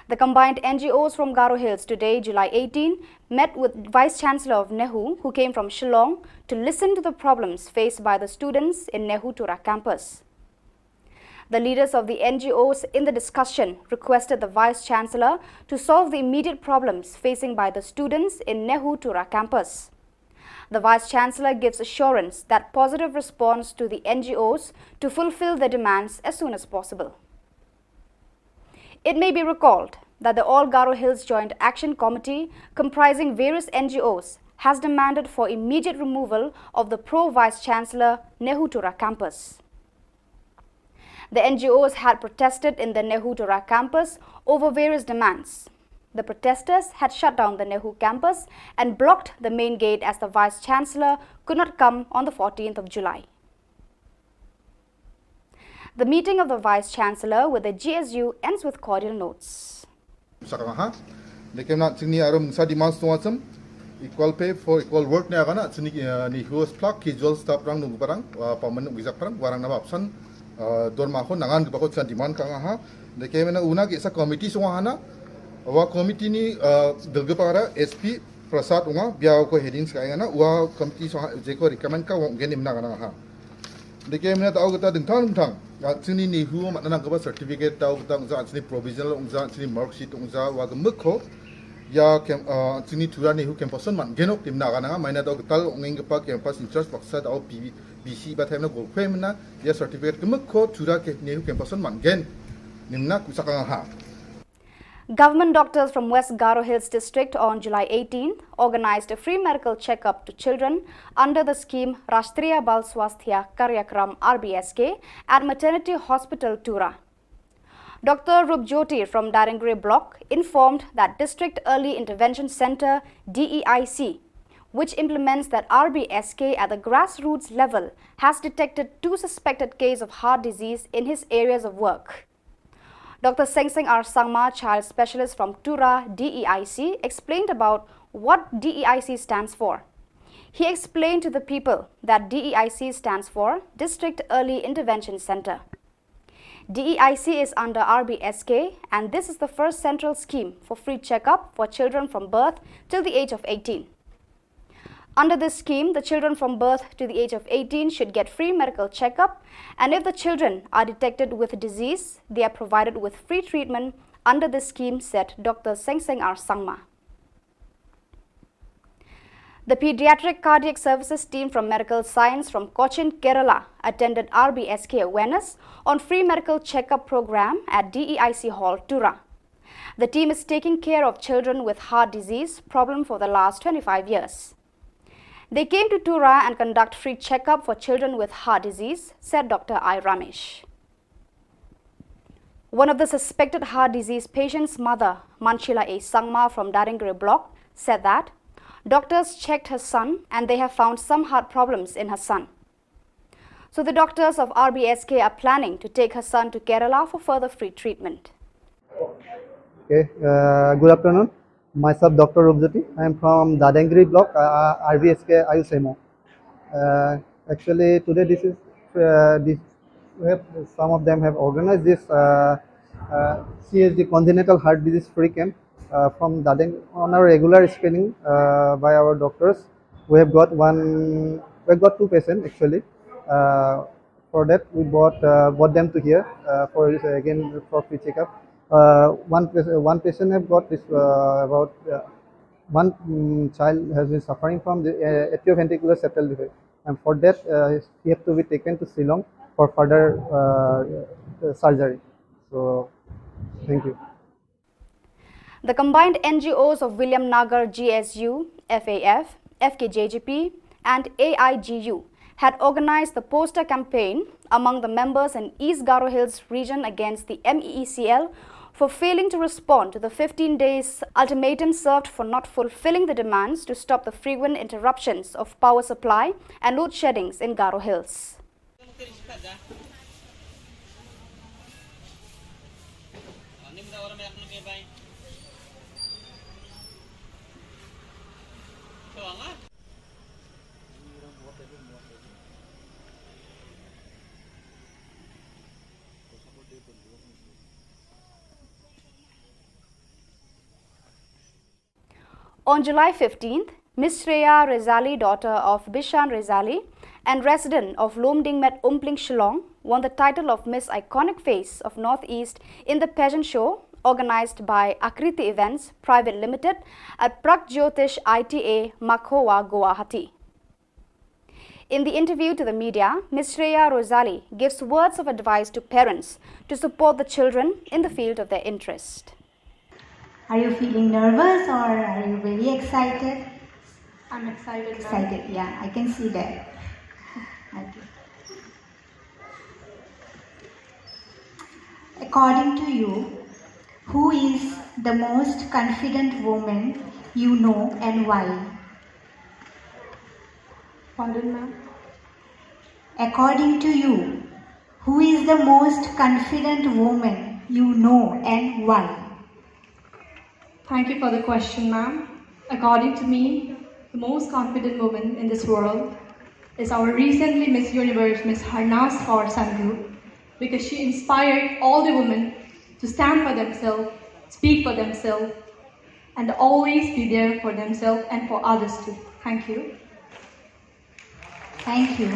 The combined N G Os from Garo Hills today, July eighteen, met with Vice Chancellor of NEHU, who came from Shillong, to listen to the problems faced by the students in NEHU Tura campus. The leaders of the N G Os in the discussion requested the Vice Chancellor to solve the immediate problems facing by the students in NEHU Tura campus. The Vice Chancellor gives assurance that positive response to the N G Os to fulfill their demands as soon as possible. It may be recalled that the All Garo Hills Joint Action Committee, comprising various N G Os, has demanded for immediate removal of the pro Vice Chancellor NEHU Tura campus. The N G Os had protested in the NEHU Tura campus over various demands. The protesters had shut down the NEHU campus and blocked the main gate as the Vice Chancellor could not come on the fourteenth of July. The meeting of the Vice Chancellor with the G S U ends with cordial notes. Sakang ha. Lekem na chini arum sa demand stong asam. Equal pay for equal work ne agana chini ni huas plak ki jol staff rang nung parang paman nung gizak parang warang na bapsan dorma ho nangan gibako chan demand kang ha. Lekem na una ki sa committee song hana. Wa committee ni dilgepara S P Prasad unga bia ko heading ska ngana wa committee song je ko recommend ka wong genim na ngana ha. Deke mina tau kata dingtang dingtang. Chini NEHU mat nanang kaba certificate tau kata ungza chini provisional ungza chini mark sheet ungza wa gemuk ko. Ya kem chini Tura NEHU campus man genok tim na kana maina tau kata ungeng kapa campus in charge baksa tau P B C ba time na go kwe mina ya certificate gemuk ko Tura ke NEHU campus man gen. Nimna kusakang ha. Government doctors from West Garo Hills District on July eighteenth organized a free medical checkup to children under the scheme Rashtriya Bal Swasthya Karyakram, R B S K, at Maternity Hospital Tura. Doctor Rupjyoti from Darengre Block informed that District Early Intervention Center, D E I C, which implements that R B S K at the grassroots level, has detected two suspected cases of heart disease in his areas of work. Doctor Sengseng R Sangma, child specialist from Tura D E I C, explained about what D E I C stands for. He explained to the people that D E I C stands for District Early Intervention Center. D E I C is under R B S K, and this is the first central scheme for free checkup for children from birth till the age of eighteen. Under this scheme, the children from birth to the age of eighteen should get free medical checkup, and if the children are detected with disease, they are provided with free treatment under this scheme, said Doctor Sengseng R Sangma. The Pediatric Cardiac Services team from Medical Science from Cochin, Kerala, attended R B S K awareness on free medical checkup program at D E I C Hall, Tura. The team is taking care of children with heart disease problem for the last twenty-five years. They came to Tura and conduct free checkup for children with heart disease, said Doctor I Ramesh. One of the suspected heart disease patient's mother, Manshila A Sangma from Darengre Block, said that doctors checked her son and they have found some heart problems in her son. So the doctors of R B S K are planning to take her son to Kerala for further free treatment. Okay, uh, good afternoon. Myself, Doctor Rupjyoti. I am from Darengre Block, uh, R B S K Ayush M O. Uh, actually, today this is uh, this we have some of them have organized this uh, uh, C H D congenital heart disease free camp uh, from Dadeng on a regular screening uh, by our doctors. We have got one. We have got two patients actually. Uh, for that, we brought uh, brought them to here uh, for uh, again for free checkup. Uh, one pa- one patient have got this uh, about uh, one mm, child has been suffering from the uh, atrioventricular septal defect, and for that uh, he have to be taken to Shillong for further uh, uh, surgery. So, thank you. The combined N G Os of William Nagar G S U, F A F, F K J G P, and A I G U had organized the poster campaign among the members in East Garo Hills region against the M E E C L for failing to respond to the fifteen days ultimatum served for not fulfilling the demands to stop the frequent interruptions of power supply and load sheddings in Garo Hills. On July fifteenth, Miss Shreya Rezali, daughter of Bishan Rezali and resident of Lumdingmet Umpling, Shillong, won the title of Miss Iconic Face of Northeast in the pageant show organized by Akriti Events Private Limited at Pragjotish I T A, Makhowa, Guwahati. In the interview to the media, Miss Shreya Rezali gives words of advice to parents to support the children in the field of their interest. Are you feeling nervous or are you very excited? I'm excited, ma'am. Excited, yeah, I can see that. Okay. According to you, who is the most confident woman you know and why? Pardon, ma'am? According to you, who is the most confident woman you know and why? Thank you for the question, ma'am. According to me, the most confident woman in this world is our recently Miss Universe, Miss Harnas Kaur Sandhu, because she inspired all the women to stand for themselves, speak for themselves, and always be there for themselves and for others too. Thank you. Thank you.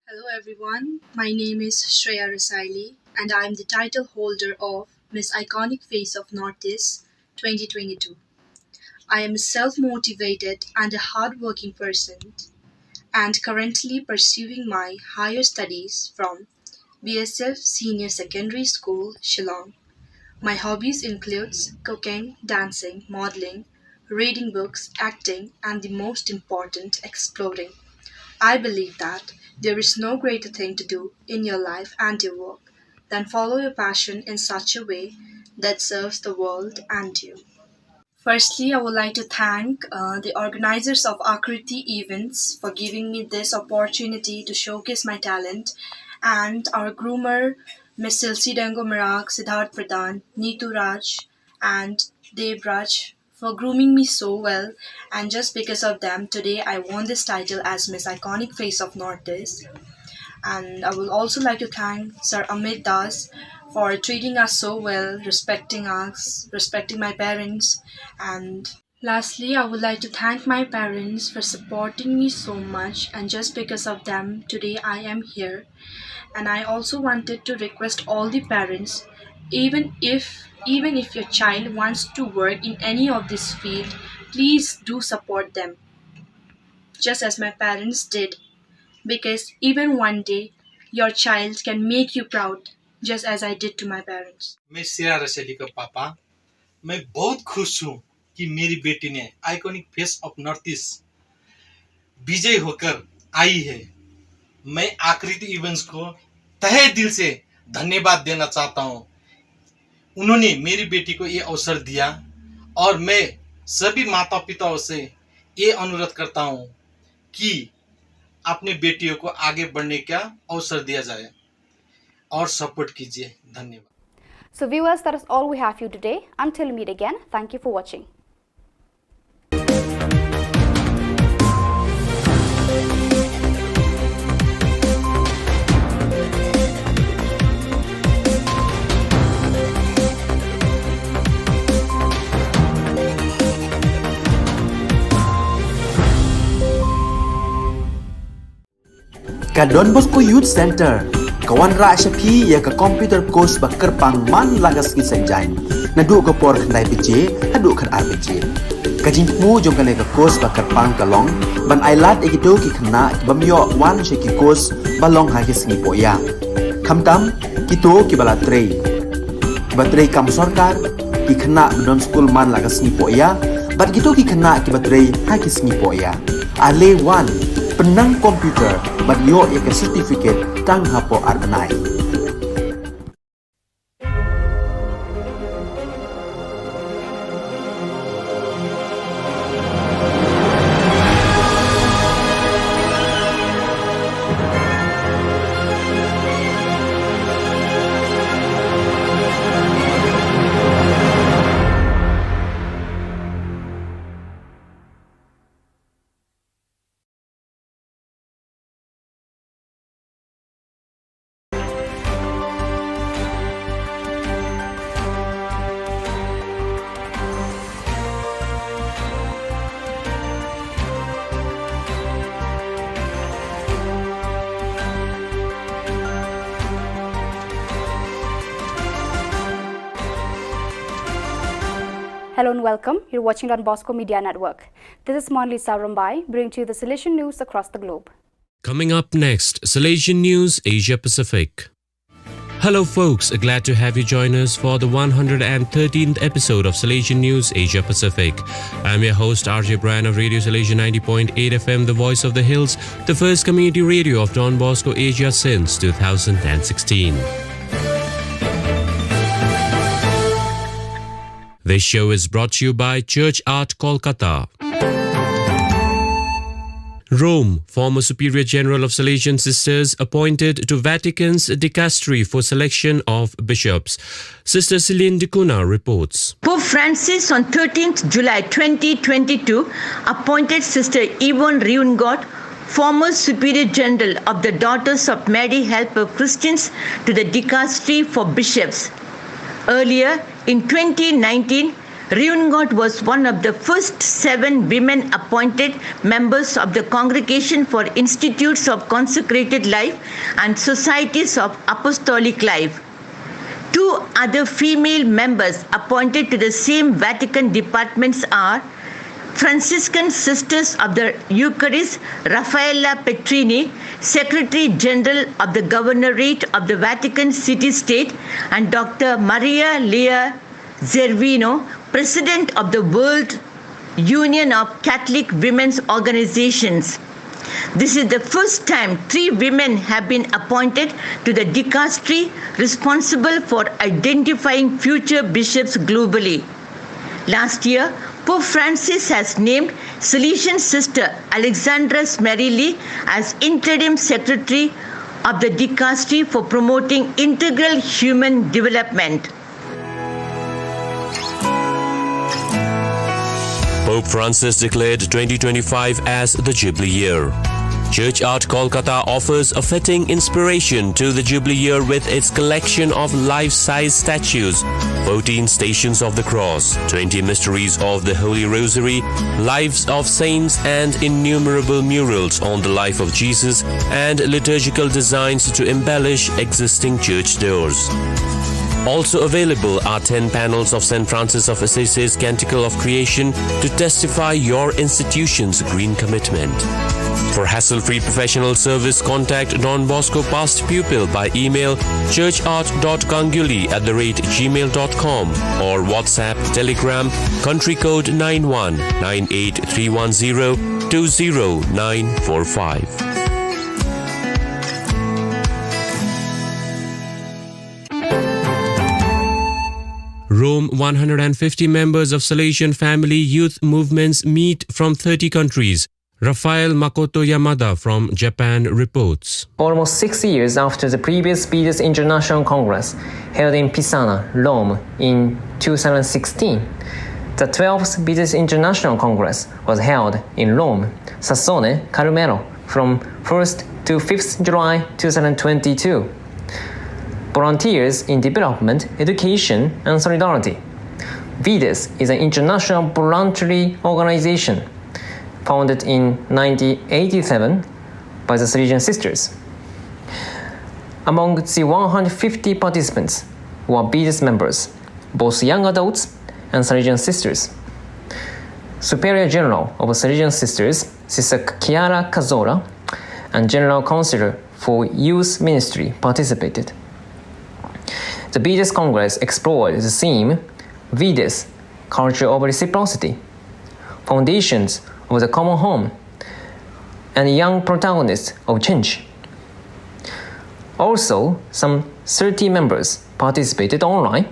Hello everyone, my name is Shreya Rasaili and I am the title holder of Miss Iconic Face of Northeast twenty twenty-two. I am a self-motivated and a hard-working person and currently pursuing my higher studies from B S F Senior Secondary School, Shillong. My hobbies includes cooking, dancing, modeling, reading books, acting, and the most important, exploring. I believe that there is no greater thing to do in your life and your work than follow your passion in such a way that serves the world and you. Firstly, I would like to thank uh, the organizers of Akriti Events for giving me this opportunity to showcase my talent, and our groomer, Miss Silsi Dengo Marak, Siddharth Pradhan, Neetu Raj, and Deb Raj, for grooming me so well, and just because of them, today I won this title as Miss Iconic Face of Northeast. And I would also like to thank Sir Amit Das for treating us so well, respecting us, respecting my parents, and lastly, I would like to thank my parents for supporting me so much, and just because of them, today I am here. And I also wanted to request all the parents, even if even if your child wants to work in any of this field, please do support them, just as my parents did, because even one day your child can make you proud, just as I did to my parents. मैं श्रेया रसैली का पापा। मैं बहुत खुश हूँ कि मेरी बेटी ने iconic face of North East विजय होकर आई है। मैं आकृति इवेंट्स को तहे दिल से धन्यवाद देना चाहता हूँ। उन्होंने मेरी बेटी को ये अवसर दिया और मैं सभी माता पिताओं से ये अनुरोध करता हूँ कि अपनी बेटियों को आगे बढ़ने का अवसर दिया जाए और सपोर्ट कीजिए। धन्यवाद। So viewers, that is all we have for you today. Until we meet again, thank you for watching. Ka Don Bosco Youth Center ka wanrah sha phi ïa ka computer course ba kyrpang man la ka sngi Saitjaiñ, naduh ka por khyndai baje haduh khatar baje. Ka jingthmu jong kane ka course ba kyrpang ka long ban ailad ïa kito ki khynnah ki bym ïoh wan sha ki course ba long ha ki sngi pohïa. Khamtam kito kiba la trei, kiba trei kam sorkar, ki khynnah ba don skul man la ka sngi pohïa, bad kito ki khynnah kiba trei ha ki sngi pohïa. Ale wan, Nang computer bad ïoh ïa ka certificate tang hapoh ar bnai. Hello and welcome. You're watching Don Bosco Media Network. This is Monlisa Rumbai, bringing to you the Salesian news across the globe. Coming up next, Salesian News Asia Pacific. Hello, folks. Glad to have you join us for the one hundred thirteenth episode of Salesian News Asia Pacific. I'm your host, R J Brian of Radio Salesian ninety point eight F M, the voice of the hills, the first community radio of Don Bosco Asia since two thousand sixteen. This show is brought to you by Church Art Kolkata. Rome, former Superior General of Salesian Sisters appointed to Vatican's dicastery for selection of bishops. Sister Celine Dikuna reports. Pope Francis on thirteenth July twenty twenty-two appointed Sister Yvonne Riungot, former Superior General of the Daughters of Mary Help of Christians, to the dicastery for bishops. Earlier, in twenty nineteen, Riungot was one of the first seven women appointed members of the Congregation for Institutes of Consecrated Life and Societies of Apostolic Life. Two other female members appointed to the same Vatican departments are Franciscan Sisters of the Eucharist, Raffaella Petrini, Secretary General of the Governorate of the Vatican City State, and Doctor Maria Lea Zervino, President of the World Union of Catholic Women's Organizations. This is the first time three women have been appointed to the dicastery responsible for identifying future bishops globally. Last year, Pope Francis has named Salesian Sister Alexandra Smerilli as interim secretary of the dicastery for promoting integral human development. Pope Francis declared twenty twenty-five as the Jubilee year. Church Art Kolkata offers a fitting inspiration to the Jubilee year with its collection of life-size statues, fourteen Stations of the Cross, twenty Mysteries of the Holy Rosary, lives of saints, and innumerable murals on the life of Jesus and liturgical designs to embellish existing church doors. Also available are ten panels of Saint Francis of Assisi's Canticle of Creation to testify your institution's green commitment. For hassle-free professional service, contact Don Bosco past pupil by email churchart.ganguly at the rate gmail.com or WhatsApp, Telegram, country code nine one nine eight three one zero two zero nine four five. Rome, one hundred fifty members of Salesian family youth movements meet from thirty countries. Rafael Makoto Yamada from Japan reports. Almost six years after the previous Fides International Congress held in Pisana, Rome in two thousand sixteen, the twelfth Fides International Congress was held in Rome, Sassone, Carmelo, from first to fifth July two thousand twenty-two. Volunteers in Development, Education, and Solidarity. Fides is an international voluntary organization founded in nineteen eighty-seven by the Salesian Sisters. Among the one hundred fifty participants were Fides members, both young adults and Salesian Sisters. Superior General of Salesian Sisters, Sister Chiara Cazzola, and General Counselor for Youth Ministry participated. The Fides Congress explored the theme Fides, Culture of Reciprocity, Foundations of the Common Home, and young protagonists of change. Also, some thirty members participated online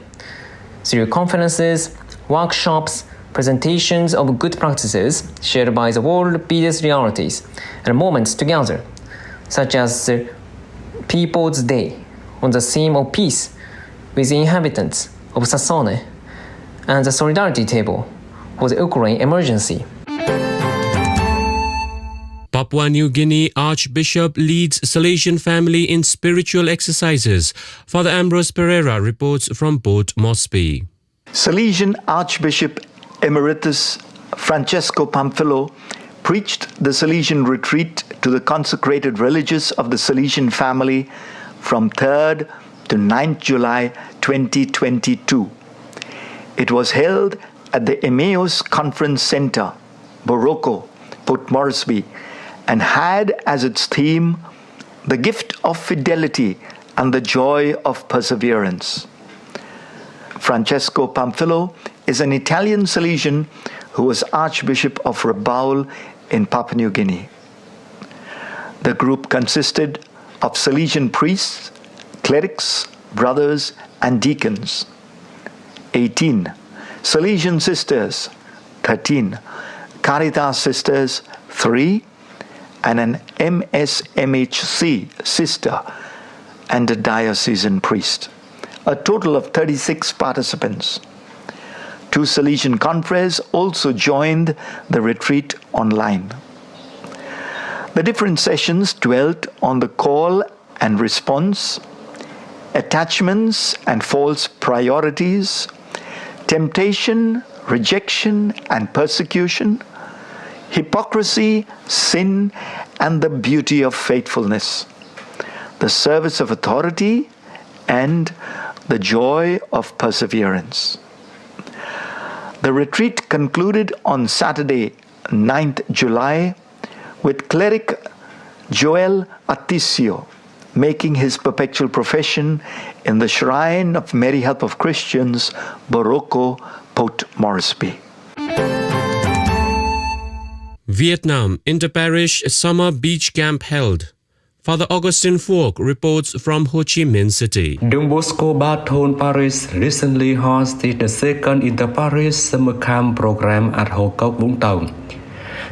through conferences, workshops, presentations of good practices shared by the world biggest realities, and moments together, such as the People's Day on the theme of peace with the inhabitants of Sassoane and the Solidarity Table for the Ukraine emergency. Papua New Guinea Archbishop leads Salesian family in spiritual exercises. Father Ambrose Pereira reports from Port Moresby. Salesian Archbishop Emeritus Francesco Pamphilio preached the Salesian retreat to the consecrated religious of the Salesian family from third to ninth July twenty twenty-two. It was held at the Emmaus Conference Centre, Boroko, Port Moresby, and had as its theme the gift of fidelity and the joy of perseverance. Francesco Pamphilio is an Italian Salesian who was Archbishop of Rabaul in Papua New Guinea. The group consisted of Salesian priests, clerics, brothers, and deacons. eighteen. Salesian sisters, thirteen. Caritas sisters, three, and an M S M H C sister and a diocesan priest. A total of thirty-six participants. Two Salesian confreres also joined the retreat online. The different sessions dwelt on the call and response, attachments and false priorities, temptation, rejection and persecution, hypocrisy, sin, and the beauty of faithfulness, the service of authority, and the joy of perseverance. The retreat concluded on Saturday, ninth July, with cleric Joel Atisio making his perpetual profession in the shrine of Mary Help of Christians, Boroko, Port Moresby. Vietnam, inter-parish summer beach camp held. Father Augustine Phuoc reports from Ho Chi Minh City. Don Bosco Baptone Parish recently hosted the second inter-parish summer camp program at Ho Kok, Vũng Tàu.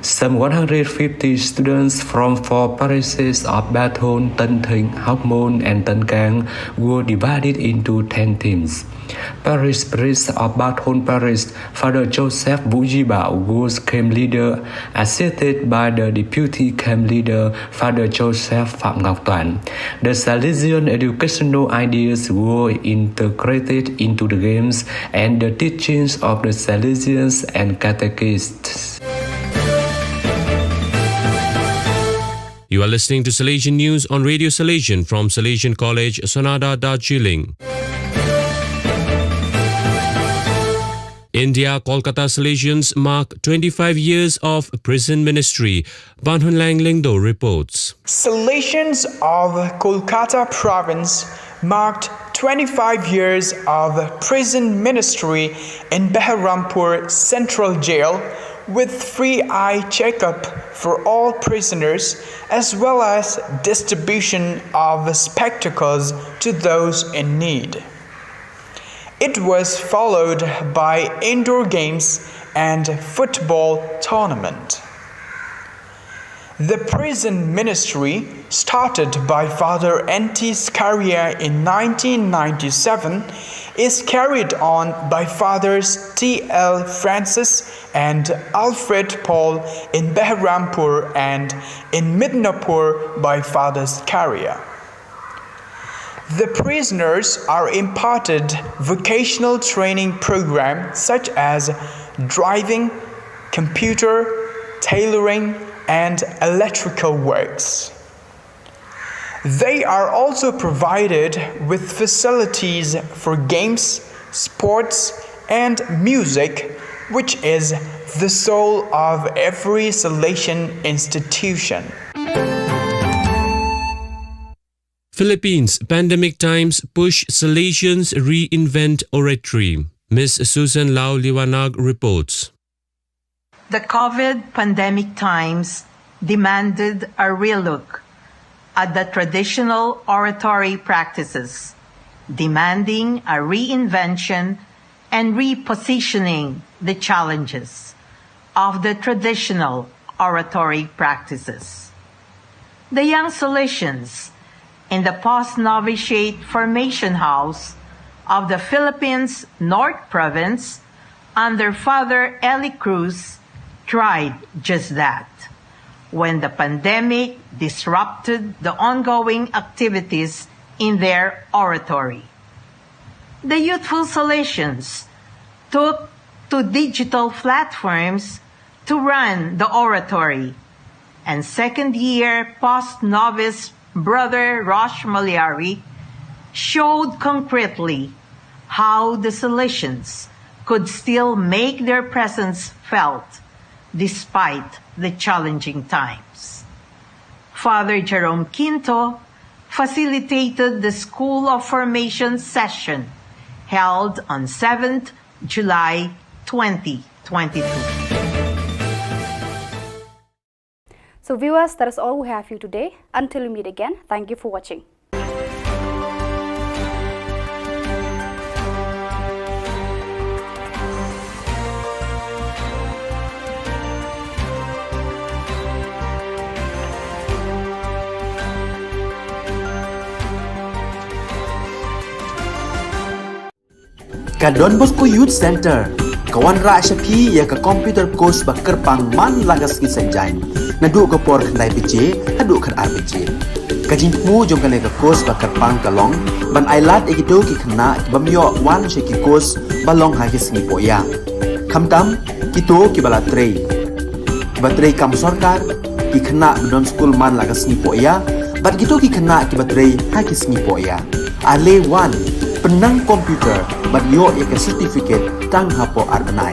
Some one hundred fifty students from four parishes of Baptone, Tân Thịnh, Hóc Môn, and Tân Cang were divided into ten teams. Parish priest of Baptone Parish, Father Joseph Wu Ji Bao, was camp leader, assisted by the deputy camp leader, Father Joseph Phạm Ngọc Toàn. The Salesian educational ideas were integrated into the games and the teachings of the Salesians and catechists. You are listening to Salesian News on Radio Salesian from Salesian College, Sonada, Darjeeling. India, Kolkata Salesians mark twenty-five years of prison ministry. Ban Hun Lang Lyngdoh reports. Salesians of Kolkata province marked twenty-five years of prison ministry in Beharampur Central Jail with free eye checkup for all prisoners as well as distribution of spectacles to those in need. It was followed by indoor games and football tournament. The prison ministry, started by Father N T Zakaria in nineteen ninety-seven, is carried on by Fathers T L Francis and Alfred Paul in Beharampur and in Midnapore by Father Zakaria. The prisoners are imparted vocational training programs such as driving, computer, tailoring, and electrical works. They are also provided with facilities for games, sports, and music, which is the soul of every Salesian institution. Philippines, pandemic times push Salesians reinvent oratory. Miss Susan Lau Liwanag reports. The COVID pandemic times demanded a relook at the traditional oratory practices, demanding a reinvention and repositioning the challenges of the traditional oratory practices. The young Salesians in the post-novitiate formation house of the Philippines North Province under Father Eli Cruz tried just that when the pandemic disrupted the ongoing activities in their oratory. The youthful Salesians took to digital platforms to run the oratory, and second year post novice Brother Rosh Maliari showed concretely how the Salesians could still make their presence felt despite the challenging times. Father Jerome Quinto facilitated the School of Formation session held on seventh July twenty twenty-two. So viewers, that is all we have for you today. Until we meet again, thank you for watching. Ka Don Bosco Youth Center ka wanrah sha phi ïa ka computer course ba kyrpang man la ka sngi Saitjaiñ, naduh ka por khyndai baje haduh khatar baje. Ka jingthmu jong kane ka course ba kyrpang ka long ban ailad ïa kito ki khynnah ki bym ïoh wan sha ki course ba long ha ki sngi poh ïa, khamtam kito kiba la trei, kiba trei kam sorkar, ki khynnah ba don skul man la ka sngi poh ïa, bad kito ki khynnah kiba trei ha ki sngi poh ïa. Ale wan, pynnang computer bad ïoh ïa ka certificate tang hapoh ar bnai.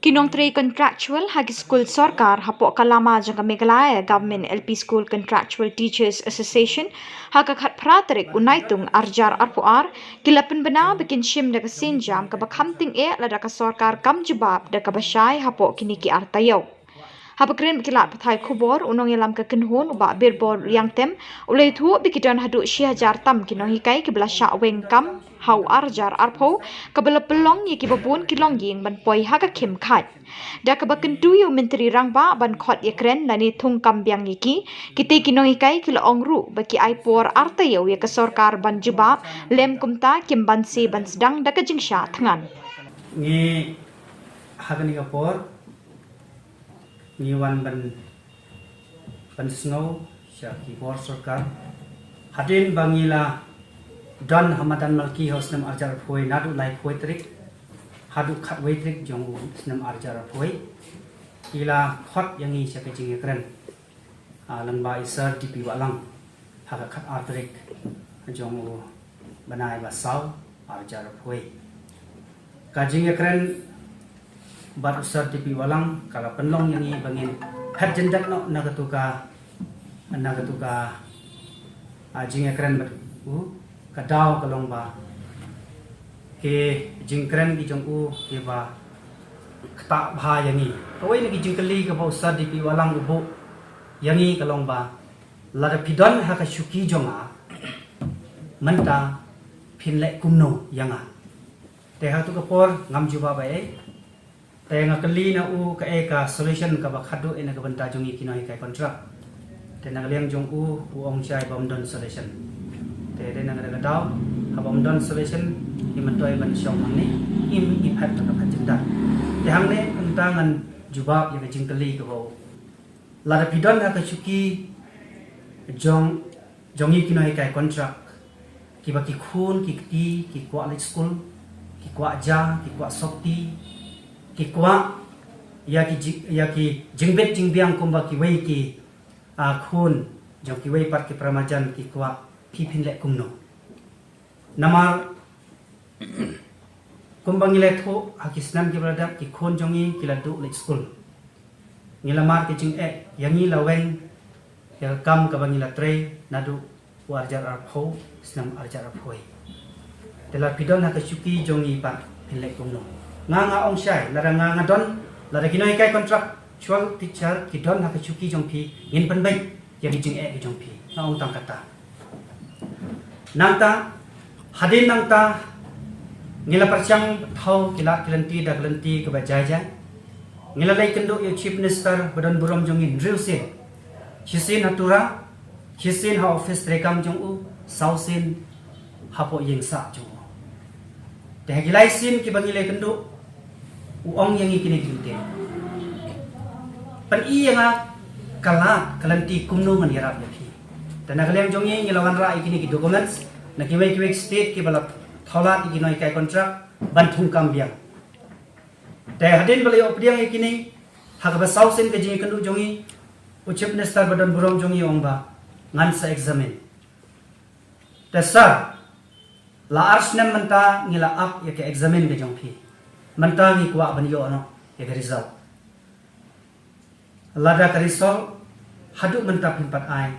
Ki nongtrei contractual ha ki skul sorkar hapoh ka lama jong ka Meghalaya Government L P School Contractual Teachers Association ha ka khatphra tarik u Naitung arjar arphew ar ki la pynbna ba kin shim da ka sienjam kaba kham tyngeh lada ka sorkar kam jubab da kaba shai hapoh kine ki ar taïew. Haba kren bad ki lad pathai khubor, u nongïalam ka kynhun u Bah Birbor Liangtem u la ïathuh ba ki don haduh shi hajar tam ki nonghikai kiba la shah weng kam ha u arjar arphew, kaba la pynlong ïa kiba bun ki longïing ban poi ha ka khim khait. Da kaba kyntu ïa u Myntri Rangbah ban khot ïakren lane thung kam biang ïa ki, kitei ki nonghikai ki la ong ruh ba ki ai por ar taïew ïa ka sorkar ban jubab, lym kumta kim banse ban sdang da ka jingshah thngan. Ngi ha kane ka por ngi wan ban, ban sngew sha ki bor sorkar. Hadien ba ngi la don ha madan Malki ha u snem arjar arphew naduh laiphew tarik haduh khatwei tarik jong u snem arjar arphew, ki la khot ïa ngi sha ka jingïakren, ah, lyngba i Sir D P Wahlang ha ka khatar tarik jong u bnai ba saw arjar arphew. Ka jingïakren bad u Sir D P Wahlang ka la pynlong ïa ngi ba ngin phet jyndat noh na katu ka, na katu ka, ah, jingïakren bad u, ka daw ka long ba ki jingkren ki jong u kiba ktah bha ïa ngi. Kawei na ki jingkylli kaba u Sir D P Wahlang u buh ïa ngi ka long ba lada phi don ha ka shuki jong nga mynta phin leh kumno ïa nga. Te ha katu ka por ngam jubab ei ei. Te nga kylli na u kaei ka solution kaba khadduh na ka bynta jong ngi ki nonghikai contract. Te na ka liang jong u u ong shai ba ym don solution. Te dei na ka daw haba ym don solution ngi myntoi ban shong hangne, ngim, ngi phet na ka phet jyndat. Te hangne mynta ngan jubab ïa ka jingkylli kaba u Lada phi don ha ka shuki jong, jong ngi ki nonghikai contract, kiba ki khun ki kti ki kwah leit skul, ki kwah ja, ki kwah sopti, ki kwah ïa ki ji-, ïa ki jingbit jingbiang kumba kiwei ki, A khun jong kiwei pat ki para marjan ki kwah phi phin leh kumno. Namar kumba ngi la thoh ha ki snem kiba la dep ki khun jong ngi ki la duh leit skul. Ngi la mad ka jingeh ïa ngi la weng ïa ka kam kaba ngi la trei naduh u arjar arphew, snem arjar arphew. Te lada phi don ha ka shuki jong ngi pat phin leh kumno. Nga nga ong shai, lada nga nga don, lada ki nonghikai contractual teacher ki don ha ka shuki jong phi, ngin pynbeit ïa ki jingeh ki jong phi. Nga ong tang kata. Nangta, hadien nangta, ngi la pyrshang thaw ki lad ki lynti da ka lynti kaba jai jai. Ngi la leit kynduh ïa u Chief Minister ba don burom jong ngi hynriew sien. Shisien ha Tura, shisien ha office treikam jong u, saw sien hapoh ïing sah jong u. Te ha ki lai sien kiba ngi leit kynduh, u ong ïa ngi kine ki kyntien. Pyni ïa nga ka lad ka lynti kumno ngan ïarap ïa phi. Te na ka liang jong ngi ngi la wanrah ïa kine ki documents na kiwei kiwei ki state kiba la thaw lad ïa ki nonghikai contract ban thung kam biang. Te hadien ba la ïoh pdiang ïa kine, ha kaba saw sien ka jingïakynduh jong ngi, u Chief Minister ba don burom jong ngi u ong ba ngan sa examine. Te sir, la ar snem mynta ngi la ap ïa ka examine ka jong phi. Mynta ngi kwah ban ïoh noh ïa ka result. Lada ka result haduh mynta phim pat ai,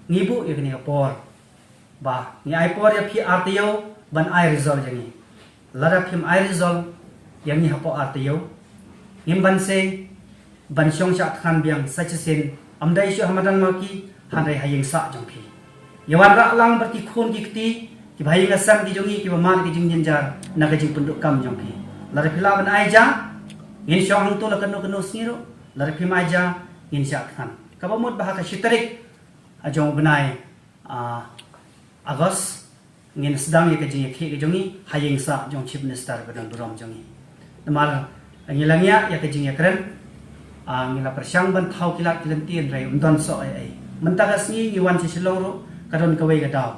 ngi buh ïa kane ka por ba ngi ai por ïa phi ar taïew ban ai result ïa ngi. Lada phim ai result ïa ngi hapoh ar taïew, ngim banse ban shong shah thngan biang sa shisien, ym dei shuh ha madan Mawki, hynrei ha ïing sah jong phi. Ïa wanrah lang bad ki khun ki kti kiba ha ïing ha sem ki jong ngi kiba mad ka jingjynjar na ka jingpynduh kam jong phi. Lada phi lah ban ai ja, ngin shong hangto la kano kano sngi ruh. Lada phim ai ja, ngin shah thngan. Kaba mut ba ha ka shi tarik, ah, jong u bnai, ah, August, ngin sdang ïa ka jingïakhih ka jong ngi ha ïing sah jong Chief Minister ba don burom jong ngi. Namar ngi la ngiah ïa ka jingïakren, ah, ngi la pyrshang ban thaw ki lad ki lynti hynrei ym don soh ei ei. Mynta ka sngi ngi wan sha Shillong ruh ka don kawei ka daw.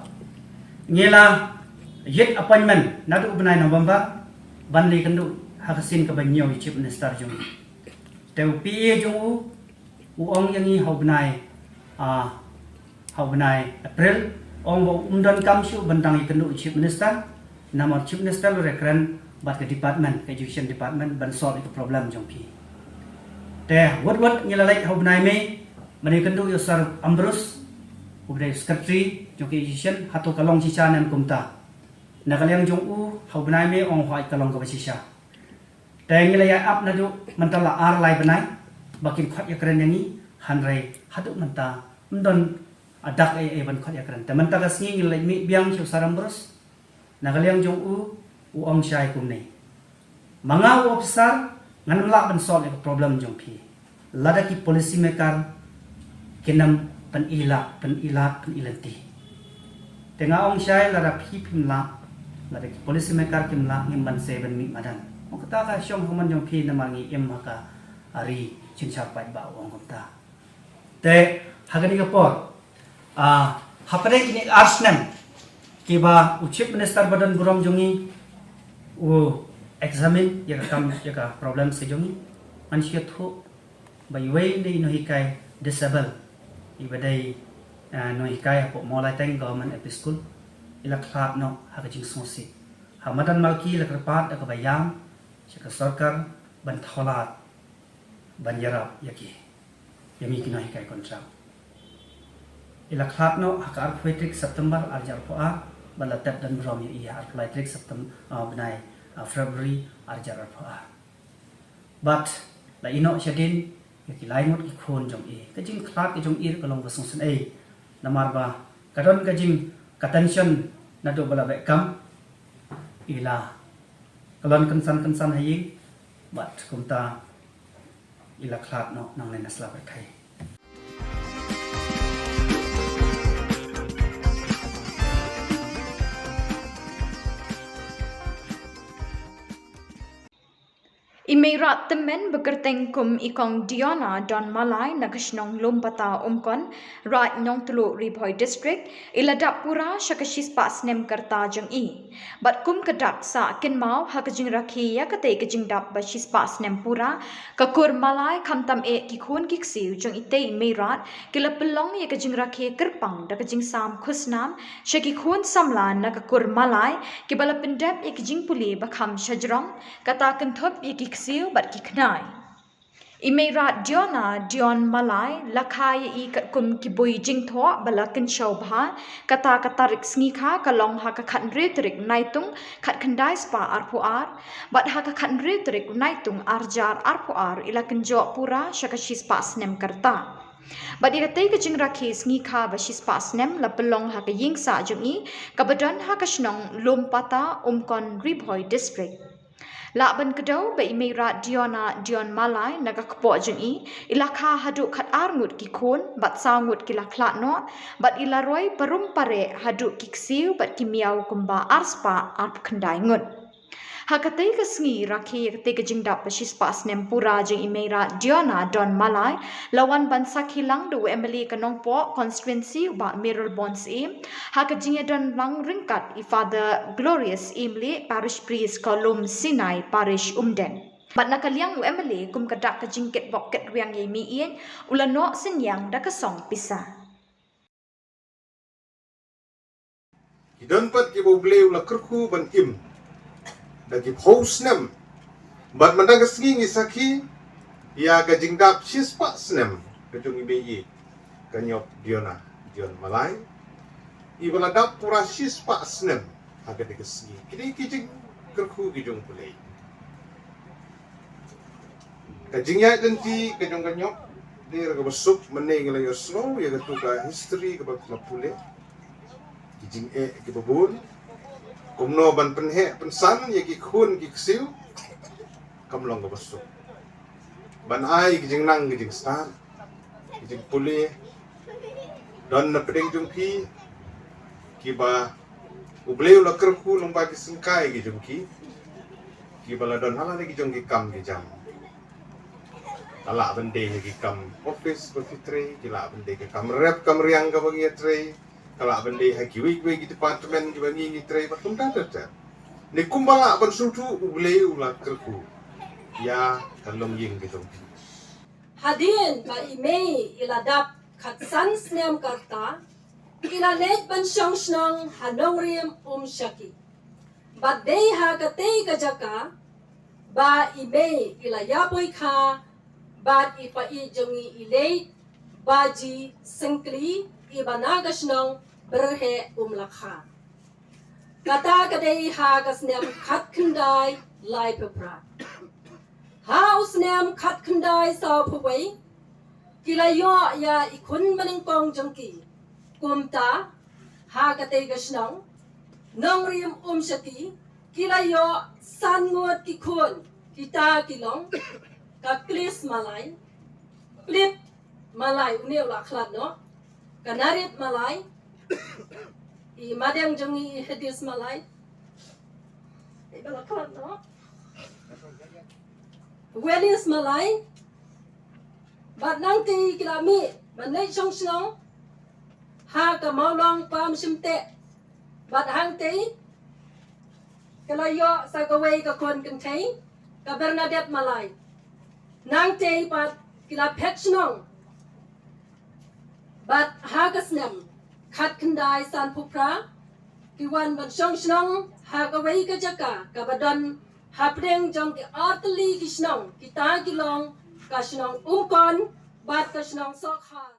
Ngi la ïit appointment naduh u bnai November ban leit kynduh ha ka sien kaba hynñiew ïa u Chief Minister jong ngi. Te u P A jong u u ong ïa ngi ha u bnai, ah, ha u bnai April, ong ba um donkam shuh ban dang ïakynduh u Chief Minister, namar Chief Minister u la kren bad ka department, ka education department ban solve ïa ka problem jong phi. Te wut wut ngi la leit ha u bnai May ban ïakynduh ïa u Sir Ambrose, u bnai secretary jong ka education, hato ka long shisha ne em kumta. Na ka liang jong u ha u bnai May ong hooid ka long kaba shisha. Te ngi la ïa ap naduh mynta la ar lai bnai ba kin khot ïakren ïa ngi, hynrei haduh mynta ym don dak ei ei ban khot ïakren. Te mynta ka sngi ngi la leit mih biang sha u Sir Ambrose. Na ka liang jong u, u ong shai kumne. Ma nga u officer ngan ym lah ban solve ïa ka problem jong phi lada ki policy maker kin ym pynilad, pynilad, pynilynti. Te nga ong shai lada phi phim lah, lada ki policy maker kim lah, ngim banse ban mih madan. Ong kata ka shong ha mon jong phi namar ngi im ha ka ri synshar paidbah, u ong kumta. Te ha kane ka por, ah, hapdeng kine ar snem kiba u Chief Minister ba don burom jong ngi u examine ïa ka kam, ïa ka problem ka jong ngi, ngan shu ïathuh ba iwei na i nonghikai disable, iba dei, ah, nonghikai hapoh Mawlaiteng Government L P School, i la khlad noh ha ka jingsngewsih. Ha madan Malki la kyrpad da kaba ïam sha ka sorkar ban thaw lad ban ïarap ïa ki, ïa ngi ki nonghikai contract. I la khlad noh ha ka arphew tarik September arhajar arphew ar, bad la tep don burom ïa i ha arphew lai tarik Septem-, ah, bnai, ah, February arhajar arphew ar. Bad la ïehnoh shadien ïa ki lai ngut ki khun jong i. Ka jingkhlad ka jong i ruh ka long ba sngewsynei. Namar ba ka don ka jing, ka tension naduh ba la beh kam, i la kyllon kynsan kynsan ha ïing, bad kumta i la khlad noh nangne na sla pyrthei. I Meirad tymmen ba kyrteng kum i Kong Diona Don Malai na ka shnong Lumpata Umkon, Raid Nongtluh, Ri Bhoi District, i la dap pura sha ka shispah snem ka rta jong i. Bad kum ka dak sah kynmaw ha ka jingrakhe ïa katei ka jingdap ba shispah snem pura, ka kur Malai khamtam eh ki khun ki ksiew jong itei i Meirad ki la pynlong ïa ka jingrakhe kyrpang da ka jingsam khusnam sha ki khun samla na ka kur Malai kiba la pyndep ïa ki jingpule ba kham shajrong, kata kynthup ïa ki ksiew bad ki khnai. I Meirad Diona Dion Malai la kha ïa i katkum ki bui jingthoh ba la kynshew bha, kata ka tarik sngi kha ka long ha ka khathynriew tarik Naitung khatkhyndai spah arphew ar, bad ha ka khathynriew tarik Naitung arjar arphew ar i la kynjoh pura sha ka shispah snem ka rta. Bad ïa katei ka jingrakhe sngi kha ba shispah snem la pynlong ha ka ïing sah jong i kaba don ha ka shnong Lumpata Umkon, Ri Bhoi District. Lah ban kdew ba i Meirad Diona Dion Malai na ka kpoh jong i, i la kha haduh khatar ngut ki khun bad saw ngut ki la khlad noh, bad i la roi parum pareh haduh ki ksiew bad ki miaw kumba arspah arphew khyndai ngut. Ha katei ka sngi rakhe ïa katei ka jingdap ba shispah snem pura jong i Meirad Diona Don Malai, la wan ban sakhi lang da u M L A ka Nongpoh constituency, u Bah Mayralborn Syiem, ha ka jingïadon lang ryngkat i Father Glorious Imli, Parish Priest ka Lum Sinai Parish, Umden. Bad na ka liang u M L A, kum ka dak ka jingkit bok kit rwiang ïa i mei ïeit, u la noh synñiang da ka song pisa. Ki don pat kiba U Blei u la kyrkhu ban im da ki phew snem. Bad mynta ka sngi ngi sakhi ïa ka jingdap shispah snem ka jong i mei ïeit, ka Nyop Diona Dion Malai, iba la dap pura shispah snem ha katei ka sngi. Kine ki jingkyrkhu ki jong U Blei. Ka jingïaid lynti ka jong ka Nyop, dei re kaba suk, mynne ngi la ïohsngew ïa katu ka history kaba la pule. Ki jingeh kiba bun, kumno ban pynheh pynsan ïa ki khun ki ksiew, kam long kaba suk. Ban ai ki jingnang ki jingstad, ki jingpule, don na pdeng jong ki, kiba U Blei u la kyrkhu lyngba ki syngkai ki jong ki, kiba la don ha la ki jong ki kam ki jam. Ka lah ban dei ha ki kam office ba phi trei, ki lah ban dei ka kam rep kam riang kaba ngi ïatrei, ka lah ban dei ha kiwei kiwei ki department kiba ngi ngi trei, bad kumta ter ter. Ne kumba lah ban sngewthuh, U Blei u la kyrkhu ïa ka longïing ka jong phi. Hadien ba i mei i la dap khatsan snem ka rta, i la leit ban shong shnong ha Nongrim Umshaki. Bad dei ha katei ka jaka ba i mei i la ïapoikha bad i pa ïeit jong i, i leit Baji Syngkli, iba na ka shnong Byrheh Umlakha. Kata ka dei ha ka snem khatkhyndai laiphew phra. Ha u snem khatkhyndai sawphew wei, ki la ïoh ïa i khun banyngkong jong ki. Kumta, ha katei ka shnong Nongrim Umshaki, ki la ïoh san ngut ki khun, kita ki long ka Klis Malai, Klit Malai, une u la khlad noh, ka Narit Malai, i madeng jong i, i Hedis Malai, iba la khlad noh, Welis Malai, bad nangtei ki la mih ban leit shong shnong ha ka Mawlong Pamshymteh, bad hangtei ki la ïoh sa kawei ka khun kynthei, ka Bernadette Malai. Nangtei pat ki la phet shnong. Bad ha ka snem khatkhyndai sanphew phra, ki wan ban shong shnong ha kawei ka jaka kaba don hapdeng jong ki artylli ki shnong, kita ki long ka shnong Umkon bad ka shnong Sohkhar.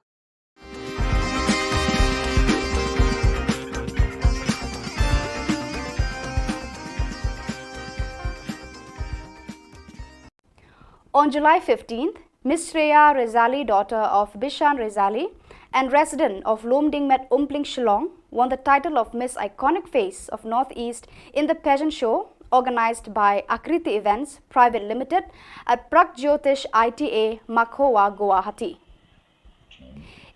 On July fifteenth, Miss Shreya Rezali, daughter of Bishan Rezali and resident of Lumdingmet, Umpling, Shillong, won the title of Miss Iconic Face of Northeast in the pageant show organized by Akriti Events Private Limited at Pragjotish I T A, Makhowa, Guwahati.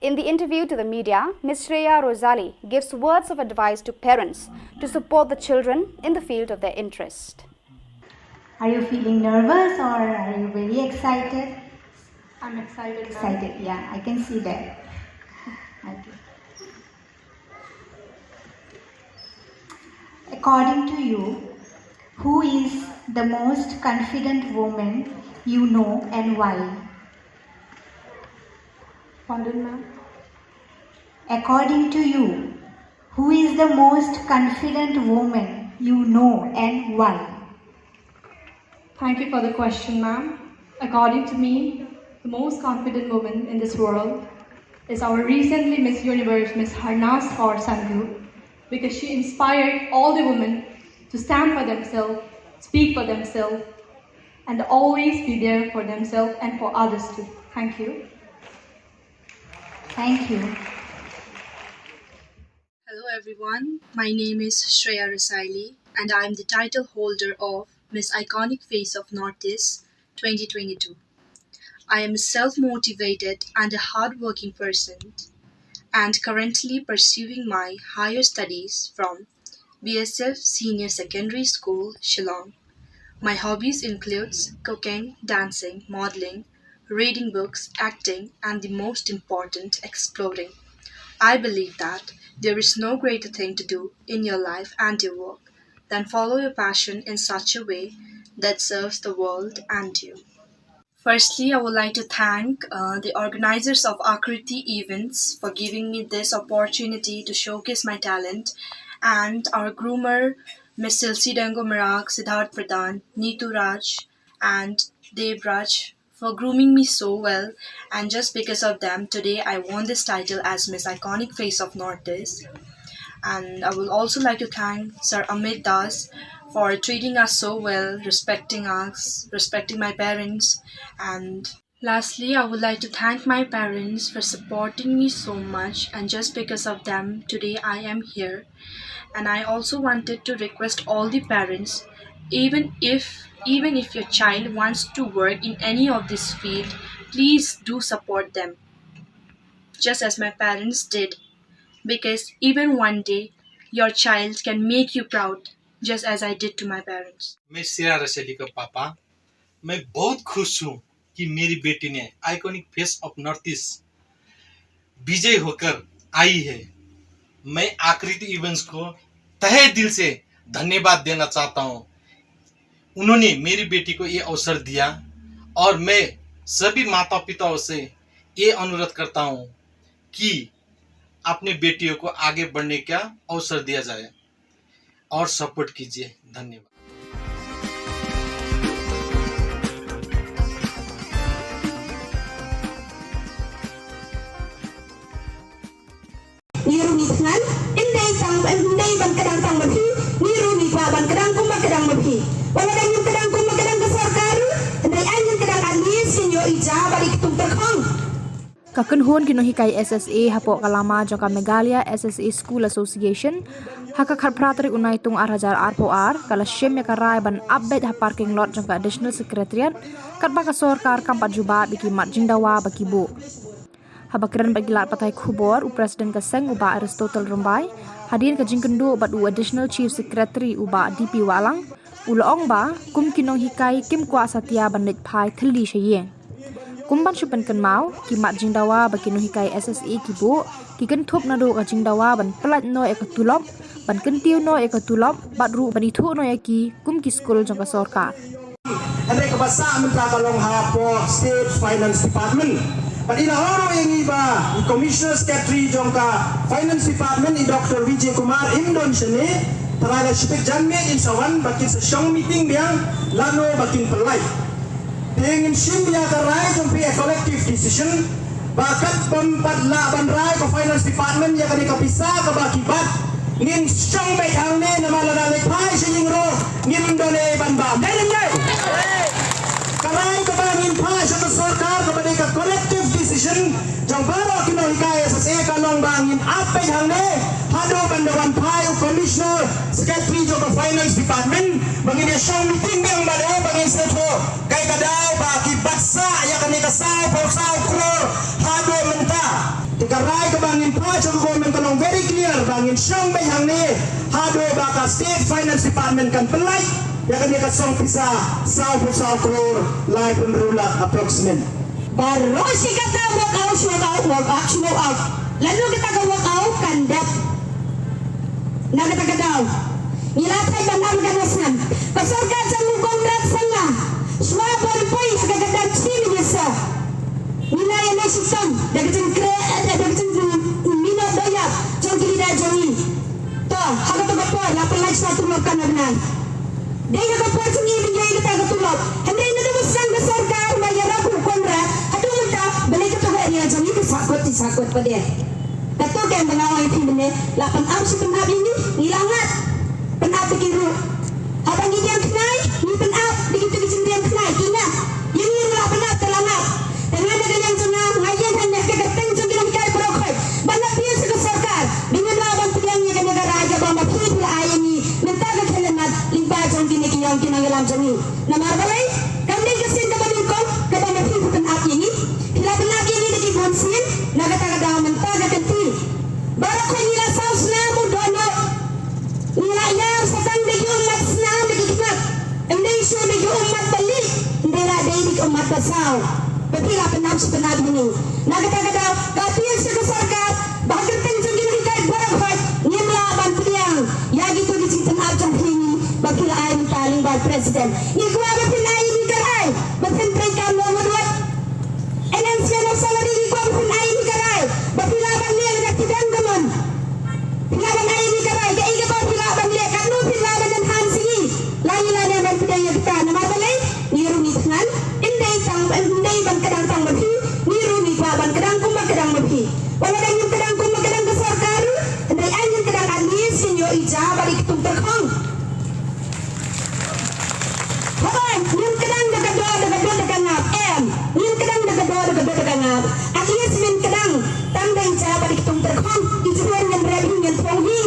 In the interview to the media, Miss Shreya Rozali gives words of advice to parents to support the children in the field of their interest. Are you feeling nervous or are you very excited? I'm excited, ma'am. Excited, yeah, I can see that. Okay. According to you, who is the most confident woman you know and why? Pardon, ma'am? According to you, who is the most confident woman you know and why? Thank you for the question, ma'am. According to me, the most confident woman in this world is our recently Miss Universe, Miss Harnaaz Kaur Sandhu, because she inspired all the women to stand for themselves, speak for themselves, and always be there for themselves and for others too. Thank you. Thank you. Hello everyone, my name is Shreya Rasaili and I am the title holder of Miss Iconic Face of Northeast twenty twenty-two. I am a self-motivated and a hardworking person and currently pursuing my higher studies from B S F Senior Secondary School, Shillong. My hobbies includes cooking, dancing, modeling, reading books, acting, and the most important, exploring. I believe that there is no greater thing to do in your life and your work than follow your passion in such a way that serves the world and you. Firstly, I would like to thank uh, the organizers of Akriti Events for giving me this opportunity to showcase my talent, and our groomer, Miss Silsi Dango Marak, Siddharth Pradhan, Neetu Raj, and Dev Raj for grooming me so well. And just because of them, today I won this title as Miss Iconic Face of Northeast. And I would also like to thank Sir Amit Das for treating us so well, respecting us, respecting my parents. And lastly, I would like to thank my parents for supporting me so much, and just because of them, today I am here. And I also wanted to request all the parents, even if even if your child wants to work in any of this field, please do support them, just as my parents did, because even one day your child can make you proud, just as I did to my parents. मैं श्रेया रसैली का पापा। मैं बहुत खुश हूँ कि मेरी बेटी ने iconic face of North East विजय होकर आई है। मैं आकृति इवेंट्स को तहे दिल से धन्यवाद देना चाहता हूँ। उन्होंने मेरी बेटी को ये अवसर दिया और मैं सभी माता पिताओं से ये अनुरोध करता हूँ कि अपने बेटियों को आगे बढ़ने का अवसर दिया जाए और सपोर्ट कीजिए। धन्यवाद। Ngi ruh ngi thngan, ym dei tang, ym dei ban kdang tang ma phi, ngi ruh ngi kwah ban kdang kumba kdang ma phi. Wat la dang ngim kdang kumba kdang ka sorkar, hynrei ai ngin kdang at least ngin ïoh i ja bad i ktung tyrkhong. Ka kynhun ki nonghikai S S A hapoh ka lama jong ka Meghalaya S S A School Association, ha ka khatphra tarik u Naitung ar hajar arphew ar, ka la shim ïa ka rai ban ap beit ha parking lot jong ka Additional Secretariat, katba ka sorkar kam pat jubab ïa ki mat jingdawa ba ki buh. Haba kren bad ki lad pathai khubor, u President ka seng u Bah Aristotle Rymbai, hadien ka jingkynduh bad u Additional Chief Secretary u Bah D P Wahlang, u la ong ba kum ki nonghikai kim kwah satia ban leit phai thylli sha ïing. Kum ban shu pynkynmaw, ki mat jingdawa ba ki nonghikai S S A ki buh, ki kynthup naduh ka jingdawa ban pyllait noh ïa ka tulop, ban kyntiew noh ïa ka tulop, bad ruh ban ithuh noh ïa ki kum ki skul jong ka sorkar. Hynrei kaba sah mynta ka long hapoh State Finance Department. Bad i la ong ruh ïa ngi ba i Commissioner Secretary jong ka Finance Department, i Doctor Vijay Kumar, im don shane, tharai la shipit janmiet in sa wan ba kin sa shong meeting biang lano ba kin pyllait. Te ngin shim ïa ka rai jong phi, a collective decision, ba katba ym pat lah ban rai ka Finance Department ïa kane ka pisa kaba ki bat, ngin shong beit hangne, namar lada leit phai sha ïing ruh ngim don ei ban bam. Dei ne ym dei? Ka rai kaba ngin phah sha ka sorkar kaba dei ka collective decision jong baroh ki nonghikai S S A ka long ba ngin ap beit hangne haduh ban da wan phai u Commissioner Secretary jong ka Finance Department, ba ngin ïa shong meeting biang bad u, ba ngin sngewthuh kaei ka daw ba ki bat sah ïa kane ka saw phew saw klur haduh mynta. Te Ka rai kaba ngin phah sha ka government ka long very clear ba ngin shong beit hangne haduh ba ka State Finance Department kan pynlait ïa kane ka song pisa sawphew saw klur laiphew hynriew lak approximate. Baroh shi katta work out, work out, work out, work out. Lano kata ka work out kan dep. Na kata ka daw ngi la thait ban ap ka na snem. Ka sorkar jong u Conrad Sangma, shuwa ban poi ha ka kyrdan Chief Minister, ngi la ïa leh shitom da ka jingkren, eh, da ka jingminot dohïap jong ki leader jong ngi. To ha kato ka por la pynlait shuwa tulop ka na bnai. Dei ha ka por jong ngi ban ïoh ïa kata ka tulop. Hynrei naduh ba sdang ka sorkar ba ïarap u Conrad haduh mynta balei kato ka area jong ngi ka sahkut, sahkut pat de. Kato ka em ba nga ong ïa phi mynne, la pynap shi pynap ïa ngi, ngi la ngat. Pynap da ki ruh. Haba ngi diang khnai, ngi pynap da kito ki jingdiang khnai, ki ngat. Ïa ngi ruh la pynap te la ngat. Te nga da ka liang jong nga, nga ïeng hangne ha ka kyrteng jong ki nonghikai baroh khoit ban appeal sha ka sorkar ba ngim lah ban pdiang ïa kane ka rai kaba ma phi phi la ai ïa ngi mynta ka khyllipmat lyngba jong kine ki ïong ki nongïalam jong ngi. Namar balei? Kam dei ka sien kaba nyngkong kaba ma phi phi pynap ïa ngi. Phi la pynap ïa ngi da ki bun sien. Na kata ka daw mynta ka kynti baroh khoit ngi la saw snam u dohnud. Ngi la ïar sa tang da ki ummat snam da ki khynnah. Ym dei shuh da ki ummat ba lieh, ym dei la dei da ki ummat ba saw. Ba phi la pynap shi pynap ïa ngi. Na kata ka daw ka appeal sha ka sorkar ba ha kyrteng jong ki nonghikai baroh khoit ngim lah ban pdiang ïa kito ki jingpynap jong phi ngi ba phi la ai mynta lyngba u president. Ngi kwah ba phin ai ïa ngi ka rai ba phin trei kam noh wat wat. N M C no salary ngi kwah ba phin ai ïa ngi ka rai ba phi lah ban leh lada phi don ka mon. Phi lah ban ai ïa ngi ka rai kaei kaba phi lah ban leh, katno phi lah ban enhance ïa ngi. La ngi la neh ban pdiang ïa kata namar balei? Ngi ruh ngi thngan, ym dei tang, ym dei ban kdang tang ma phi. Ngi ruh ngi kwah ban kdang kumba kdang ma phi. Wat lada ngim kdang kumba kdang ka sorkar ruh, hynrei ai ngin kdang at least ngin ïoh i ja bad i ktung tyrkhong. Hooid, ngim kdang da ka doh, da ka doh, da ka ngap. Em, ngim kdang da ka doh, da ka doh, da ka ngap. At least ngin kdang tang da i ja bad i ktung tyrkhong. I jrong ngin rep hi, ngin thung hi.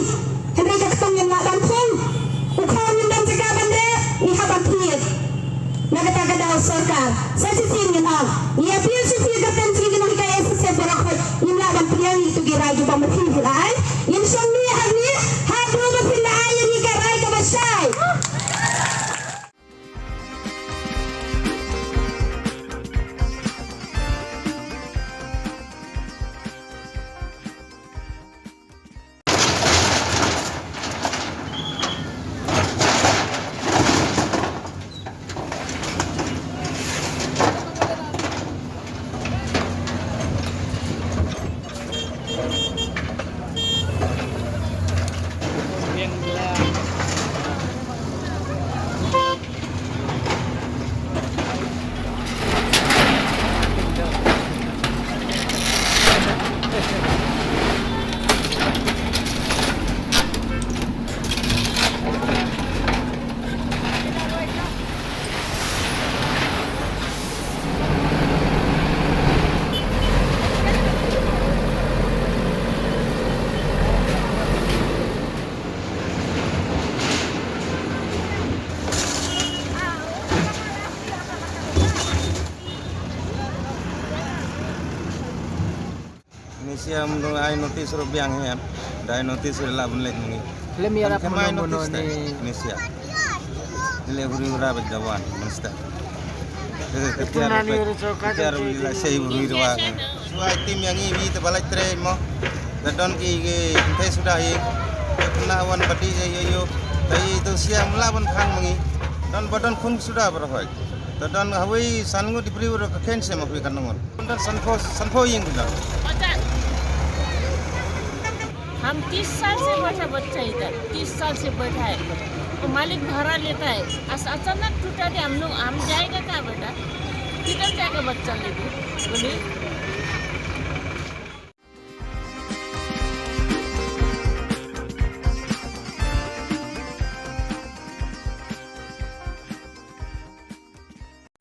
Hynrei ka ktung ngim lah ban thung. U khaw ngim don jaka ban rep, ngi hap ban thied. Na kata ka daw sorkar, sa shisien ngin ong, ngi appeal shisien ka kyrteng jong ki nonghikai S S F baroh khoit, ngim lah ban pdiang ïa kito ki rai kiba ma phi phi la ai. Ngin shong ne hangne haduh ba phin la ai ïa ngi ka rai kaba shai. Ni siam dong ai notice ruh biang hi em. Dai notice ruh lah ban leit ngi. Lem ïarap. Kan kemai mono mono notice ruh ni. Ni siam. Ni le huri hura bad dawan, minister. Ipun nani ri choka. Tiar jong ri la sei huri hura. Suai tim yang ngi wi te balai tre mo. Da don ki ki te suda hi. Kena wan bati je yo yo. Tai tu siam lah ban khang mangi. Don ba don khun suda baroh hoi. Da don hawei san ngut di bri baroh ka khen sem hawei kan ngon. Sanpho, sanpho ïing kita. हम तीस साल से बैठा बच्चा इधर, तीस साल से बैठा है। वो मालिक भाड़ा लेता है। अस-, अचानक टूटा के हम लोग, हम जाएगा कहाँ बेटा? किधर जाएगा बच्चा लेके? बोलिए।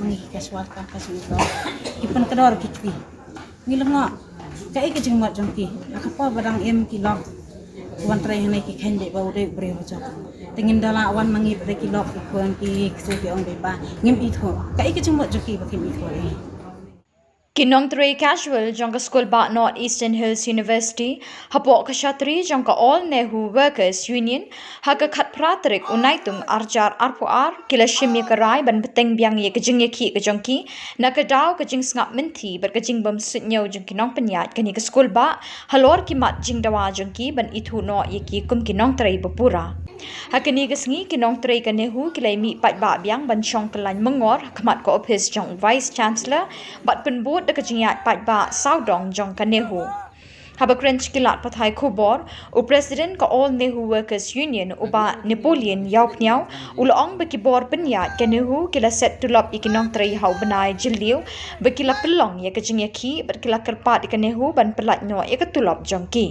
Ngi ki casual campus ngi lok. Ki pynkdor ki kti. Ngi lyngngoh. Kaei ka jingmut jong ki? Ha ka por ba dang im ki lok. Wan trei hangne ki kheiñ beit ba u dei u briew ba jop. Te ngim da lah wan ma ngi ba dei ki lok ki khun ki ksu ki ong beit ba ngim ithuh. Kaei ka jingmut jong ki ba kim ithuh ïa ngi? Ki nongtrei casual jong ka skul bah North Eastern Hills University, hapoh ka shatri jong ka All Nehu Workers Union, ha ka khatphra tarik u Naitung arjar arphew ar, ki la shim ïa ka rai ban bteng biang ïa ka jingïakhih ka jong ki, na ka daw ka jingsngap mynthi bad ka jingbym suidñiew jong ki nongpynïaid kane ka skul bah, halor ki mat jingdawa jong ki ban ithuh noh ïa ki kum ki nongtrei ba pura. Ha kane ka sngi ki nongtrei ka Nehu ki la mih paidbah biang ban shong kyllain myngor ha khmat ka ophis jong u Vice Chancellor bad pynbud da ka jingïaid paidbah sawdong jong ka Nehu. Haba kren sha ki lad pathai khubor, u President ka All Nehu Workers Union u bah Napoleon Ïawphniaw, u la ong ba ki bor pynïaid ka Nehu ki la set tulop ïa ki nongtrei ha u bnai Jylliew, ba ki la pynlong ïa ka jingïakhih bad ki la kyrpad ïa ka Nehu ban pyllait noh ïa ka tulop jong ki.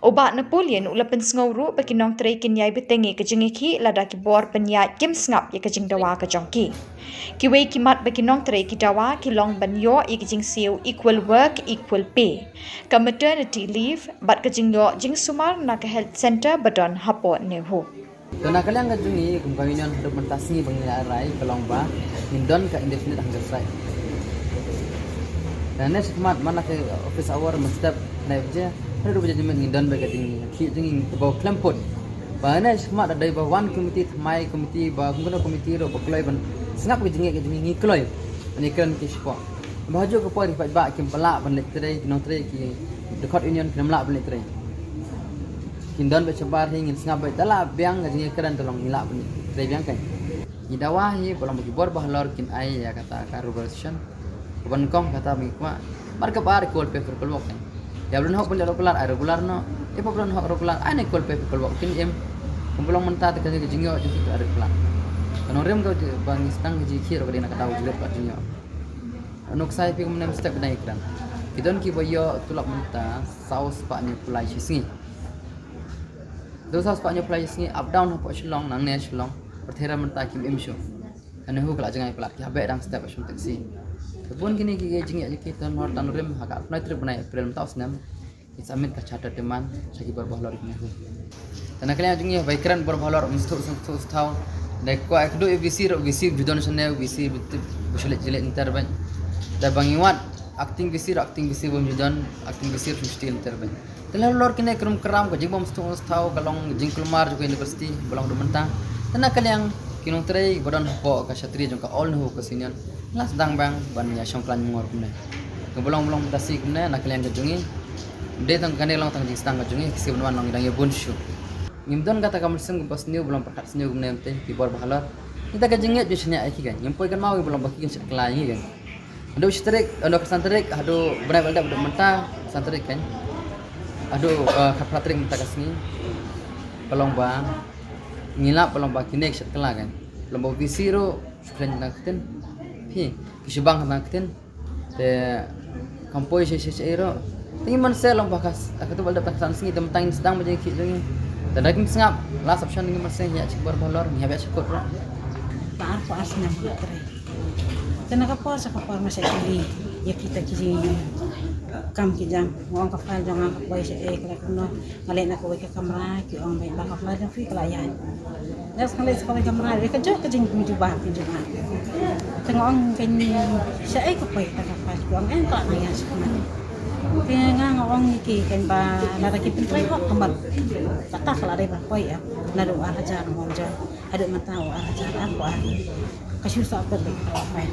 U bah Napoleon u la pynsngew ruh ba ki nongtrei kin ïai bteng ïa ka jingïakhih lada ki bor pynïaid kim sngap ïa ka jingdawa ka jong ki. Kiwei ki mat ba ki nongtrei ki dawa ki long ban ïoh ïa ka jingsiew equal work, equal pay, ka maternity leave bad ka jingïoh jingsumar na ka health centre ba don hapoh Nehu. To na ka liang ka jong ngi kum ka union, haduh mynta sngi ba ngi la rai ka long ba ngin don ka indefinite hunger strike. Te ne shakhmat man la ka office hour mynstep nine baje haduh dui baje mynmiet ngin don bad ka jingïakhih jong ngi kaba khlem pud. Ba ne shakhmat da dei ba wan committee thymmai, committee ba kum kano committee ruh ba kloi ban sngap ka jingïakhih ka jong ngi, ngi kloi ban ïakren ki shapoh. Ba hajuh ka por ki paidbah kim lah ban leit trei, ki nongtrei, ki dkhot union kim lah ban leit trei. Kin don beit shabar hi, ngin sngap beit, da lah biang ka jingïakren, te long ngi lah ban leit trei biang kein. Ngi dawa hi ba long ba ki bor bahalor kin ai ïa kata ka regular session. Ka ban kong kata ba ngi kwah. Mar ka bar equal pay for equal work kein. Ïa ba don hok ban leit regular, ai regular noh. Ïa ba don hok regular, ai equal pay for equal work, kin im. Kumba long mynta te ka jingïoh jong ki ka regular. Ka nongrim ka ba ngi sdang ka jingïakhih ruh ka dei na ka daw jingïoh. Nuksa ïa phi kumne mynstep ba dang ïakren. Ki don kiba ïoh tulop mynta saw spah hynñiew phew lai shi sngi. Dei saw spah hynñiew phew lai shi sngi up down hapoh Shillong, nangne Shillong. Pyrthei re mynta kim im shuh. Ka Nehu ka la jngai palat, ki hap beh dang step ha shong taxi. Te bun kine ki jingïakhih jong ki, te nor tang rim ha ka arphew tarik bnai April mynta u snem. Ki submit ka charter demand sha ki bor bahalor ki Nehu. Te na ka liang jong ngi ba ïakren bor bahalor, ym sngewthuh, ym sngewthuh, ym sngewthuh. Da kwah ïa ka duh ïa VC ruh, VC ju don shane, VC ba tip ba shu leit jleh lynter beit. Da ba ngi wad acting VC ruh, acting VC bym ju don, acting VC ruh shim shuti lynter beit. Te halor kine ki rum ki ram, ka jingbym sngewthuh sngewthuh, ka long jingkulmar jong ka university ba long haduh mynta. Te na ka liang ki nongtrei ba don hapoh ka shatri jong ka All Nehu Workers Union la sdang biang ban ïa shong kyllain myngor kumne. Kaba long ba long mynta shi kumne na ka liang ka jong ngi. Dei tang kane long tang jingsdang ka jong ngi, ka sngi ban wan long ngi dang ïa bun shuh. Ngim don kata ka mynsiem kaba sniew ba long pyrkhat sniew kumne, mynta ki bor bahalor. Ïa kata ka jingngeit jingshaniah ïa ki kein. Ngim poi kynmaw ïa ba long ba ki kin shet kylla ïa ngi kein. Haduh shi tarik, haduh khatsan tarik, haduh bnai ba la dep, haduh mynta khatsan tarik kein. Haduh, eh, khatphra tarik mynta ka sngi. Ka long ba ngi lap ba long ba kine ki shet kylla kein. Long ba VC ruh shu kren tang ktien. Phi, ki shibang tang ktien. Te kam poi sha sha sha ruh. Te ngi mynse long ba ka s-, ka tu ba la dep tang khatsan sngi, te mynta ngin sdang ba jingïakhih jong ngi. Te da kim sngap, last option ngi mynse ngi ïa shim bor bahalor, ngi hap ïa shim kut ruh. Ba arphew ar snem nga trei. Te na ka por sha ka por nga sa kylli ïa kita ki jingkam ki jam. Nga ong ka file jong nga ka poi shaei, ka la kumno, nga leit na kawei ka kamra, ki ong ba ka file jong phi ka la ïaid. Nga sa leit sha kawei ka kamra, ïa kajuh ka jingpynjubab pynjubab. Te nga ong kein shaei ka poi kata ka file, ki ong eh ka la nang ïaid shakhmat. Te nga, nga ong ïa ki kein ba lada ki pyntrei hok ka mut kata ka la dei ban poi ïa. Naduh ar hajar nga ong jong. Haduh mynta u ar hajar arphew ar. Ka shu sah pat bad ka pai.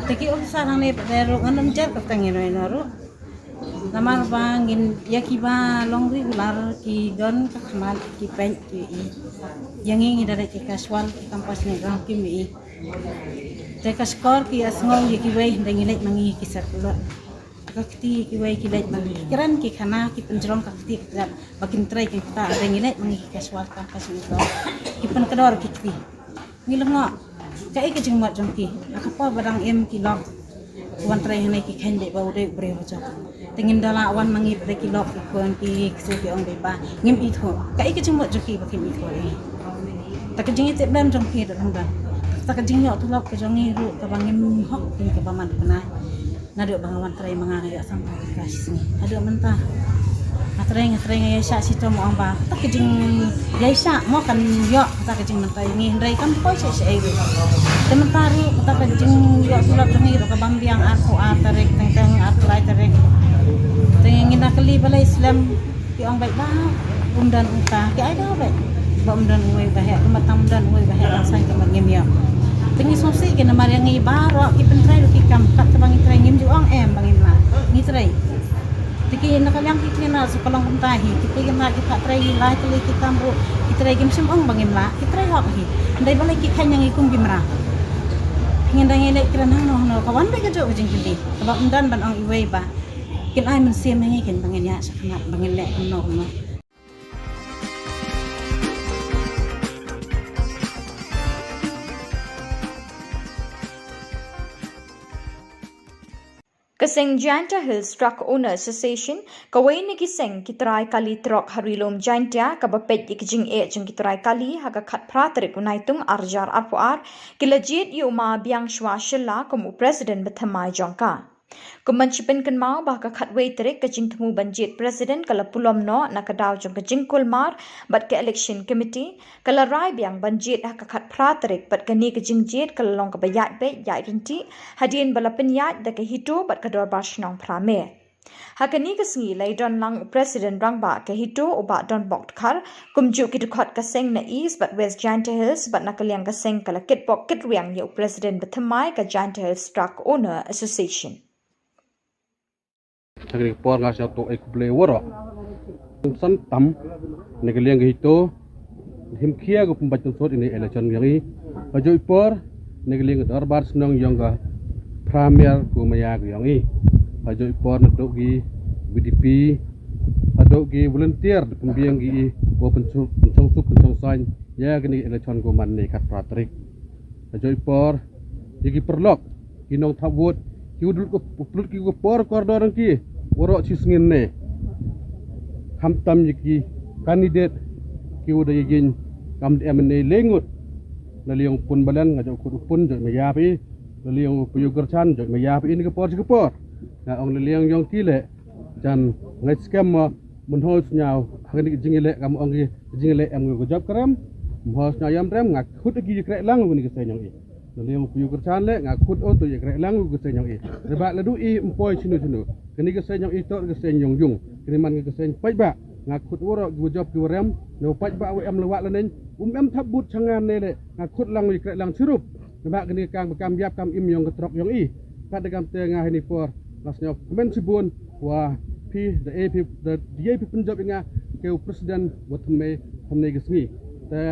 Te ki officer hangne pat ruh ngan ym jer kyrteng ïano ïano ruh. Namar ba ngin ïa kiba long regular ki don ka khmat ki peit ki i. Ïa ngi ngi da leit ki casual ki campus ne ground kim i. Te ka shkor ki ïa sngew ïa kiwei da ngi leit ma ngi ki circular. Ka kti kiwei ki leit ma ngi ki kren ki khana ki pynjrong ka kti ka kjat. Ba kin trei kin kta da ngi leit ma ngi ki casual campus ne ground. Ki pynkdor ki kti. Ngi lyngngoh. Kaei ka jingmut jong ki? Ha ka por ba dang im ki lok. Wan trei hangne ki kheiñ beit ba u dei u briew ba jong. Te ngin da lah wan ma ngi ba dei ki lok ki khun ki ksew ki ong beit ba ngim ithuh. Kaei ka jingmut jong ki ba kim ithuh ïa ngi? Ta ka jingïatiplem jong ki da long dang. Ta ka jingïoh tulop ka jong ngi ruh kaba ngim hok, kaba man bnai. Naduh ba nga wan trei ma nga nga ïoh samphaw ka shi sngi. Haduh mynta. Nga Trei nga trei nga ïaishah shitom, ong ba kata ka jingïaishah mo kan ïoh kata ka jingmyntoi ngi, hynrei kam poi sha sha ei ruh. Te mynta ruh kata ka jingïoh tulop jong ngi ruh ka bam biang arphew ar tarik, teng teng arphew lai tarik. Te ngi na kali balei slem, ki ong beit ba um don uta, ki ai daw beit ba um don uwei ba heh, kumba tang um don uwei ba heh, tang saiñ kumba ngim ïoh. Te ngi sngewsih ki namar ïa ngi baroh ki pyntrei ruh ki kam, kat ba ngi trei ngim ju ong em ba ngim lah, ngi trei. Te ki na ka liang ki kynnoh sa ka long kumta hi, ki te ki na ki pat trei hi lai tylli ki kam ruh, ki trei kim shym ong ba ngim lah, ki trei hok hi. Ndei balei ki kheiñ ïa ngi kum ki mra. Ngin dang ïaleh kren hangno hangno, ka wan beit ka jong ka jingkylli. Kaba ym don ban ong iwei ba kin ai mynsiem ïa ngi, kin ba ngin ïaid shakhmat, ba ngin leh kumno kumno. Ka seng Jaintia Hills Truck Owner Association, kawei na ki seng ki trai kali trok ha Ri Lum Jaintia, kaba peit ïa ki jingeh jong ki trai kali, ha ka khatphra tarik u Naitung arhajar arphew ar, ki la jied ïa u Ma Biangshwa Shylla kum u President bathymmai jong ka. Kum ban sa pynkynmaw ba ha ka khatwei tarik ka jingthmu ban jied President ka la pulom noh na ka daw jong ka jingkulmar bad ka Election Committee ka la rai biang ban jied ha ka khatphra tarik, bad kane ka jingjied ka la long kaba ïaid beit ïaid ryntih hadien ba la pynïaid da ka HITO bad ka Dorbar Shnong Phra Mer. Ha kane ka sngi la ïadon lang u President Rangbah ka HITO u Bah Donbok Dkhar, kumjuh ki dkhot ka seng na East bad West Jaintia Hills, bad na ka liang ka seng ka la kitbok kitrwiang ïa u President bathymmai ka Jaintia Hills Truck Owner Association. Ha kane ka por nga sngewthuh ai khublei waroh. San tam na ka liang ka HITO, him khia ka pynbeit pynsut ïa ka election ka jong i. Hajuh i por na ka liang ka Dorbar Shnong jong ka Phra Mer, ka maya ka jong i. Hajuh i por naduh ki VDP, haduh ki volunteer da pynbiang ki i, ko pynshong suk pynshong saiñ ïa kane ka election ka man ne khatphra tarik. Hajuh i por ïa ki paralok, ki nongthap vote, ki u dul ko plut ki ko por kordor ki waroh shi sngi ne. Khamtam ïa ki candidate ki u da ïa jing kam da em ne le ngut. Na liang u Pun Balen nga jok khut u Pun jok ma ïap i. Na liang u Pyu Kyrchan jok ma ïap i ni ka por shi ka por. Nga ong na liang jong ki le jan ngai skhem ma mynhoi sñiaw ha kane ka jingïaleh kam ong ki jingïaleh em ngi ka jop ka rem. Mynhoi sñiaw ïam rem nga khut ki ïa kreh lang u kane ka seng jong i. Na liang u Pyu Kyrchan le nga khut o tu ïa kreh lang u ka seng jong i. Rebak la du i ym poi chinu chinu. Kane ka seng jong i tor ka seng jong yung. Kane man ka seng paidbah. Nga khut waroh ki wa jop ki wa rem. Na paidbah wa em la wah la neng um em thap but changan ne le nga khut lang u ïa kreh lang chirup. Rebak kane ka kam kam ïap kam im jong ka trok jong i. Kat da kam te nga hini por nga sñiaw kmen chibun wa phi da e phi da die phi pynjop ïa nga ke u President wa thymmai thymmai ka sngi. Te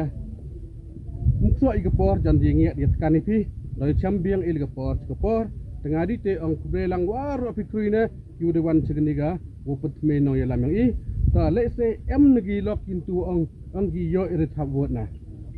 muksoh i ka por jan die ngiat ïa tkan i phi da i cham biang i ka por ka por. Te nga di te ong khublei lang waroh phi khrui ne ki u de wan chigni ga u pynthmei nong ïalam yang i. Ta le se em na ki lok kintu ong ong ki ïoh i rit hap vote na.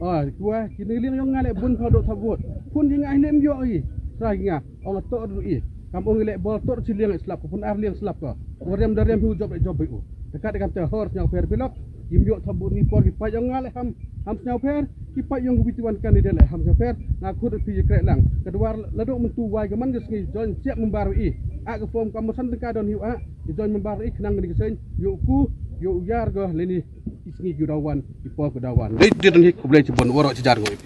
Ah, ki wa ki ni liang yong nga le bun pha do thap vote. Pun ki nga hi lem ïoh i. Sa ki nga ong tor du i. Kam ong le bol tor chi liang slap ko pun ar liang slap ko. Wa rem da rem hu job le job u. Dekat dekat te hor sñiaw pher pilok. Kim ïoh thap vote ni por ki pa yong nga le ham ham sñiaw pher. Ki pa yong witi wan kan ni de le ham sñiaw pher. Nga khut pi krek lang. Kedua la do mentu wai ke man ke sngi join siap membar i. A ke form kam san tengka don hiu a. Ki join membar i kenang ni ke sen. Yu ku yu yar go leni. Isngi ki dawan, i por ki dawan. Dei dei dei khublei chibun waroh chijar ngoi.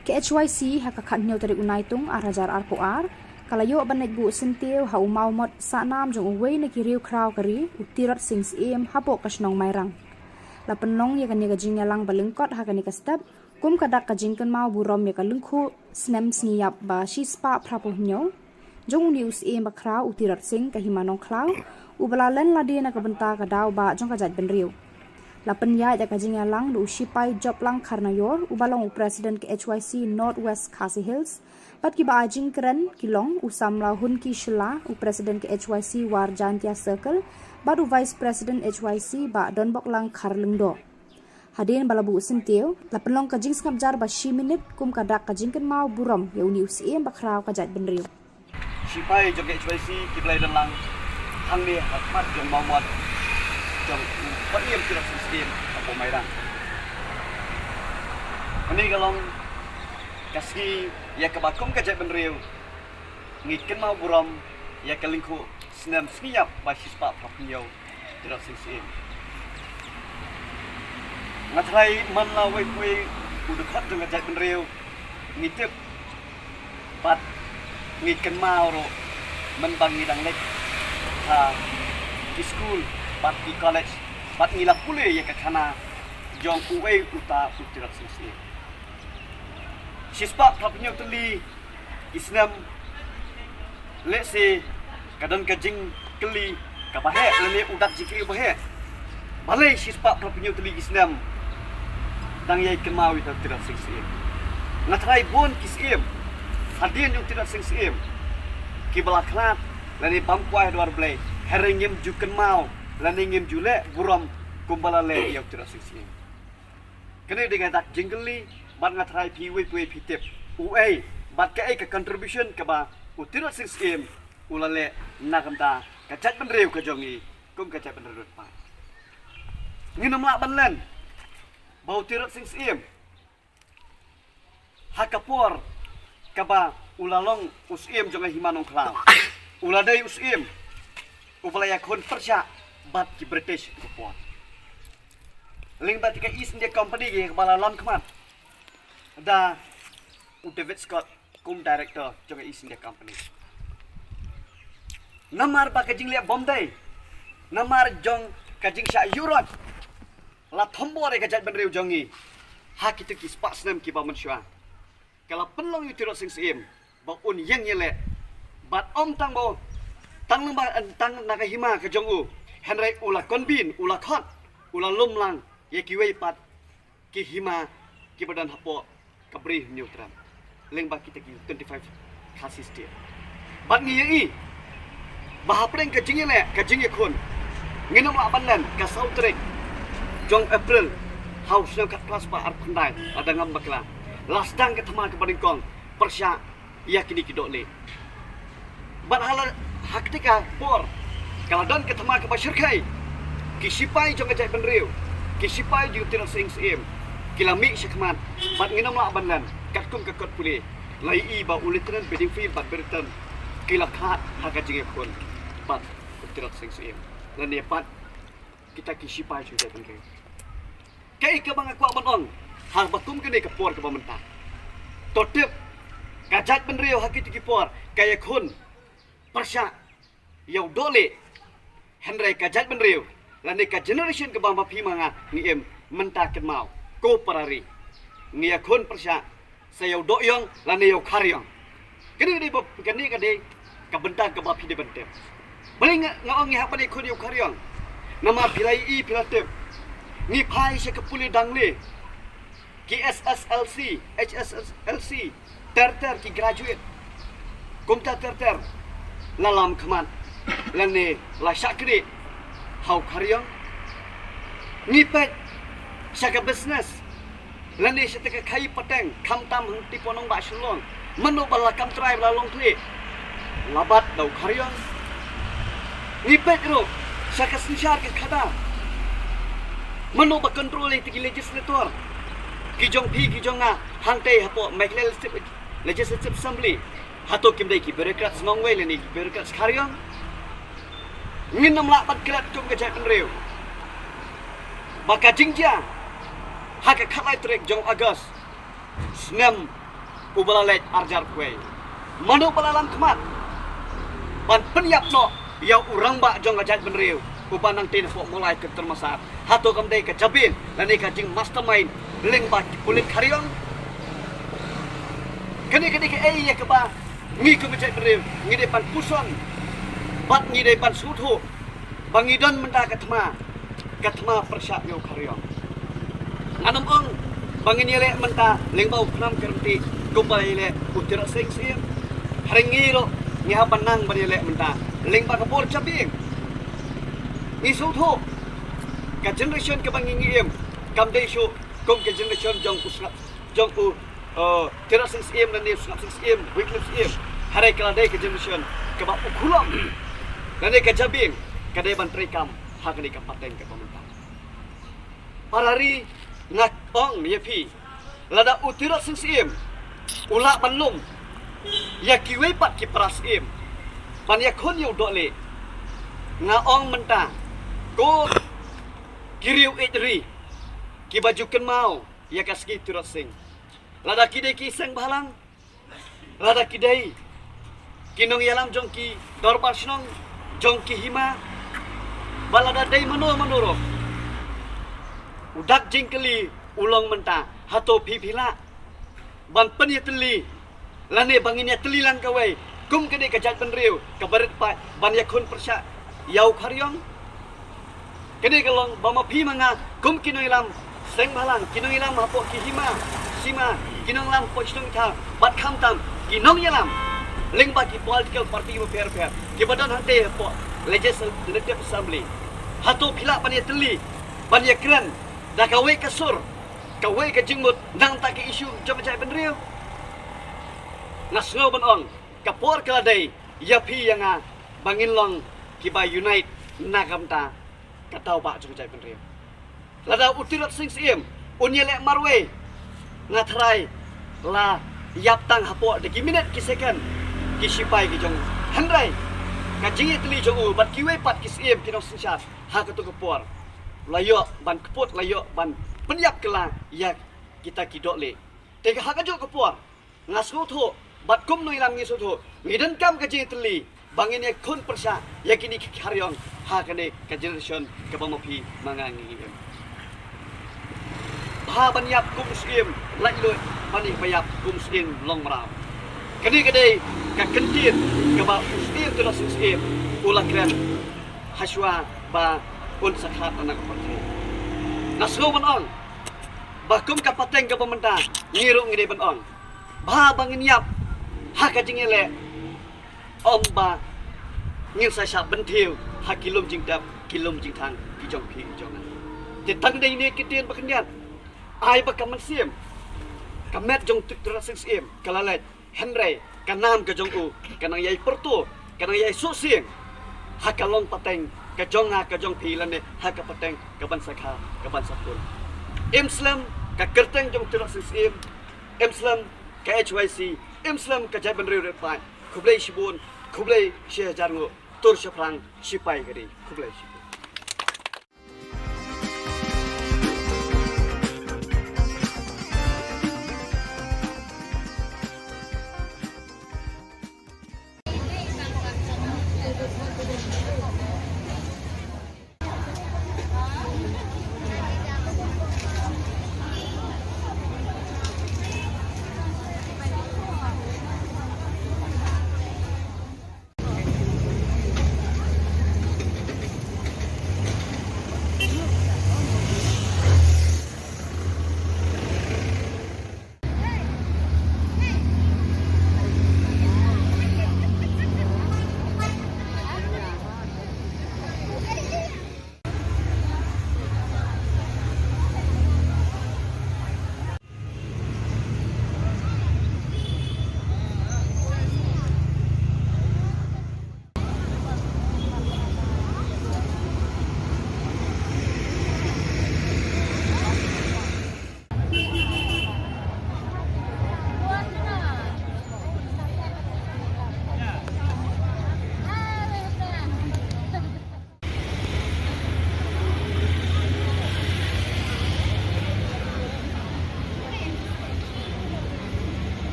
Ka H Y C ha ka khatñiew tarik u Naitung ar hajar arphew ar ka la ïoh ban leit buh syntiew ha u mawmot sahnam jong uwei na ki riew khraw ka ri u Tirot Sing Syiem hapoh ka shnong Mairang. La pynlong ïa kane ka jingïalang ba lyngkot ha kane ka step kum ka dak ka jingkynmaw burom ïa ka lyngkhuh snem sngi ïap ba shispah phraphew hynñiew jong une u syiem bakhraw u Tirot Sing ka hima Nongkhlaw uba la len lade na ka bynta ka daw ba jong ka jaitbynriew. La pynïaid ïa ka jingïalang da u Shipai Joplang Kharnaior uba long u President ka H Y C North West Khasi Hills. Bad kiba ai jingkren ki long u samla Hunki Shylla, u President ka H Y C War Jaintia Circle, bad u Vice President H Y C Bah Donboklang Kharlyngdoh. Hadien ba la buh syntiew, la pynlong ka jingsngap jar ba shi minit kum ka dak ka jingkynmaw burom ïa une u syiem bakhraw ka jaitbynriew. Shipai jong ka H Y C ki ba la ïadon lang hangne ha khmat jong mawmot jong u Bah Ïem Tirot Sing Syiem. Mairang. Kane ka long ka sngi ïa kaba kum ka jaitbynriew ngi kynmaw burom ïa ka lyngkhuh snem sngi ïap ba shispah phra phew hynñiew Tirot Sing Syiem. Nga tharai man la uwei pa uwei u dkhot jong ka jaitbynriew ngi tip bad ngi kynmaw ruh mynba ngi dang leit ha ki skul bad ki college bad ngi la pule ïa ka khana jong uwei uta u Tirot Sing Syiem. Shispah phra phew hynñiew tylli ki snem, lehse ka don ka jingkylli kaba heh lane u dak jingkylli ba heh. Balei shispah phra phew hynñiew tylli ki snem dang ïai kynmaw ïa u Tirot Sing Syiem? Nga tharai bun ki syiem hadien jong u Tirot Sing Syiem kiba la khlad lane bam kwai ha dwar Blei, hynrei ngim ju kynmaw lane ngim ju leh burom kumba la leh ïa u Tirot Sing Syiem. Kane dei ka dak jingkylli bad nga tharai phi uwei pa uwei phi tip uei bad kaei ka contribution kaba u Tirot Sing Syiem u la leh na ka bynta ka jaitbynriew ka jong ngi kum ka jaitbynriew paid. Ngin ym lah ban len ba u Tirot Sing Syiem ha ka por kaba u la long u syiem jong ka hima Nongkhlaw, u la dei u syiem uba la ïakhun pyrshah bad ki British ka por. Lyngba ka East India Company kaba la lam khmat da u David Scott kum director jong ka East India Company. Namar ba ka jingleh bym dei, namar jong ka jingshah ïuh rot, la thombor ïa ka jaitbynriew jong ngi ha kito ki spah snem kiba mynshuwa. Ka la pynlong ïa u Tirot Sing Syiem ba un ïeng ïaleh bad ym tang ba tang na ba tang na ka hima ka jong u, hynrei u la convene, u la khot, u la lum lang ïa kiwei pat ki hima kiba don hapoh ka Bri Hynñiewtrep lyngba kita ki twenty-five Khasi State. Bad ngi ïohi ba hapdeng ka jingïaleh ka jingïakhun, ngin ym lah ban len, ka saw tarik jong April ha u snem khatphra spah arphew khyndai, lada ngam bakla, la sdang ka thma kaba nyngkong pyrshah ïa kine ki dohlieh. Bad ha la, ha kata ka por ka la don ka thma kaba shyrkhei. Ki sipai jong ka jaitbynriew, ki sipai jong u Tirot Sing Syiem, ki la mih shakhmat bad ngin ym lah ban len. Katkum ka kot pule, la ïohi ba u Lieutenant Bedingfield bad Brereton ki la khlad ha ka jingïakhun bad u Tirot Sing Syiem lane bad kita ki sipai jong ka jaitbynriew. Kaei kaba nga kwah ban ong ha kaba kum kane ka por kaba mynta? To tip, ka jaitbynriew ha kito ki por ka ïakhun pyrshah ïa u dohlieh, hynrei ka jaitbynriew lane ka generation kaba ma phi ma nga ngi im mynta, kynmaw, ko para ri, ngi ïakhun pyrshah sa ïa u doh ïong lane ïa u khar ïong. Kane ka dei ba, kane ka dei ka bynta kaba phi dei ban tip. Balei nga, nga ong ngi hap ban ïakhun ïa u khar ïong? Namar phi la ïohi, phi la tip, ngi phai sha ka pule dang lieh, ki S S L C, H S S L C, ter ter ki graduate, kumta ter ter la lam khmat lane la shah knieh ha u khar ïong. Ngi peit sha ka business lane sha ka khaïi pateng, khamtam hangtei hapoh nongbah Shillong, mano ba la kam trai ba la long khlieh, la bat da u khar ïong. Ngi peit ruh sha ka synshar ka khadar, mano ba control ïa ki legislator, ki jong phi ki jong nga, hangtei hapoh Meghalaya Legislative, Legislative Assembly, hato kim dei ki bureaucrats nongwei lane ki bureaucrats khar ïong? Ngin ym lah ban klet kum ka jaitbynriew ba ka jingjia ha ka khatlai tarik jong August snem uba la leit arhajar arphew wei, mano ba la lam khmat ban pynïap noh ïa u rangbah jong ka jaitbynriew uba nangtei napoh Mawlai Kyntur Massar? Hato kam dei ka jabieng lane ka jingmastermind lyngba ki pulit khar ïong? Kane ka dei kaei ïa kaba ngi kum ka jaitbynriew ngi dei ban puson bad ngi dei ban sngewthuh ba ngi don mynta ka thma, ka thma pyrshah ïa u khar ïong. Ngan ym ong ba ngin ïaleh mynta lyngba u Khnam Kyrmtih kumba ïaleh u Tirot Sing Syiem. Hynrei ngi ruh ngi hap ban nang ban ïaleh mynta lyngba ka bor jabieng. Ngi sngewthuh ka generation kaba ngi, ngi im kam dei shuh kum ka generation jong u Sngap, jong u, uh, Tirot Sing Syiem lane u Sngap Sing Syiem, Wycliffe Syiem. Hynrei ka la dei ka generation kaba u Khulom lane ka jabieng ka dei ban treikam ha kane ka pateng kaba mynta. Para ri, nga ong ïa phi, lada u Tirot Sing Syiem u lah ban lum ïa kiwei pat ki para syiem ban ïakhun ïa u Dohlieh, nga ong mynta, ko ki riew ïeit ri kiba ju kynmaw ïa ka sngi Tirot Sing, lada ki dei ki seng bhalang, lada ki dei ki nongïalam jong ki dorbar shnong, jong ki hima, bad lada dei mano mano ruh, u dak jingkylli u long mynta, hato phi phi lah ban pynïatylli lane ba ngin ïatylli lang kawei kum ka dei ka jaitbynriew kaba rit paid ban ïakhun pyrshah ïa u Khariong? Kane ka long ba ma phi ma nga kum ki nongïalam seng bhalang, ki nongïalam hapoh ki hima sima, ki nongïalam hapoh shnong thaw, bad khamtam ki nongïalam lyngba ki political party bapher bapher kiba don hangtei hapoh Legislative Assembly. Hato phi lah ban ïatylli, ban ïakren da kawei ka sur, kawei ka jingmut na ka bynta ka issue jong ka jaitbynriew? Nga sngew ban ong, ka por ka la dei ïa phi ïa nga ba ngin long kiba unite na ka bynta ka daw ba jong ka jaitbynriew. Lada u Tirot Sing Syiem un ïaleh marwei, nga tharai la ïap tang hapoh da ki minit ki second ki shipai ki jong u. Hynrei ka jingïatylli jong u bad kiwei pat ki syiem ki nongsynshar ha kato ka por la ïoh ban kput, la ïoh ban pynïap kylla ïa kita ki Dohlieh. Te ha kajuh ka por nga sngewthuh bad kum nongïalam ngi sngewthuh, ngi donkam ka jingïatylli ba ngin ïakhun pyrshah ïa kine ki Khariong ha kane ka generation kaba ma phi ma nga ngi im. Bha ban ïap kum u syiem laitluid, ban ïa ba ïap kum u syiem longmraw. Kane ka dei ka kyntien kaba u syiem Tirot Sing Syiem u la kren hashwa ba un sa khlad na ka pyrthei. Nga sngew ban ong ba kum ka pateng kaba mynta, ngi ruh ngi dei ban ong, bha ba ngin ïap ha ka jingïaleh, ym ba ngin sa shah bynthiew ha ki lum jingtep, ki lum jingthang ki jong phi ki jong nga. Te tang dei ne ki ktien ba khyndiat, ai ba ka mynsiem, ka met jong u Tirot Sing Syiem ka la leit, hynrei ka nam ka jong u ka nang ïai pyrto, ka nang ïai suhsieng ha ka long pateng ka jong nga ka jong phi lane ha ka pateng ka ban sa kha ka ban sa pun. Im slem ka kyrteng jong u Tirot Sing Syiem, im slem ka H Y C, im slem ka jaitbynriew rit paid. Khublei shibun, khublei shihajar nguh, tur shaphrang shipai ka ri. Khublei shibun.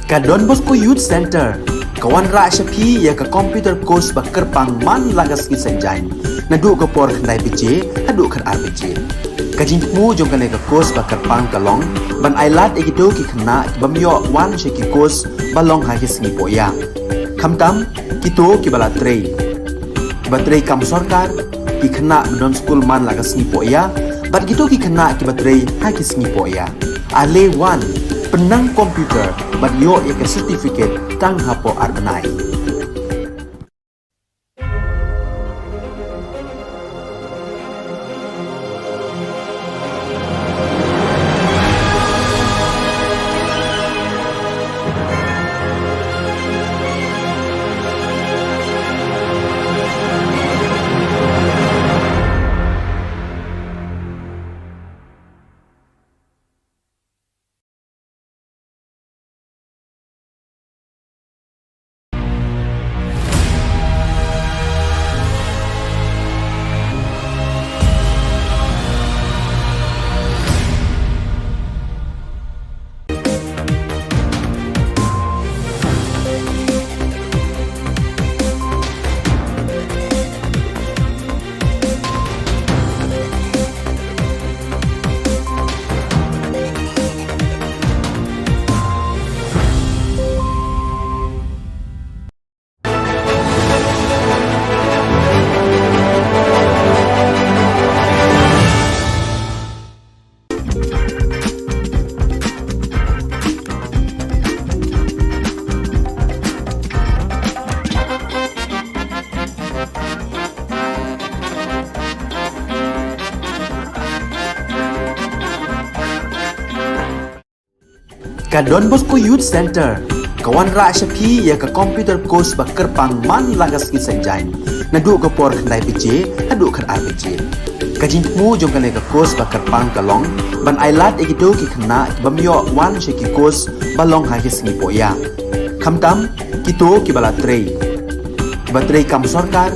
Ka Don Bosco Youth Centre ka wanrah sha phi ïa ka computer course ba kyrpang man la ka sngi Saitjaiñ, naduh ka por khyndai baje haduh khatar baje. Ka jingthmu jong kane ka course ba kyrpang ka long ban ailad ïa kito ki khynnah ki bym ïoh wan sha ki course ba long ha ki sngi pohïa. Khamtam kito kiba la trei, kiba trei kam sorkar, ki khynnah ba don skul man la ka sngi pohïa, bad kito ki khynnah kiba trei ha ki sngi pohïa. Ale wan, pynnang computer bad ïoh ïa ka certificate tang hapoh ar bnai. Ka Don Bosco Youth Centre ka wanrah sha phi ïa ka computer course ba kyrpang man la ka sngi Saitjaiñ, naduh ka por khyndai baje haduh khatar baje. Ka jingthmu jong kane ka course ba kyrpang ka long ban ailad ïa kito ki khynnah ki bym ïoh wan sha ki course ba long ha ki sngi pohïa, khamtam kito kiba la trei, kiba trei kam sorkar,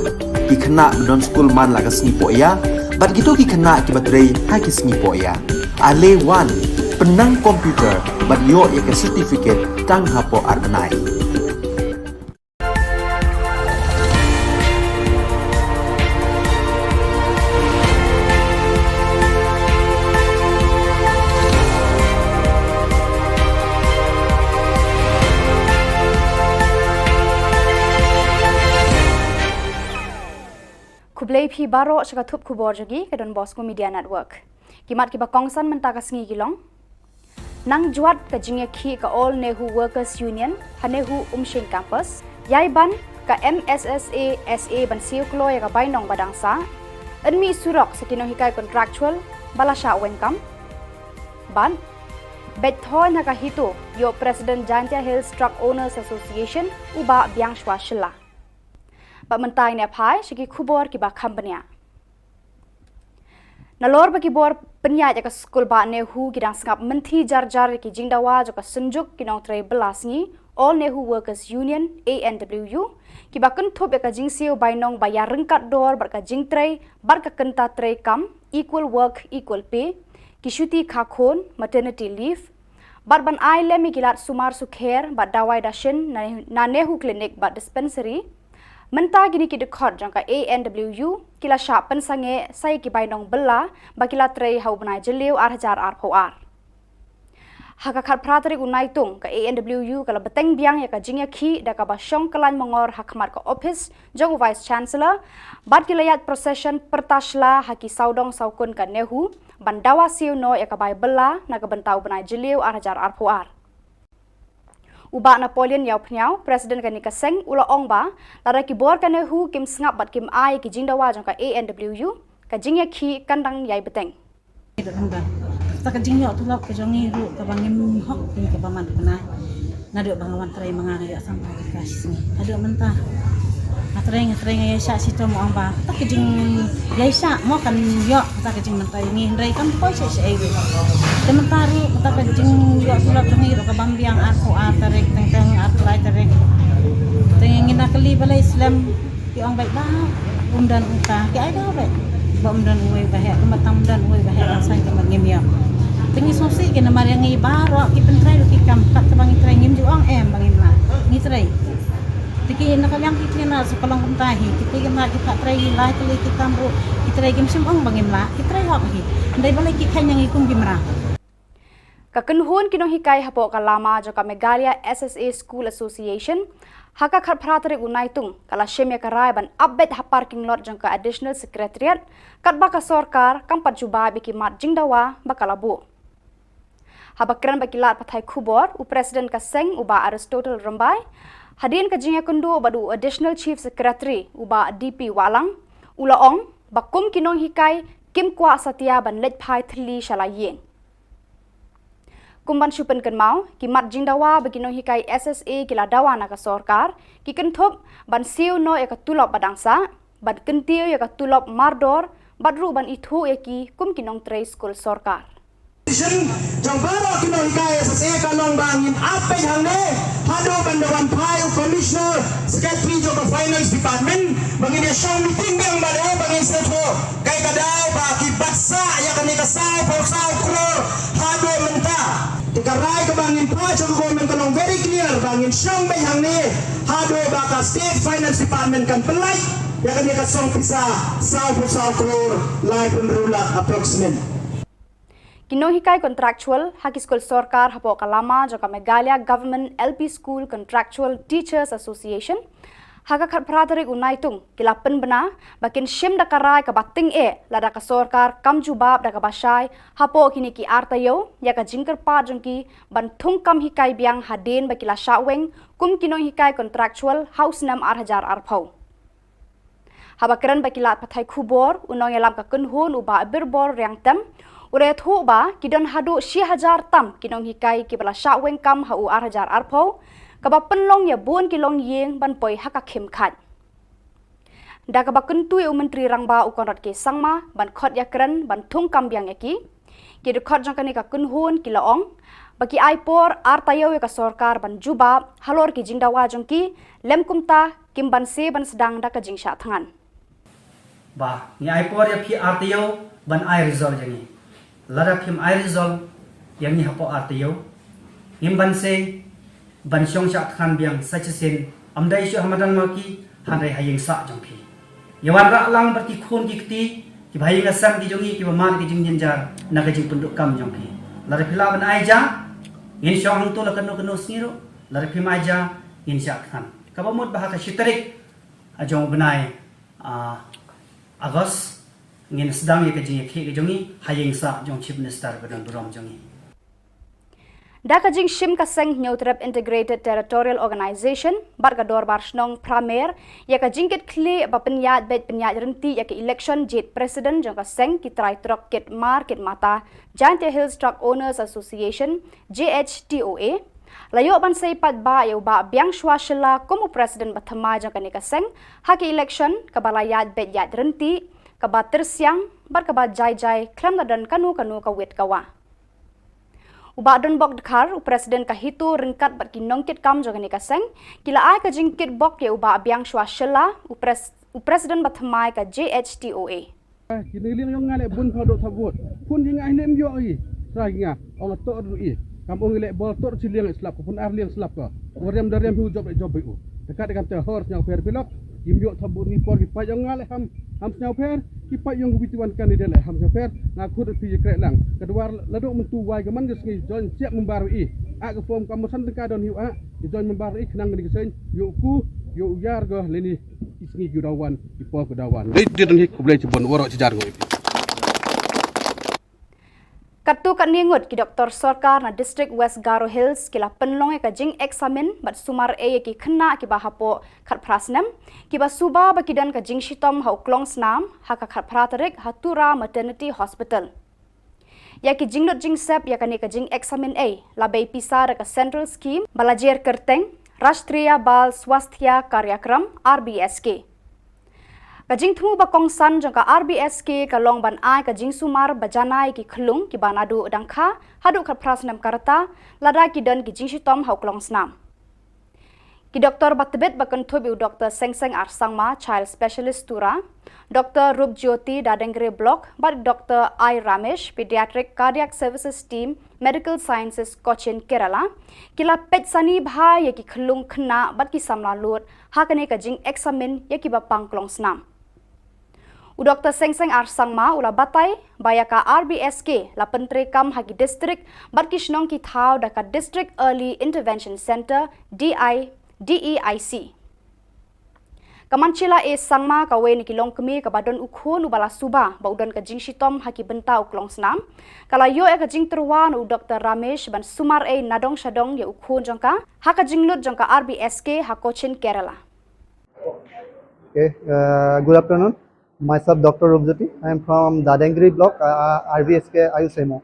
ki khynnah ba don skul man la ka sngi pohïa bad kito ki khynnah kiba trei ha ki sngi pohïa. Ale wan, pynnang computer bad ïoh ïa ka certificate tang hapoh ar bnai. Khublei phi baroh sha ka thup khubor jong ngi ka Don Bosco Media Network. Ki mat kiba kongsan mynta ka sngi ki long: Nang jwat ka jingïakhih ka All Nehu Workers Union ha Nehu Umshing Campus. Ïai ban ka M S S A S A ban siew kloi ïa ka bainong ba dang sah. Ynmih surok sa ki nonghikai contractual ba la shah weng kam. Bad beit thoi na ka HITO ïoh President Jaintia Hills Truck Owners Association u Bah Biangshwa Shylla. Bad mynta ngin ïa phai sha ki khubor kiba kham bniah. Nalor ba ki bor pynïaid ïa ka skul bah Nehu ki dang sngap mynthi jar jar ïa ki jingdawa jong ka Synjuk ki Nongtrei Bylla Sngi, All Nehu Workers Union, A N W U, kiba kynthup ïa ka jingsiew bainong ba ïaryngkat dor bad ka jingtrei bad ka kynta trei kam, equal work, equal pay, ki shuti kha khun, maternity leave, bad ban ai lem ïa ki lad sumar sukher bad dawai dashin na, na Nehu Clinic bad Dispensary. Mynta kine ki dkhot jong ka A N W U ki la shah pynsangeh sa ïa ki bainong bylla ba ki la trei ha u bnai Jylliew ar hajar arphew ar. Ha ka khatphra tarik u Naitung, ka A N W U ka la bteng biang ïa ka jingïakhih da kaba shong kyllaiñ mongor ha khmat ka ophis jong u Vice Chancellor, bad ki la ïaid procession pyrta shla ha ki sawdong sawkun ka Nehu ban dawa siew noh ïa ka bai bylla na ka bynta u bnai Jylliew ar hajar arphew ar. U Bah Napoleon Ïawphniaw, President kane ka seng, u la ong ba lada ki bor ka Nehu kim sngap bad kim ai ki jingdawa jong ka A N W U, ka jingïakhih kan dang ïai bteng. Kata ka jingïoh tulop ka jong ngi ruh kaba ngim hok phi kaba man kane. Naduh ba nga wan trei ma nga nga ïoh sampha ka sngi haduh mynta. Nga trei, nga trei, nga ïaishah shitom, ong ba kata ka jingïaishah mo kan ïoh kata ka jingmynta ïa ngi, hynrei kam poi sha sha ei ruh. Te mynta ruh kata ka jingïoh tulop jong ngi ruh ka bam biang arphew ar tarik, teng teng arphew lai tarik. Te ngi na kylli balei slem. Ki ong beit ba um don uta, ki ai da beit ba um don uwei ba heh, kumba tang um don uwei ba heh, tang saiñ kumba ngim ïoh. Te ngi sngewsih ki namar ïa ngi baroh ki pyntrei ruh ki kam, kat kaba ngi trei ngim ju ong em ba ngim lah. Ngi trei. Te ki na ka liang ki kynnoh sa ka long kumta hi, ki kynnoh ki pat trei, ki lai tylli ki kam ruh ki trei, kim shym ong ba ngim lah, ki trei hok hi. Hynrei balei ki kheiñ ïa ngi kum ki mra. Ka kynhun ki nonghikai hapoh ka lama jong ka Meghalaya S S A School Association, ha ka khatphra tarik u Naitung, ka la shim ïa ka rai ban ap beit ha parking lot jong ka Additional Secretariat, katba ka sorkar kam pat jubab ïa ki mat jingdawa ba ka la buh. Haba kren bad ki lad pathai khubor, u President ka seng u Bah Aristotle Rymbai, hadien ka jingïakynduh bad u Additional Chief Secretary u Bah D P Wahlang, u la ong ba kum ki nonghikai kim kwah satia ban leit phai thylli sha la ïing. Kum ban shu pynkynmaw, ki mat jingdawa ba ki nonghikai S S A ki la dawa na ka sorkar ki kynthup ban siew noh ïa ka tulop ba dang sah, ban kyntiew ïa ka tulop mardor, bad ruh ban ithuh ïa ki kum ki nongtrei skul sorkar. Decision jong baroh ki nonghikai S S A ka long ba ngin ap beit hangne haduh ban da wan phai u Commissioner Secretary jong ka Finance Department, ba ngin ïa shong meeting biang bad u, ba ngin sngewthuh kaei ka daw ba ki bat sah ïa kane ka saw phew saw klur haduh mynta. Te ka rai kaba ngin phah sha ka government ka long very clear ba ngin shong beit hangne haduh ba ka State Finance Department kan pynlait ïa kane ka song pisa saw phew saw klur laiphew hynriew lak approximate. Ki nonghikai contractual ha ki skul sorkar hapoh ka lama jong ka Meghalaya Government L P School Contractual Teachers Association, ha ka khatphra tarik u Naitung, ki la pynbna ba kin shim da ka rai kaba tyngeh lada ka sorkar kam jubab da kaba shai hapoh kine ki ar taïew ïa ka jingkyrpad jong ki ban thung kam hikai biang hadien ba ki la shah weng kum ki nonghikai contractual ha u snem ar hajar arphew. Haba kren bad ki lad pathai khubor, u nongïalam ka kynhun u Bah Birbor Riangtem, U la ïathuh ba ki don haduh shi hajar tam ki nonghikai kiba la shah weng kam ha u ar hajar arphew, kaba pynlong ïa bun ki longïing ban poi ha ka khim khait. Da kaba kyntu ïa u Myntri Rangbah u Conrad K Sangma ban khot ïakren ban thung kam biang ïa ki, ki dkhot jong kane ka kynhun ki la ong ba ki ai por ar taïew ïa ka sorkar ban jubab halor ki jingdawa jong ki, lym kumta kim banse ban sdang da ka jingshah thngan. Ba ngi ai por ïa phi ar taïew ban ai result ïa ngi. Lada phim ai result ïa ngi hapoh ar taïew, ngim banse ban shong shah thngan biang sa shisien, ym dei shuh ha madan ma ki, hynrei ha ïing sah jong phi. Ïa wanrah lang bad ki khun ki kti kiba ha ïing ha sem ki jong ngi kiba mad ki jingjynjar na ka jingpynduh kam jong phi. Lada phi lah ban ai ja, ngin shong hangto la kano kano sngi ruh. Lada phim ai ja, ngin shah thngan. Kaba mut ba ha ka shi tarik jong u bnai, ah, August, ngin sdang ïa ka jingïakhih ka jong ngi ha ïing sah jong Chief Minister ba don burom jong ngi. Da ka jingshim ka seng Hynñiewtrep Integrated Territorial Organization bad ka Dorbar Shnong Pramer ïa ka jingkit khlieh ba pynïaid beit pynïaid ryntih ïa ka election jied president jong ka seng ki trai trok kit mar kit mata, Jaintia Hills Truck Owners Association, J H T O A, la ïoh ban sei paidbah ïa u Bah Biangshwa Shylla kum u president ba thymmai jong kane ka seng ha ka election kaba la ïaid beit ïaid ryntih, kaba tyrsiang bad kaba jai jai khlem da don kano kano ka wit ka wah. U Bah Donbok Dkhar, u president ka HITO, ryngkat bad ki nongkitkam jong kane ka seng, ki la ai ka jingkitbok ïa u Bah Biangshwa Shylla, u pres-, u president ba thymmai ka J H T O A. Ki ne liang ïong nga leh bun pha doh tha vote. Phun ki nga hi ne ym ïoh i. Trai ki nga ong a toh ruh i. Kam ong i leh bol toh shi liang i slap ko, phun ar liang slap ko. U riam da riam hi, u jop da jop i u. Te kat i kam te hor sñiaw pher bilok. Kim ïoh tha vote ngi por ki paid ïong nga leh ham, ham sñiaw pher. Ki paid ïong ki witiwan candidate leh ham sñiaw pher. Nga khut phi ïa kreh lang. Ka dwar la doh myntu wai ka man ka sngi join siap member i. A ka form kam san tyngka don hi u a. Ki join member i khnang ka ni ka seng. Ïoh ku, ïoh u yar ko leni. Ki sngi ki dawan, ki por ki dawan. Dei dei dang hi, khublei chibun, waroh chijar ngoi. Katto katne ngut ki doktor sorkar na District West Garo Hills ki la pynlong ïa ka jingexamine bad sumar ei ïa ki khynnah kiba hapoh khatphra snem, kiba suba ba ki don ka jingshitom ha u klongsnam ha ka khatphra tarik ha Tura Maternity Hospital. Ïa ki jinglut jingsep ïa kane ka jingexamine ei la bei pisa da ka Central Scheme ba la jer kyrteng Rashtriya Bal Swasthya Karyakram, R B S K. Ka jingthmu ba kongsan jong ka R B S K ka long ban ai ka jingsumar ba janai ki khyllung kiba naduh dang kha haduh khatphra snem ka rta lada ki don ki jingshitom ha u klongsnam. Ki doktor ba tbit ba kynthup ïa u Doktor Sengseng R Sangma, Child Specialist Tura, Doktor Rupjyoti, Dadengri Block, bad Doktor I Ramesh, Pediatric Cardiac Services Team, Medical Sciences, Cochin, Kerala, ki la peit sani bha ïa ki khyllung khynnah bad ki samla lud ha kane ka jingexamine ïa kiba pang klongsnam. U Doktor Sengseng R Sangma u la batai ba ïa ka R B S K la pyntreikam ha ki district bad ki shnong ki thaw da ka District Early Intervention Centre, D I, D E I C. Ka Manchila A Sangma, kawei na ki longkmie kaba don u khun uba la suba ba u don ka jingshitom ha ki bynta u klongsnam, ka la ïoh ïa ka jingtyrwa na u Doktor Ramesh ban sumar ei nadong shadong ïa u khun jong ka ha ka jinglut jong ka R B S K ha Cochin, Kerala. Okay, uh, good afternoon. Myself, Doctor Rupjyoti. I am from Dadengri block, uh, R B S K Ayush M O.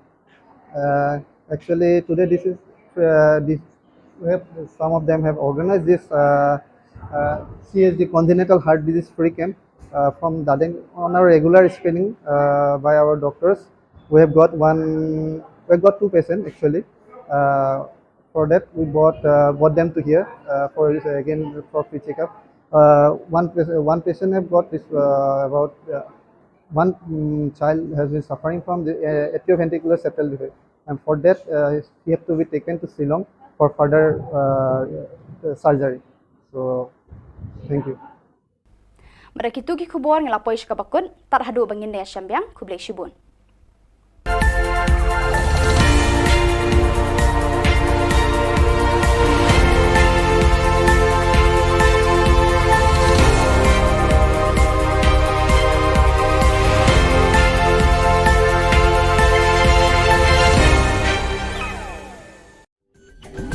Uh, actually, today this is, uh, this, we have, some of them have organized this, uh, uh, C H D, congenital heart disease free camp, uh, from Dadeng on a regular screening, uh, by our doctors. We have got one, we have got two patients actually. Uh, For that, we brought, uh, brought them to here, uh, for, uh, again for free checkup. Uh, one pa-, one patient have got this, uh, about, uh, one, mm, child has been suffering from the, uh, atrioventricular septal defect, and for that, uh, he have to be taken to Shillong for further, uh, uh, surgery. So, thank you. Bad da kitu ki khubor ngi la poi sha kaba kut, tad haduh ba ngin ïashem biang, khublei shibun.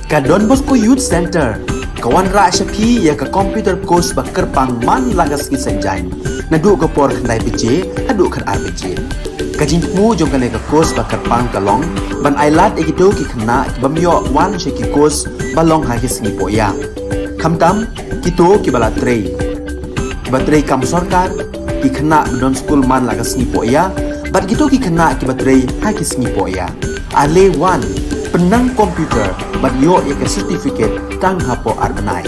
Ka Don Bosco Youth Center ka wanrah sha phi ïa ka computer course ba kyrpang man la ka sngi Saitjaiñ, naduh ka por khyndai baje haduh khatar baje. Ka jingthmu jong kane ka course ba kyrpang ka long ban ai lad ïa kito ki khynnah ki bym ïoh wan sha ki course ba long ha ki sngi pohïa, khamtam kito ki ba la trei, ki ba trei kam sorkar, ki khynnah ba don skul man la ka sngi pohïa, bad kito ki khynnah ki ba trei ha ki sngi pohïa. Ale wan, pynnang computer bad ïoh ïa ka certificate tang hapoh ar bnai.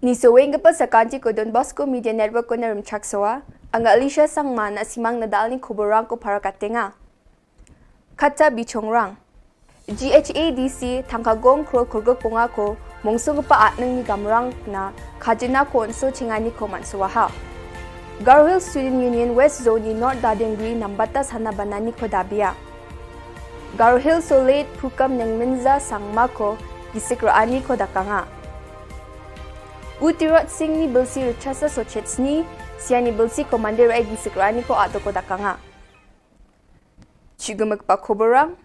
Ni saweng ka pasa kanti ko Don Bosco Media Network ko na Rumchak Soa, anga Alicia Sangma na simang na dalni khubor rang ko para katenga. Kata bichong rang. G H A D C thangka gong krol kurguk punga ko mungsung pa atneng ni gamrang na khajina ko onso chingani ko mansuaha. Garo Hills Student Union West Zone ni North Dadengri nambata sana banani ko dabia. Garo Hills Solid Pukam Nengminza Sangma ko gisik rani ko dakanga. Utirot Singh ni bilsi richasa sochet sni, siani bilsi ko mandir ai gisik rani ko ato ko dakanga. Chigumik pa khubor rang.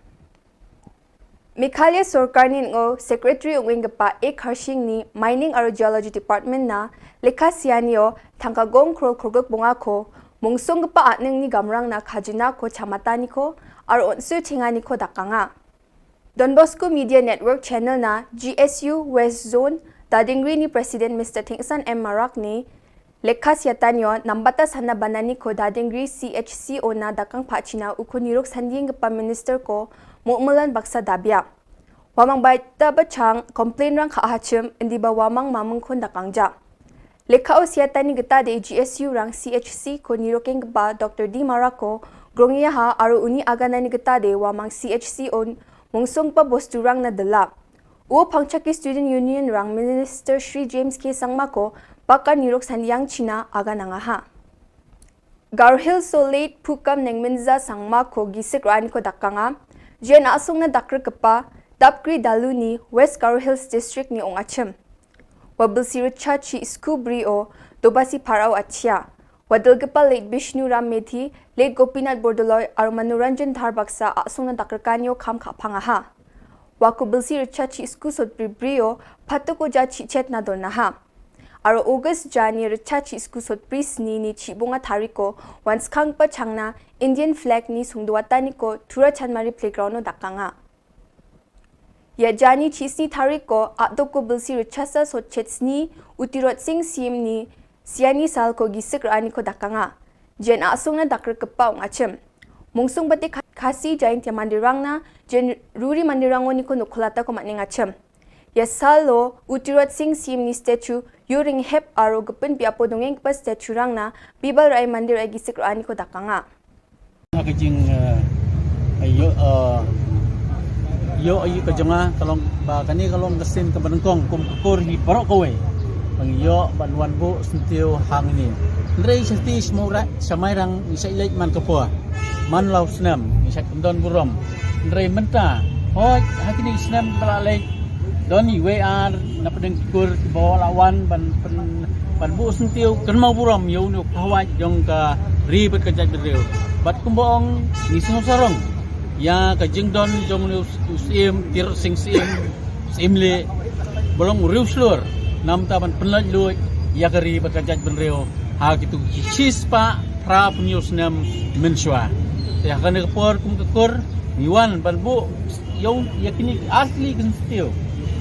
Meghalaya sorkar ni ngo secretary ungwing pa A Kharshing ni Mining aro Geology Department na lekha siani o thangka gong krol kurguk bunga ko mungsung pa atneng ni gamrang na khajina ko chamatani ko aro onsu chingani ko dakanga. Don Bosco Media Network Channel na G S U West Zone Dadingri ni President Mister Thingsan M Marak ni lekha siatan yo nambata sana banani ko Dadingri C H C o na dakang pachina uko nirok sanding pa Minister ko Mukmulan Baksa Dabia. Wamang baita bachang complain rang kha hachim indi ba wamang mamung khun dakang ja. Lekha o siatani geta de G S U rang C H C ko nirokeng ba Doctor D Marako grongyaha aro uni aganani geta de wamang C H C o mungsung pa bostu rang na dela. U Pangchaki Student Union rang Minister Shri James K Sangma ko pakar nirok sandiang China aganangaha. Garo Hills Solid Pukam Nengminza Sangma ko gisik rani ko dakanga. Jen asung na dakre kepa Dapkri Daluni West Garo Hills District ni ong achim. Wabilsi richa chi isku bri o dobasi parau achia. Wadil kepa late Bishnu Ram Medhi, late Gopinath Bordoloi aro Manoranjan Dhar Baksa asung na dakre kanyo kham khapangaha. Waku bilsi richa chi isku sot bri bri o patuko ja chi chet na donaha. Aro August jani richa chi isku sot bri sni ni chi bunga tariko wan skang pa changna Indian flag ni sungduatani ko Thura Chanmari Playground no dakanga. Ya jani chi sni tariko atdoko bilsi richasa sot chet sni Utirot Singh Sim ni siani sal ko gisik rani ko dakanga. Jen asung na dakre kepa ong achim. Mungsung bate Khasi Jaintia Mandirang na jen ruri Mandirang o ni ko nukulata ko matning achim. Ya salo Utirot Singh Sim ni statue yuring hep aro gepin pi apo dongeng kepa statue rang na bibal rai mandir ai gisik rani ko dakanga. Ka jing, eh, yo, eh, yo ayu ka jonga kalong ba kani kalong kesin ka benengkong kum kukur hi barok kawai. Pang yo ban wan bu sentiu hang ni. Ndrei sesti semua rak samai rang ni sai lek man kepo. Man lau snem ni sai kendon burom. Ndrei menta. Hoi hakini snem bala lek. Don iwei ar na pedeng kur ki bawa lawan ban pen, ban bu sentiu ken mau burom ïa unu pahwai jong ka ri bad ka jaitbynriew. Bad kumba ong ni sngewsarong ïa ka jingdon jong unu Syiem Tirot Sing Syiem, Syiem le balong u riew shlur namta ban pynlait luid ïa ka ri bad ka jaitbynriew ha kitu ki shispah phra pynïew snem mynshuwa. Te ha kane ka por kum ka kur ngi wan ban bu ïa u, ïa kine ki asli ki sentiu.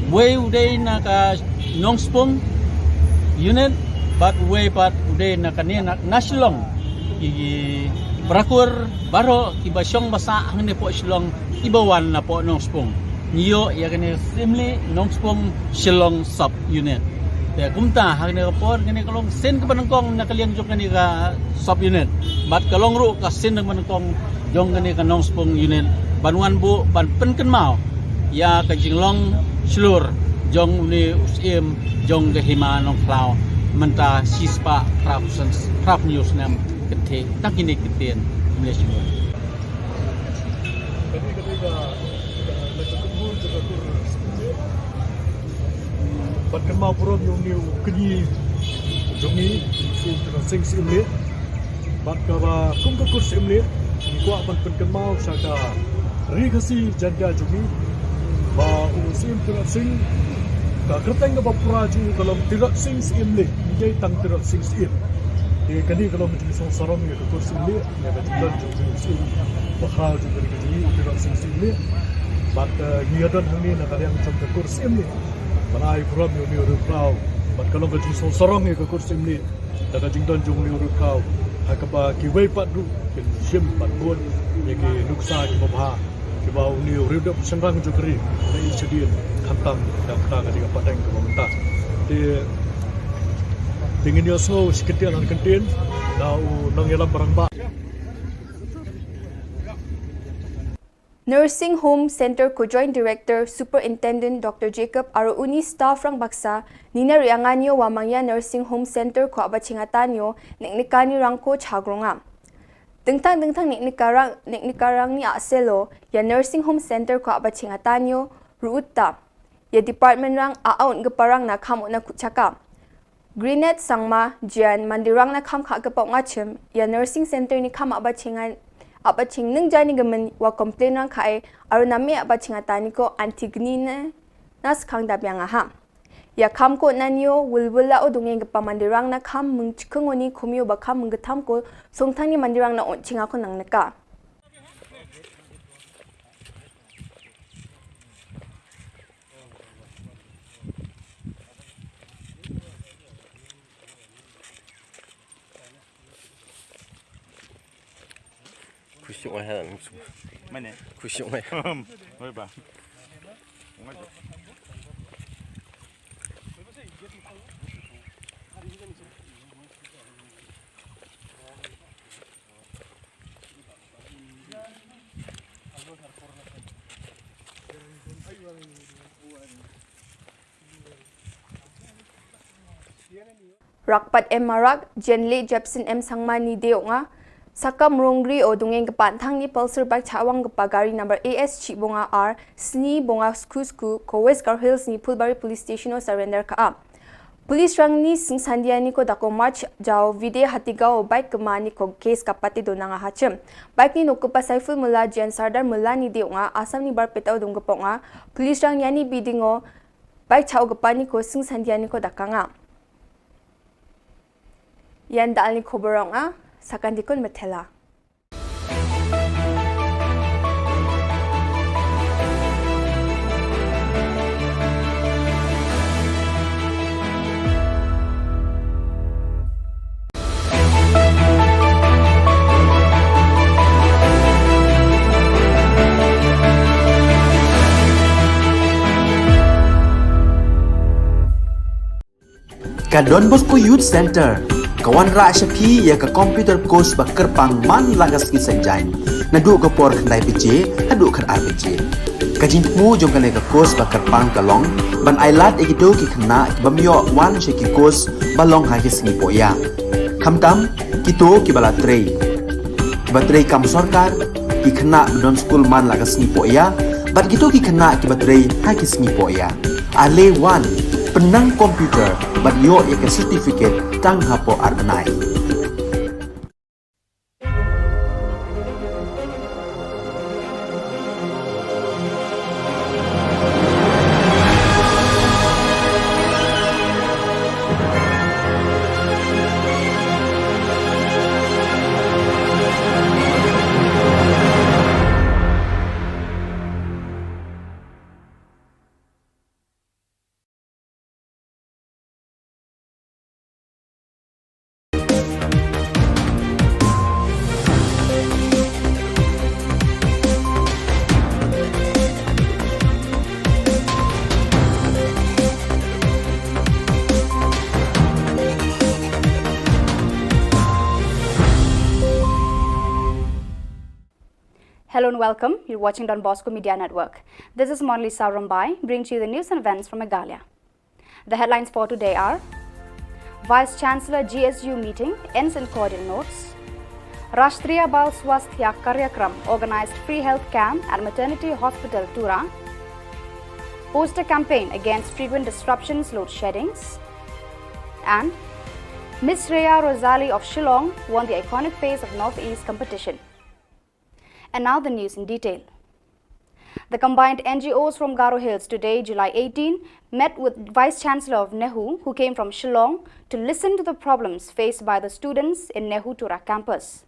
Wei u dei na ka Nongspung unit bad wei pat u dei na kane na, na Shillong. Ki, ki brakur baroh kiba shong ba sah hangne poh Shillong kiba wan na poh Nongspung. Ngi ïoh ïa kane ka Syiemlieh Nongspung Shillong Sub Unit. Te kumta ha kane ka por kane ka long sien kaba nyngkong na ka liang jong kane ka Sub Unit. Bad ka long ruh ka sien kaba nyngkong jong kane ka Nongspung Unit ban wan buh ban pynkynmaw ïa ka jinglong shlur jong une u Syiem jong ka Hima Nongkhlaw mynta shispah phra phew snem kynthih tang kine ki ktien. Khublei shibun. Kane ka dei ka, ka, ka kynhun jong ka kur Syiemlieh. Bad kynmaw burom ïa une u kñi jong ngi, u Syiem Tyrot Sing Syiemlieh. Bad kaba kum ka kur Syiemlieh ngi kwah ban pynkynmaw sha ka Ri Khasi Jaiñtia jong ngi ba u Syiem Tyrot Sing, ka kyrteng kaba pura jong u ka long Tyrot Sing Syiemlieh, ym dei tang Tyrot Sing Syiem. Te kane ka long ka jingsngewsarong ïa ka kur Syiemlieh. Ïa ka jingdon jong u Syiem bakhraw jong ka ri ka jong ngi, u Tyrot Sing Syiemlieh. Bad, eh, ngi ïa don hangne na ka liang jong ka kur Syiemlieh ban ai burom ïa une u riewkhraw. Bad ka long ka jingsngewsarong ïa ka kur Syiemlieh da ka jingdon jong une u riewkhraw, ha kaba kiwei pat ruh kin shim bad bud ïa ki nuksa kiba bha kiba une u riewdep shynrang jong ka ri u la ïeit shadien, khamtam da kata ka dei ka pateng kaba mynta. Te, te ngin ïohsngew shi kyntien ar kyntien na u nongïalam rangbah. Nursing Home Center ko Joint Director Superintendent Doctor Jacob aro uni staff rangbaksa nina rianganio wa mangya Nursing Home Center ko Abachingatan yo neknikani rangko chagrongam. Dingtang dingtang neknikarang neknikarang ni aselo ya Nursing Home Center ko Abachingatan yo ruuta ya department rang a aun geparang na kam na kuchaka. Grinet Sangma Jian mandirang na kam kha kepok ngachim ya nursing center ni kam aba chingan aba ching neng jani gemen wa complain rang kha ai aru name aba chingatani ko Antigni ne nas kang dabiang aha. Ya kam ko nanio wilwila o dungeng gepa mandirang na kam mengchikengoni kumio ba kam menggetam ko songtang ni mandirang na on chinga ko nang neka. Khusyuk ai ha. Mane? Khusyuk ai. Oi ba. Rakpat M Marak, Jenle Jepson M Sangma ni deonga, Sakam Rongri o dungeng kepa thang ni Pulsar bike chawang kepa gari number A S chibonga R sni bonga sku sku ko West Garo Hills ni Phulbari Police Station o surrender ka a. Police rang ni sing sandia ni ko dako March jao vide hatiga o bike kema ni ko case kapate donanga hachim. Bike ni nokupa Saiful Mula Jian Sardar Mula ni deonga Assam ni bar petau dong keponga. Police rang yani bidingo bike chao kepa ni ko sing sandia ni ko dakanga. Yan dal ni koborong a sakan dikon metela. Ka Don Bosco Youth Center ka wanrah sha phi ïa ka computer course ba kyrpang man la ka sngi Saitjaiñ naduh ka por khyndai baje haduh khatar baje. Ka jingthmu jong kane ka course ba kyrpang ka long ban ailad ïa kito ki khynnah ki bym ïoh wan sha ki course ba long ha ki sngi pohïa. Khamtam kito kiba la trei, kiba trei kam sorkar, ki khynnah ba don skul man la ka sngi pohïa bad kito ki khynnah kiba trei ha ki sngi pohïa. Ale wan pynnang computer bad ïoh ïa ka certificate tang hapoh ar bnai. Hello and welcome. You're watching Don Bosco Media Network. This is Monalisa Rombai, bringing to you the news and events from Meghalaya. The headlines for today are: Vice Chancellor G S U meeting ends in cordial notes. Rashtriya Bal Swasthya Karyakram organized free health camp at Maternity Hospital Tura. Poster campaign against frequent disruptions, load sheddings. And Miss Rhea Rosalie of Shillong won the iconic Face of Northeast competition. And now the news in detail. The combined N G Os from Garo Hills today, July eighteen, met with Vice Chancellor of NEHU, who came from Shillong, to listen to the problems faced by the students in NEHU Tura campus.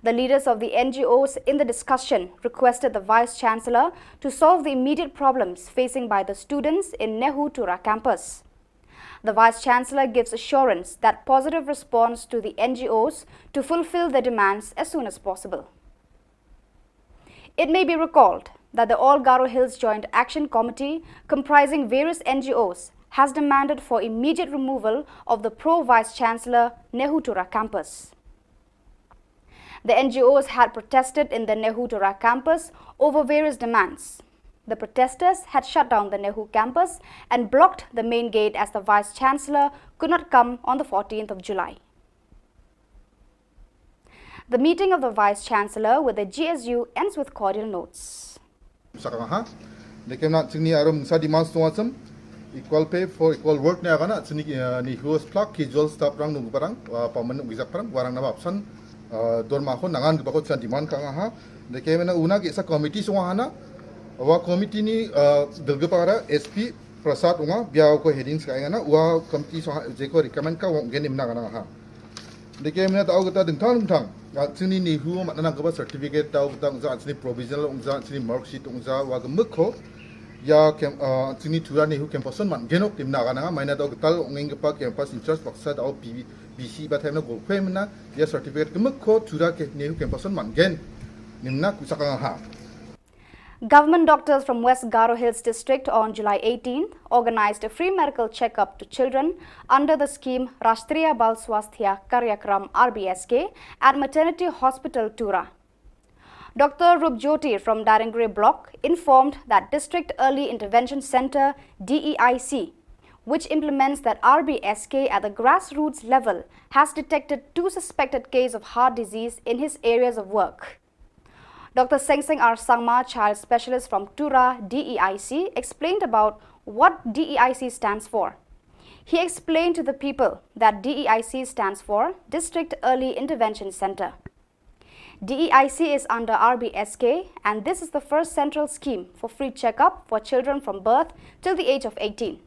The leaders of the N G Os in the discussion requested the Vice Chancellor to solve the immediate problems facing by the students in NEHU Tura campus. The Vice Chancellor gives assurance that positive response to the N G Os to fulfill their demands as soon as possible. It may be recalled that the All Garo Hills Joint Action Committee, comprising various N G Os, has demanded for immediate removal of the pro-Vice Chancellor NEHU Tura campus. The N G Os had protested in the NEHU Tura campus over various demands. The protesters had shut down the NEHU campus and blocked the main gate as the Vice Chancellor could not come on the fourteenth of July. The meeting of the Vice Chancellor with the G S U ends with cordial notes. Sa ka nga ha. Dei ke mna jingni arum sa demand song asam. Equal pay for equal work ne agana jingni, eh, NEHU splak ki jol staff rang nung parang, wa paman nung gizak parang, warang nama absan, eh, dor ma ho nangan giba ho sa demand ka nga ha. Dei ke mna una ki sa committee song hana. Wa committee ni, eh, delge para S P Prasad unga, bia ko headings ka ngana, wa committee song ha, je ko recommend ka wong gen imna ka nga ha. Dei ke mna ta au kata dingtang dingtang. Nga jingni NEHU mat nang kaba certificate ta au kata ungja jingni provisional ungja jingni mark sheet ungja wa gemuk ko. Ya kem, ah, jingni Tura NEHU campus man genok tim na kana mai na ta au kata ungeng kapa campus in charge baksa ta au P B, B C ba them na go kwe mna ya certificate gemuk ko Tura ke NEHU campus man gen. Nimna kusa ka nga ha. Government doctors from West Garo Hills District on July eighteenth organized a free medical checkup to children under the scheme Rashtriya Bal Swasthya Karyakram, R B S K, at Maternity Hospital Tura. Doctor Rupjyoti from Darengre Block informed that District Early Intervention Centre, D E I C, which implements that R B S K at the grassroots level, has detected two suspected cases of heart disease in his areas of work. Doctor Sengseng R Sangma, child specialist from Tura D E I C, explained about what D E I C stands for. He explained to the people that D E I C stands for District Early Intervention Centre. D E I C is under R B S K, and this is the first central scheme for free checkup for children from birth till the age of eighteen.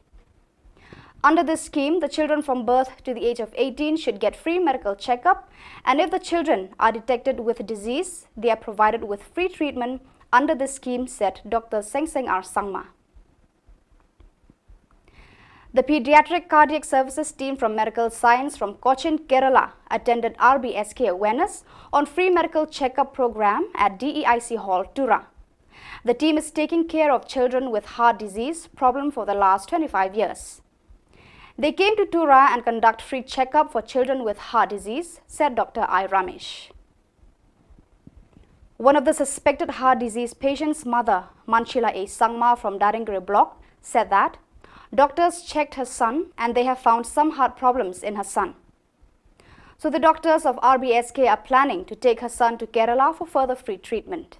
Under this scheme, the children from birth to the age of eighteen should get free medical checkup, and if the children are detected with disease, they are provided with free treatment under this scheme, said Doctor Sengseng R Sangma. The Pediatric Cardiac Services team from Medical Science from Cochin, Kerala, attended R B S K awareness on free medical checkup program at D E I C Hall, Tura. The team is taking care of children with heart disease problem for the last twenty-five years. They came to Tura and conduct free checkup for children with heart disease, said Doctor I Ramesh. One of the suspected heart disease patient's mother, Manshila A Sangma from Darengre Block, said that doctors checked her son and they have found some heart problems in her son. So the doctors of R B S K are planning to take her son to Kerala for further free treatment.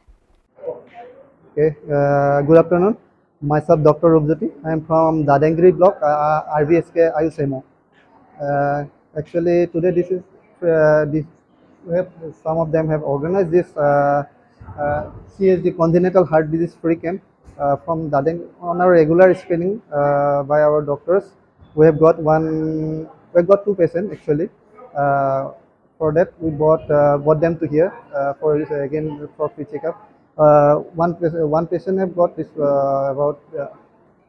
Okay, uh, good afternoon. Myself, Doctor Rupjyoti. I am from Darengre Block, uh, R B S K Ayush M O. Uh, actually, today this is, uh, this, we have, some of them have organized this, uh, uh, C H D, congenital heart disease free camp, uh, from Dadeng on a regular screening, uh, by our doctors. We have got one, we have got two patients actually. Uh, for that, we brought, uh, brought them to here, uh, for, uh, again for free checkup. Uh, one pa-, one patient have got this, uh, about, uh,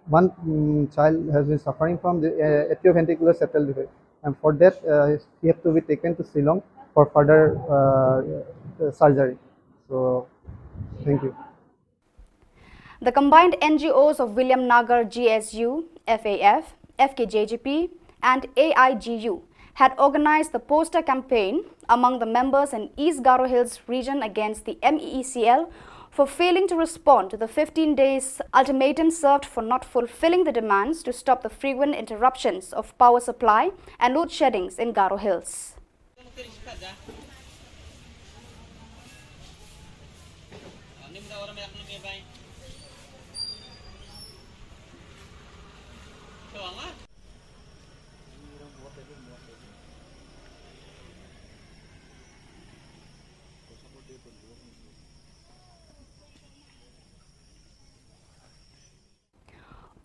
one, mm, child has been suffering from the, uh, atrioventricular septal defect, and for that, uh, he have to be taken to Shillong for further, uh, uh, surgery. So, thank you. The combined N G Os of William Nagar G S U, F A F, F K J G P, and A I G U had organized the poster campaign among the members in East Garo Hills region against the M E E C L for failing to respond to the fifteen days ultimatum served for not fulfilling the demands to stop the frequent interruptions of power supply and load sheddings in Garo Hills.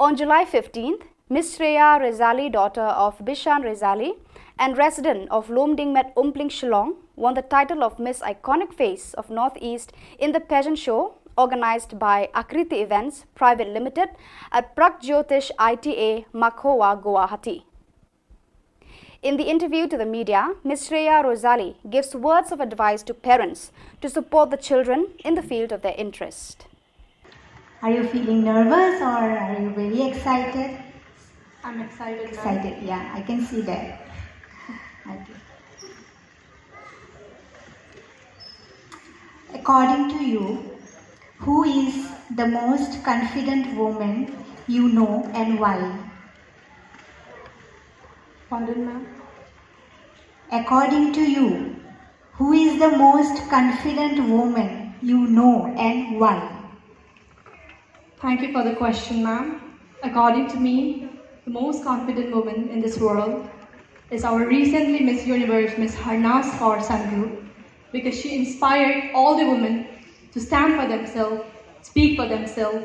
On July fifteenth, Miss Shreya Rezali, daughter of Bishan Rezali and resident of Lumdingmet Umpling, Shillong, won the title of Miss Iconic Face of Northeast in the pageant show organized by Akriti Events Private Limited at Pragjyotish I T A, Makhowa, Guwahati. In the interview to the media, Miss Shreya Rozali gives words of advice to parents to support the children in the field of their interest. Are you feeling nervous or are you very excited? I'm excited, ma'am. Excited, yeah, I can see that. Okay. According to you, who is the most confident woman you know and why? Pardon, ma'am? According to you, who is the most confident woman you know and why? Thank you for the question, ma'am. According to me, the most confident woman in this world is our recently Miss Universe, Miss Harnaaz Kaur Sandhu, because she inspired all the women to stand for themselves, speak for themselves,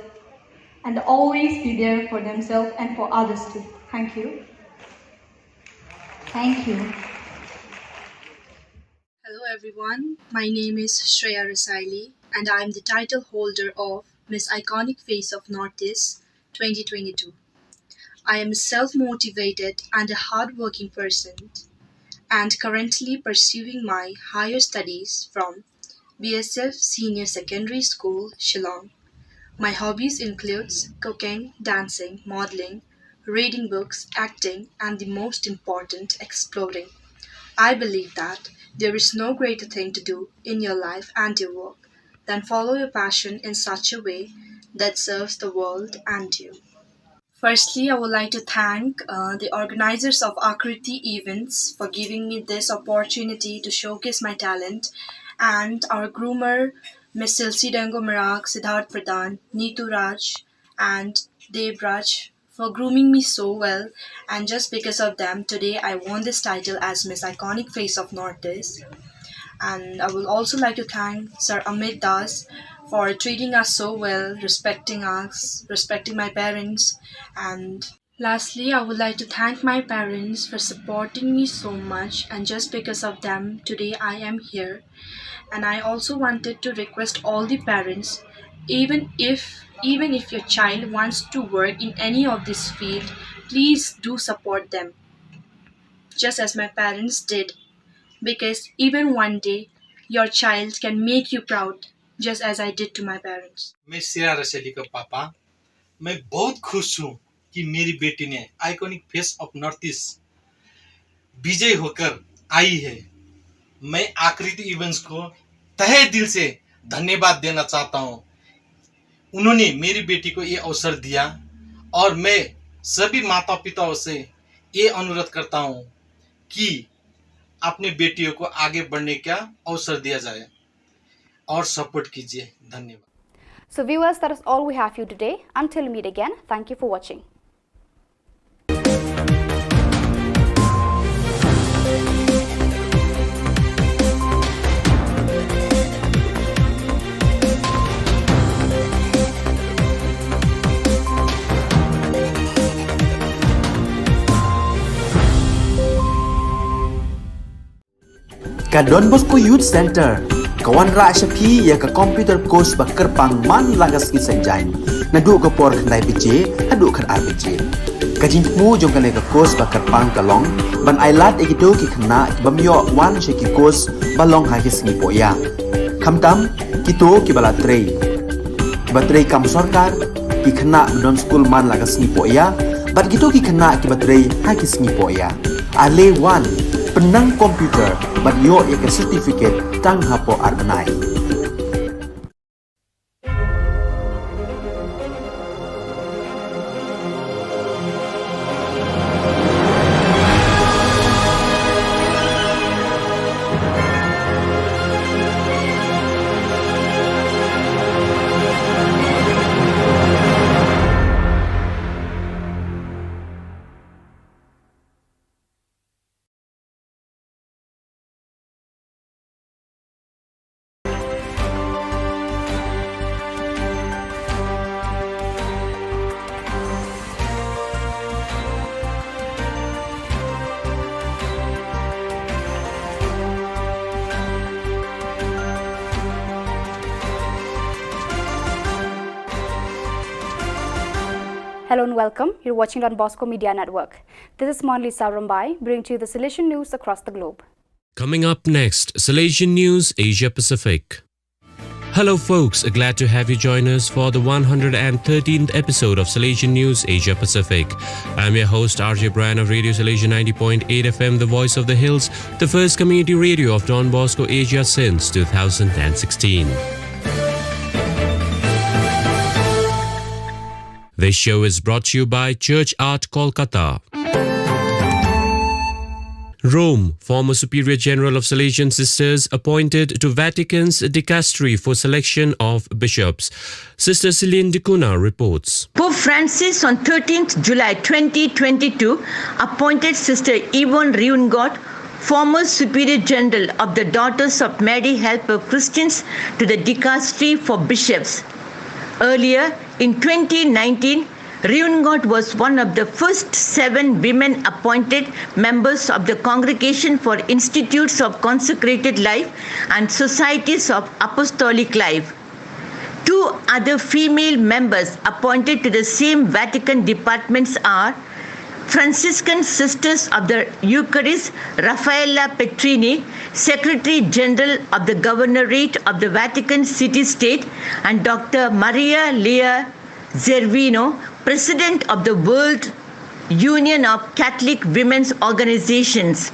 and always be there for themselves and for others too. Thank you. Thank you. Hello everyone, my name is Shreya Rasaili and I am the title holder of Miss Iconic Face of Northeast twenty twenty-two. I am a self-motivated and a hard-working person and currently pursuing my higher studies from B S F Senior Secondary School, Shillong. My hobbies includes cooking, dancing, modeling, reading books, acting, and the most important, exploring. I believe that there is no greater thing to do in your life and your work than follow your passion in such a way that serves the world and you. Firstly, I would like to thank uh, the organizers of Akriti Events for giving me this opportunity to showcase my talent, and our groomer, Miss Silsi Dengo Marak, Siddharth Pradhan, Neetu Raj, and Dev Raj for grooming me so well, and just because of them, today I won this title as Miss Iconic Face of Northeast. And I would also like to thank Sir Amit Das for treating us so well, respecting us, respecting my parents, and lastly, I would like to thank my parents for supporting me so much, and just because of them, today I am here. And I also wanted to request all the parents, even if even if your child wants to work in any of this field, please do support them, just as my parents did, because even one day your child can make you proud, just as I did to my parents. Miss Shreya Rasaili ka papa, मैं बहुत खुश हूँ कि मेरी बेटी ने iconic face of North East विजय होकर आई है। मैं आकृति इवेंट्स को तहे दिल से धन्यवाद देना चाहता हूँ। उन्होंने मेरी बेटी को ये अवसर दिया और मैं सभी माता पिताओं से ये अनुरोध करता हूँ कि अपने बेटियों को आगे बढ़ने का अवसर दिया जाए और सपोर्ट कीजिए। धन्यवाद। So viewers, that is all we have for you today. Until we meet again, thank you for watching. Ka Don Bosco Youth Centre ka wanrah sha phi ïa ka computer course ba kyrpang man la ka sngi Saitjaiñ, naduh ka por khyndai baje haduh khatar baje. Ka jingthmu jong kane ka course ba kyrpang ka long ban ailad ïa kito ki khynnah ki bym ïoh wan sha ki course ba long ha ki sngi pohïa, khamtam kito kiba la trei, kiba trei kam sorkar, ki khynnah ba don skul man la ka sngi pohïa bad kito ki khynnah kiba trei ha ki sngi pohïa. Ale wan, Pynnang computer bad ïoh ïa ka certificate tang hapoh ar bnai. Hello and welcome. You're watching Don Bosco Media Network. This is Monlisa Rumbai, bringing to you the Salesian news across the globe. Coming up next, Salesian News Asia Pacific. Hello, folks. Glad to have you join us for the one hundred thirteenth episode of Salesian News Asia Pacific. I'm your host, R J Brian of Radio Salesian ninety point eight F M, the voice of the hills, the first community radio of Don Bosco Asia since two thousand sixteen. This show is brought to you by Church Art Kolkata. Rome, former Superior General of Salesian Sisters appointed to Vatican's dicastery for selection of bishops. Sister Celine de Cunha reports. Pope Francis on thirteenth July twenty twenty-two appointed Sister Yvonne Riungot, former Superior General of the Daughters of Mary Help of Christians, to the dicastery for bishops. Earlier, in twenty nineteen, Riungot was one of the first seven women appointed members of the Congregation for Institutes of Consecrated Life and Societies of Apostolic Life. Two other female members appointed to the same Vatican departments are Franciscan Sisters of the Eucharist, Raffaella Petrini, Secretary General of the Governorate of the Vatican City State, and Doctor Maria Lea Zervino, President of the World Union of Catholic Women's Organizations.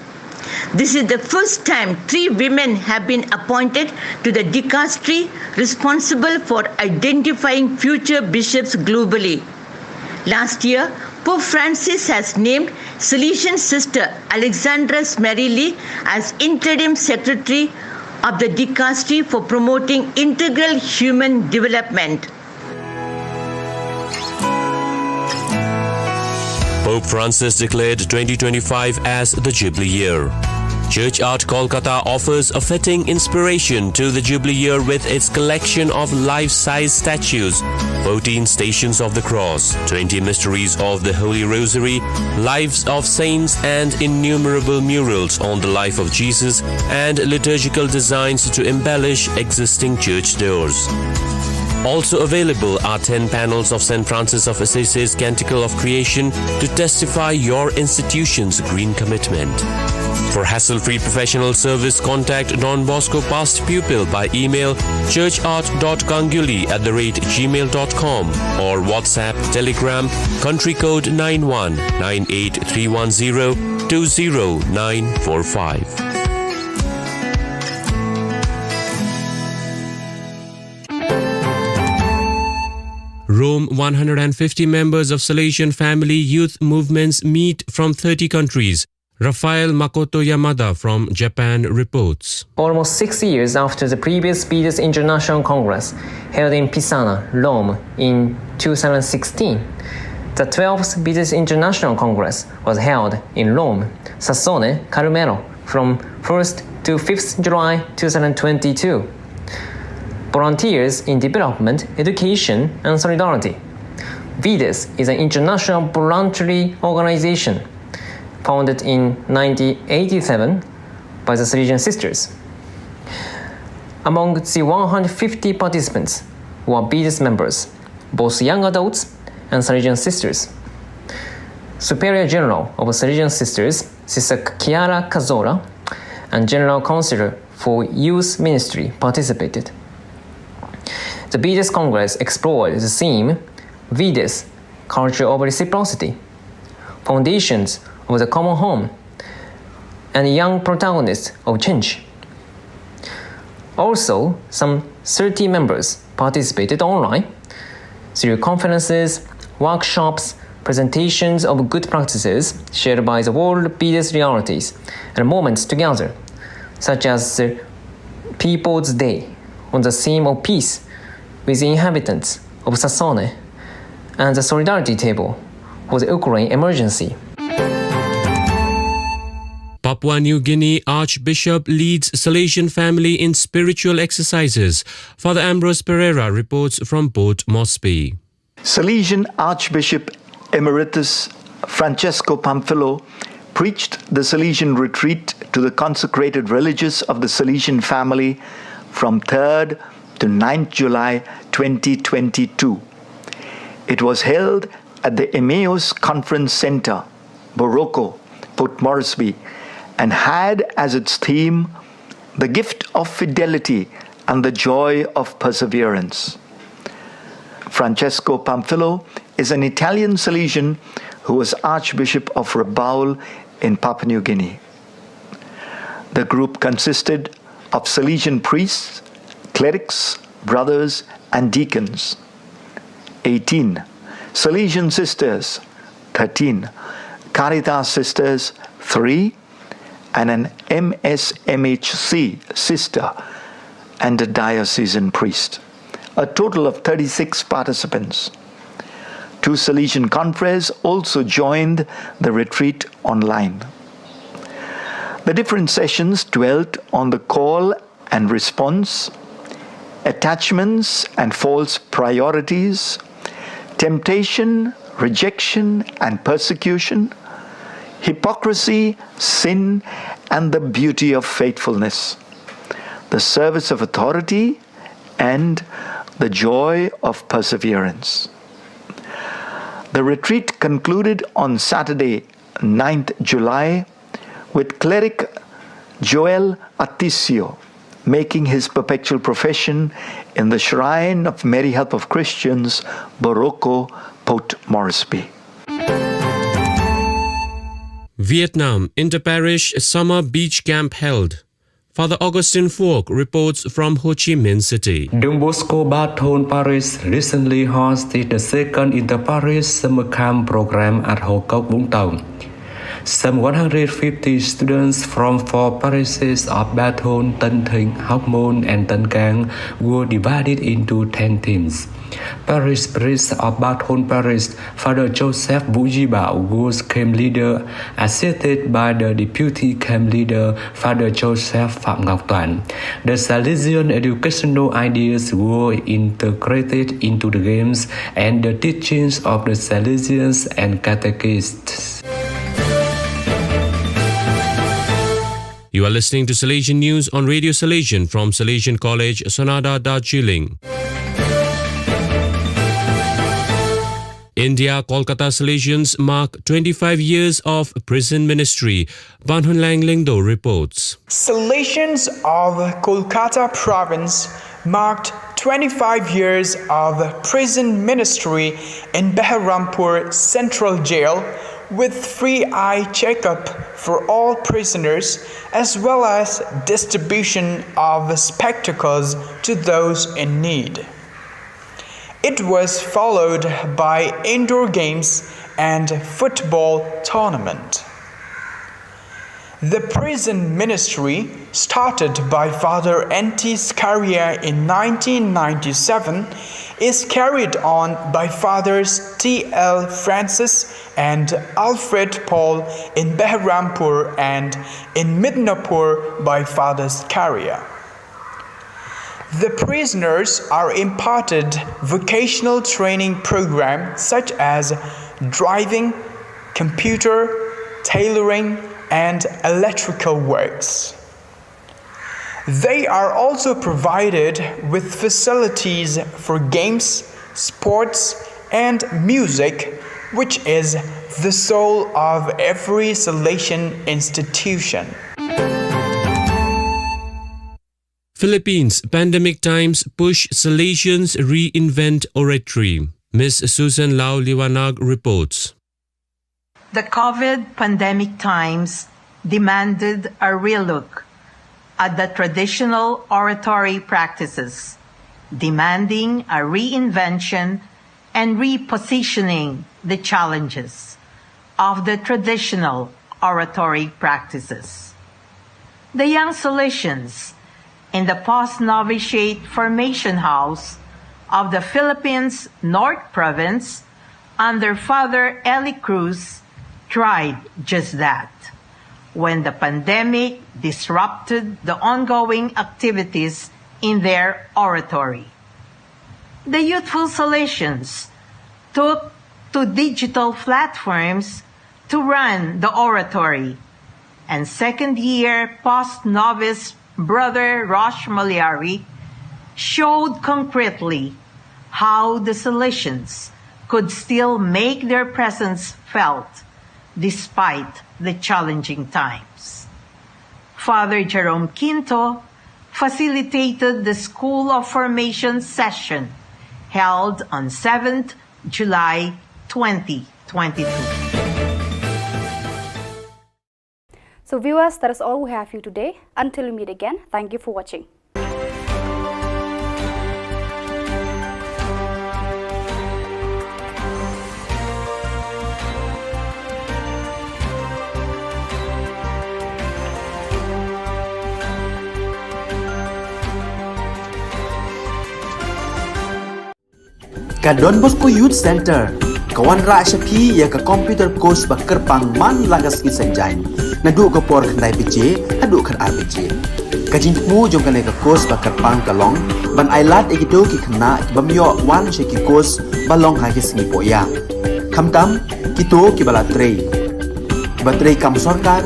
This is the first time three women have been appointed to the dicastery responsible for identifying future bishops globally. Last year, Pope Francis has named Salesian Sister Alexandra Smerilli as interim secretary of the dicastery for promoting integral human development. Pope Francis declared twenty twenty-five as the Jubilee year. Church Art Kolkata offers a fitting inspiration to the Jubilee year with its collection of life-size statues, fourteen Stations of the Cross, twenty Mysteries of the Holy Rosary, lives of saints, and innumerable murals on the life of Jesus and liturgical designs to embellish existing church doors. Also available are ten panels of Saint Francis of Assisi's Canticle of Creation to testify your institution's green commitment. For hassle-free professional service, contact Don Bosco past pupil by email churchart.ganguly at the rate gmail dot com or WhatsApp, Telegram, country code nine one nine eight three one zero two zero nine four five. Rome, one hundred fifty members of Salesian family youth movements meet from thirty countries. Rafael Makoto Yamada from Japan reports. Almost six years after the previous Fides International Congress held in Pisana, Rome in two thousand sixteen, the twelfth Fides International Congress was held in Rome, Sassone, Carmelo, from first to fifth July two thousand twenty-two. Volunteers in Development, Education, and Solidarity. Fides is an international voluntary organization founded in nineteen eighty-seven by the Salesian Sisters. Among the one hundred fifty participants were Fides members, both young adults and Salesian Sisters. Superior General of Salesian Sisters, Sister Chiara Cazzola, and General Counselor for Youth Ministry participated. The Fides Congress explored the theme Fides, Culture of Reciprocity, Foundations of the Common Home, and young protagonists of change. Also, some thirty members participated online through conferences, workshops, presentations of good practices shared by the world biggest realities, and moments together, such as the People's Day on the theme of peace with the inhabitants of Sassoane and the Solidarity Table for the Ukraine emergency. Papua New Guinea Archbishop leads Salesian family in spiritual exercises. Father Ambrose Pereira reports from Port Moresby. Salesian Archbishop Emeritus Francesco Pamphilio preached the Salesian retreat to the consecrated religious of the Salesian family from third to ninth July twenty twenty-two. It was held at the Emmaus Conference Centre, Boroko, Port Moresby, and had as its theme the gift of fidelity and the joy of perseverance. Francesco Pamphilio is an Italian Salesian who was Archbishop of Rabaul in Papua New Guinea. The group consisted of Salesian priests, clerics, brothers, and deacons. eighteen. Salesian sisters, thirteen. Caritas sisters, three, and an M S M H C sister and a diocesan priest. A total of thirty-six participants. Two Salesian confreres also joined the retreat online. The different sessions dwelt on the call and response, attachments and false priorities, temptation, rejection and persecution, hypocrisy, sin, and the beauty of faithfulness, the service of authority, and the joy of perseverance. The retreat concluded on Saturday, ninth July, with cleric Joel Atisio making his perpetual profession in the shrine of Mary Help of Christians, Boroko, Port Moresby. Vietnam, inter-parish summer beach camp held. Father Augustine Phuoc reports from Ho Chi Minh City. Don Bosco Ba Thon Parish recently hosted the second inter-parish summer camp program at Ho Kok Vung Tau. Some one hundred fifty students from four parishes of Ba Thon, Tân Thịnh, Hóc Môn, and Tân Cang were divided into ten teams. Parish priest of Ba Thon Parish, Father Joseph Bujiba, was camp leader, assisted by the deputy camp leader, Father Joseph Phạm Ngọc Toàn. The Salesian educational ideas were integrated into the games and the teachings of the Salesians and catechists. You are listening to Salesian News on Radio Salesian from Salesian College, Sonada, Darjeeling. India, Kolkata Salesians mark twenty-five years of prison ministry. Van Hunlang Lengdo reports. Salesians of Kolkata province marked twenty-five years of prison ministry in Beharampur Central Jail with free eye checkup for all prisoners as well as distribution of spectacles to those in need. It was followed by indoor games and football tournament. The prison ministry, started by Father N T Scaria in nineteen ninety-seven, is carried on by Fathers T L Francis and Alfred Paul in Beharampur and in Midnapore by Father Scaria. The prisoners are imparted vocational training programs such as driving, computer, tailoring, and electrical works. They are also provided with facilities for games, sports, and music, which is the soul of every Salesian institution. Philippines, pandemic times push Salesians reinvent oratory. Miss Susan Lau Liwanag reports. The COVID pandemic times demanded a relook at the traditional oratory practices, demanding a reinvention and repositioning the challenges of the traditional oratory practices. The young Salesians in the post-novitiate formation house of the Philippines North Province under Father Eli Cruz tried just that when the pandemic disrupted the ongoing activities in their oratory. The youthful Salesians took to digital platforms to run the oratory, and second year post novice Brother Rosh Maliari showed concretely how the Salesians could still make their presence felt despite the challenging times. Father Jerome Quinto facilitated the School of Formation session held on seventh July twenty twenty-two. So viewers, that is all we have for you today. Until we meet again, thank you for watching. Ka Don Bosco Youth Center ka wanrah sha phi ïa ka computer course ba kyrpang man la ka sngi Saitjaiñ, naduh ka por khyndai baje haduh khatar baje. Ka jingthmu jong kane ka course ba kyrpang ka long ban ailad ïa kito ki khynnah ki bym ïoh wan sha ki course ba long ha ki sngi pohïa, khamtam kito kiba la trei, kiba trei kam sorkar,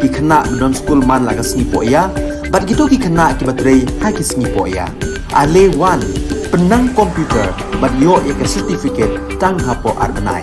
ki khynnah ba don skul man la ka sngi pohïa, bad kito ki khynnah kiba trei ha ki sngi pohïa. Ale wan, pynnang computer bad ïoh ïa ka certificate tang hapoh ar bnai.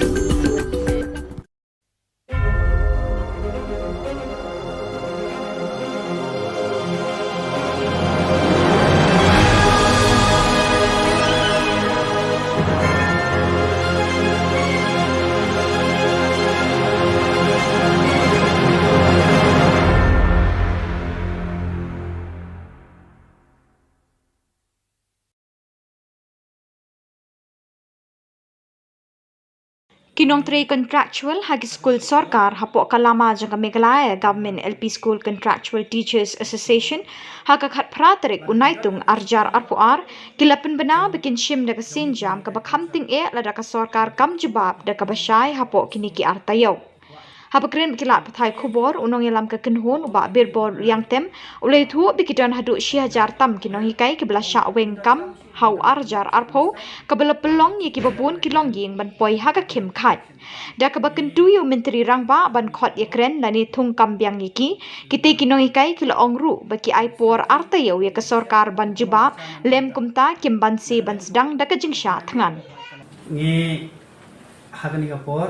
Ki nongtrei contractual ha ki skul sorkar hapoh ka lama jong ka Meghalaya Government L P School Contractual Teachers Association, ha ka khatphra tarik u Naitung arjar arphew ar, ki la pynbna ba kin shim da ka sienjam kaba kham tyngeh lada ka sorkar kam jubab da kaba shai hapoh kine ki ar taïew. Haba kren bad ki lad pathai khubor, u nongïalam ka kynhun u Bah Birbor Liangtem u la ïathuh ba ki don haduh shi hajar tam ki nonghikai kiba la shah weng kam ha u arjar arphew, kaba la pynlong ïa kiba bun ki longïing ban poi ha ka khim khait. Da kaba kyntu ïa u Myntri Rangbah ban khot ïakren lane thung kam biang ïa ki, kitei ki nonghikai ki la ong ruh ba ki ai por ar taïew ïa ka sorkar ban jubab, lym kumta kim banse ban sdang da ka jingshah thngan. Ngi ha kane ka por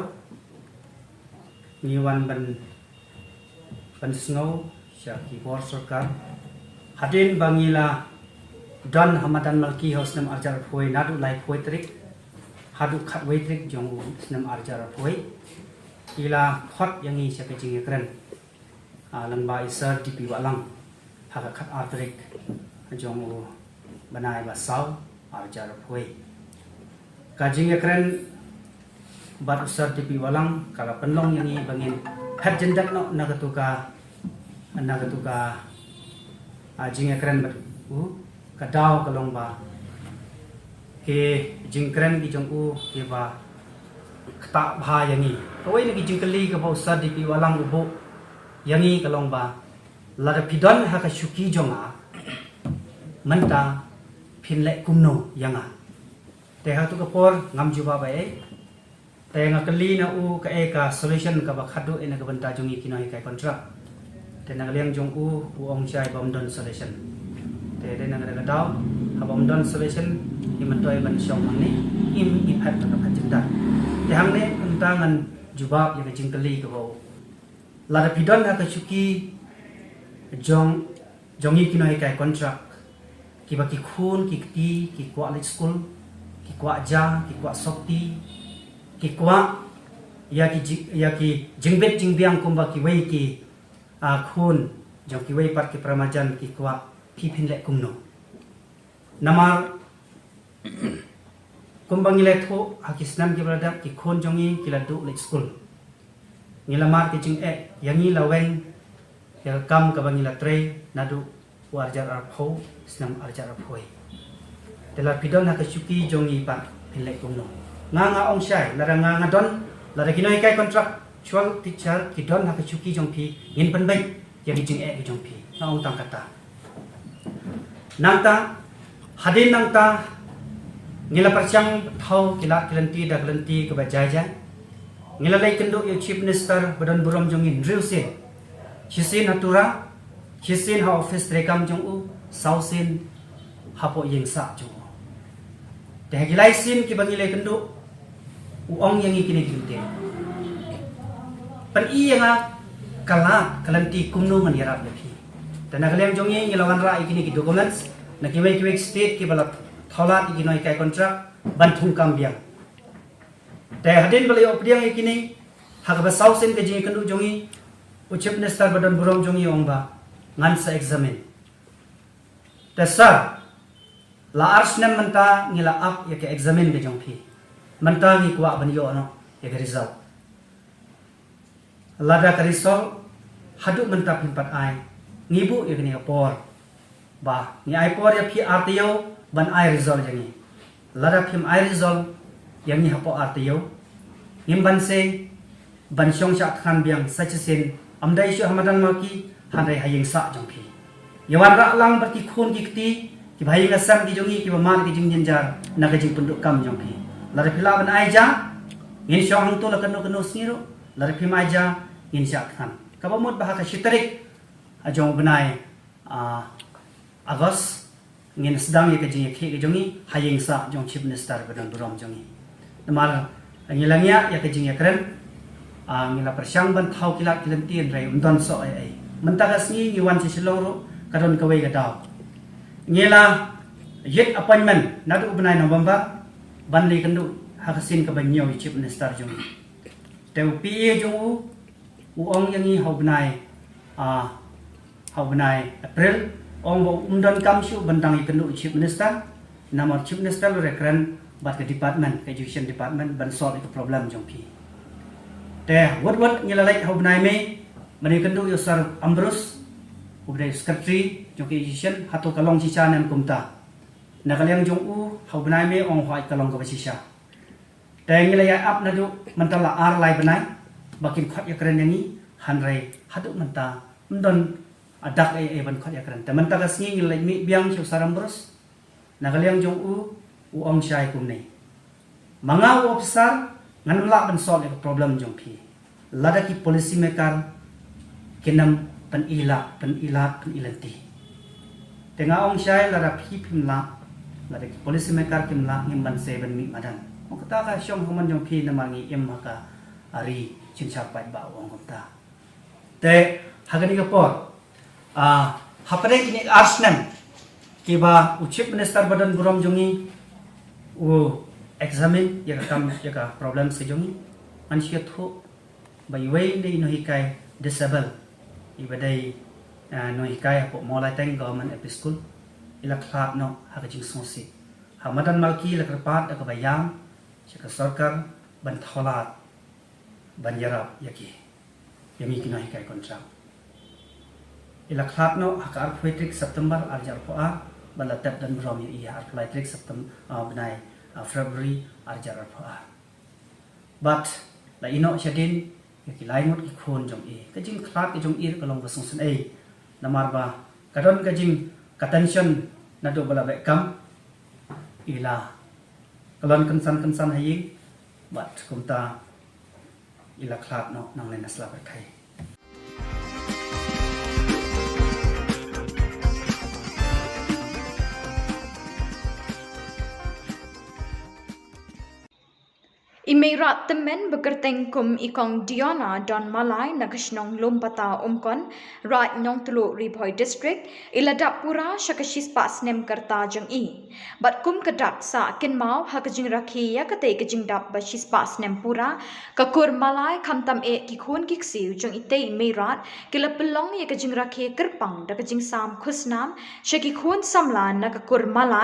ngi wan ban, ban sngew sha ki bor sorkar. Hadien ba ngi la don ha madan Malki ha u snem arjar arphew, naduh laiphew tarik haduh khatwei tarik jong u snem arjar arphew, ki la khot ïa ngi sha ka jingïakren, ah, lyngba i Sir D P Wahlang ha ka khatar tarik jong u bnai ba saw arjar arphew. Ka jingïakren bad u Sir D P Wahlang ka la pynlong ïa ngi ba ngin phet jyndat noh na katu ka, na katu ka, ah, jingïakren bad u. Ka daw ka long ba ki jingkren ki jong u kiba ktah bha ïa ngi. Kawei na ki jingkylli kaba u Sir D P Wahlang u buh ïa ngi ka long ba, lada phi don ha ka shuki jong nga, mynta phin leh kumno ïa nga? Te ha katu ka por ngam jubab ei. Te nga kylli na u kaei ka solution kaba khadduh na ka bynta jong ngi ki nonghikai contract. Te na ka liang jong u, u ong shai ba ym don solution. Te dei na ka daw, haba ym don solution, ngi myntoi ban shong hangne, ngim, ngi phet na ka phet jyndat. Te hangne mynta ngan jubab ïa ka jingkylli kaba u. Lada phi don ha ka shuki jong, jong ngi ki nonghikai contract, kiba ki khun ki kti ki kwah leit skul, ki kwah ja, ki kwah sopti, ki kwah ïa ki ji-, ïa ki jingbit jingbiang kumba kiwei ki, A khun jong kiwei pat ki para marjan ki kwah phi phin leh kumno. Namar kumba ngi la ïathuh ha ki snem kiba la dep ki khun jong ngi ki la duh leit skul. Ngi la mad ki jingeh ïa ngi la weng ïa ka kam kaba ngi la trei naduh u arhajar arphew, snem arhajar arphew. Te lada phi don ha ka shuki jong ngi pat phin leh kumno. Nga nga ong shai, lada nga nga don, lada ki nonghikai contractual teacher ki don ha ka shuki jong phi, ngin pynbeit ïa ki jingeh ki jong phi. Nga ong tang kata. Nangta, hadien nangta, ngi la pyrshang thaw ki lad ki lynti da ka lynti kaba jai jai. Ngi la leit kynduh ïa u Chief Minister ba don burom jong ngi hynriew sien. Shisien ha Tura, shisien ha office treikam jong u, saw sien hapoh ïing sah jong u. Te ha ki lai sien kiba ngi la ïakynduh, u ong ïa ngi kine ki kyntien. Pyni ïa nga ka lad ka lynti kumno ngan ïarap ïa phi. Te na ka liang jong ngi ngi la wanrah ïa kine ki documents na kiwei kiwei ki state kiba la thaw lad ïa ki nonghikai contract ban thungkam biang. Te hadien ba la ïoh pdiang ïa kine, ha kaba saw sien ka jingïakynduh jong ngi, u Chief Minister ba don burom jong ngi u ong ba ngan sa examine. Te sir, la ar snem mynta ngi la ap ïa ka examine ka jong phi. Mynta ngi kwah ban ïoh noh ïa ka result. Lada ka result haduh mynta phim pat ai, ngi buh ïa kane ka por ba ngi ai por ïa phi ar taïew ban ai result ïa ngi. Lada phim ai result ïa ngi hapoh ar taïew, ngim banse ban shong shah thngan biang sa shisien, ym dei shuh ha madan Malki, hynrei ha ïing sah jong phi. Ïa wanrah lang bad ki khun ki kti kiba ha ïing ha sem ki jong ngi kiba mad ki jingjynjar na ka jingpynduh kam jong phi. Lada phi lah ban ai ja, ngin shong hangto la kano kano sngi ruh. Lada phim ai ja, ngin shah thngan. Kaba mut ba ha ka shi tarik, ah, jong u bnai, ah, August, ngin sdang ïa ka jingïakhih ka jong ngi ha ïing sah jong Chief Minister ba don burom jong ngi. Namar ngi la ngiah ïa ka jingïakren, ah, ngi la pyrshang ban thaw ki lad ki lynti hynrei ym don soh ei ei. Mynta ka sngi ngi wan sha Shillong ruh ka don kawei ka daw. Ngi la ïit appointment naduh u bnai November ban leit kynduh ha ka sien kaba hynñiew ïa u Chief Minister jong ngi. Te u P A jong u u ong ïa ngi ha u bnai, ah, ha u bnai April, ong ba um donkam shuh ban dang ïakynduh u Chief Minister, namar Chief Minister u la kren bad ka department, ka education department ban solve ïa ka problem jong phi. Te wut wut ngi la leit ha u bnai May ban ïakynduh ïa u Sir Ambrose, u bnai secretary jong ka education, hato ka long shisha ne em kumta. Na ka liang jong u ha u bnai May ong hooid ka long kaba shisha. Te ngi la ïa ap naduh mynta la ar lai bnai ba kin khot ïakren ïa ngi, hynrei haduh mynta ym don dak ei ei ban khot ïakren. Te mynta ka sngi ngi la leit mih biang sha u Sir Ambrose. Na ka liang jong u, u ong shai kumne. Ma nga u officer ngan ym lah ban solve ïa ka problem jong phi lada ki policy maker kin ym pynilad, pynilad, pynilynti. Te nga ong shai lada phi phim lah, lada ki policy maker kim lah, ngim banse ban mih madan. Ong kata ka shong ha mon jong phi namar ngi im ha ka ri synshar paidbah, u ong kumta. Te ha kane ka por, ah, hapdeng kine ar snem kiba u Chief Minister ba don burom jong ngi u examine ïa ka kam, ïa ka problem se jong ngi, ngan shu ïathuh ba iwei na i nonghikai disable iba dei, ah, nonghikai hapoh Mawlaiteng Government L P School i la khlad noh ha ka jingsngewsih. Ha madan Malki la kyrpad da kaba ïam sha ka sorkar ban thaw lad ban ïarap ïa ki, ïa ngi ki nonghikai contract. I la khlad noh ha ka arphew tarik September arhajar arphew ar bad la tep don burom ïa i ha arphew lai tarik September, ah, bnai, ah, February arhajar arphew ar. Bad la ïeh noh shadien ïa ki lai ngut ki khun jong i. Ka jingkhlad ka jong i ka long ba sngewsynei namar ba ka don ka jing, ka tension naduh ba la beh kam. I la kyllon kynsan kynsan ha ïing bad kumta i la khlad noh nangne na sla pyrthei. I Meirad tymmen ba kyrteng kum i Kong Diona Don Malai na ka shnong Lumpata Umkon, Raid Nongtluh, Ri Bhoi District, i la dap pura sha ka shispah snem ka rta jong i. Bad kum ka dak sah kynmaw ha ka jingrakhe ïa katei ka jingdap ba shispah snem pura, ka kur Malai khamtam eh ki khun ki ksiew jong itei i Meirad ki la pynlong ïa ka jingrakhe kyrpang da ka jingsam khusnam sha ki khun samla na ka kur Malai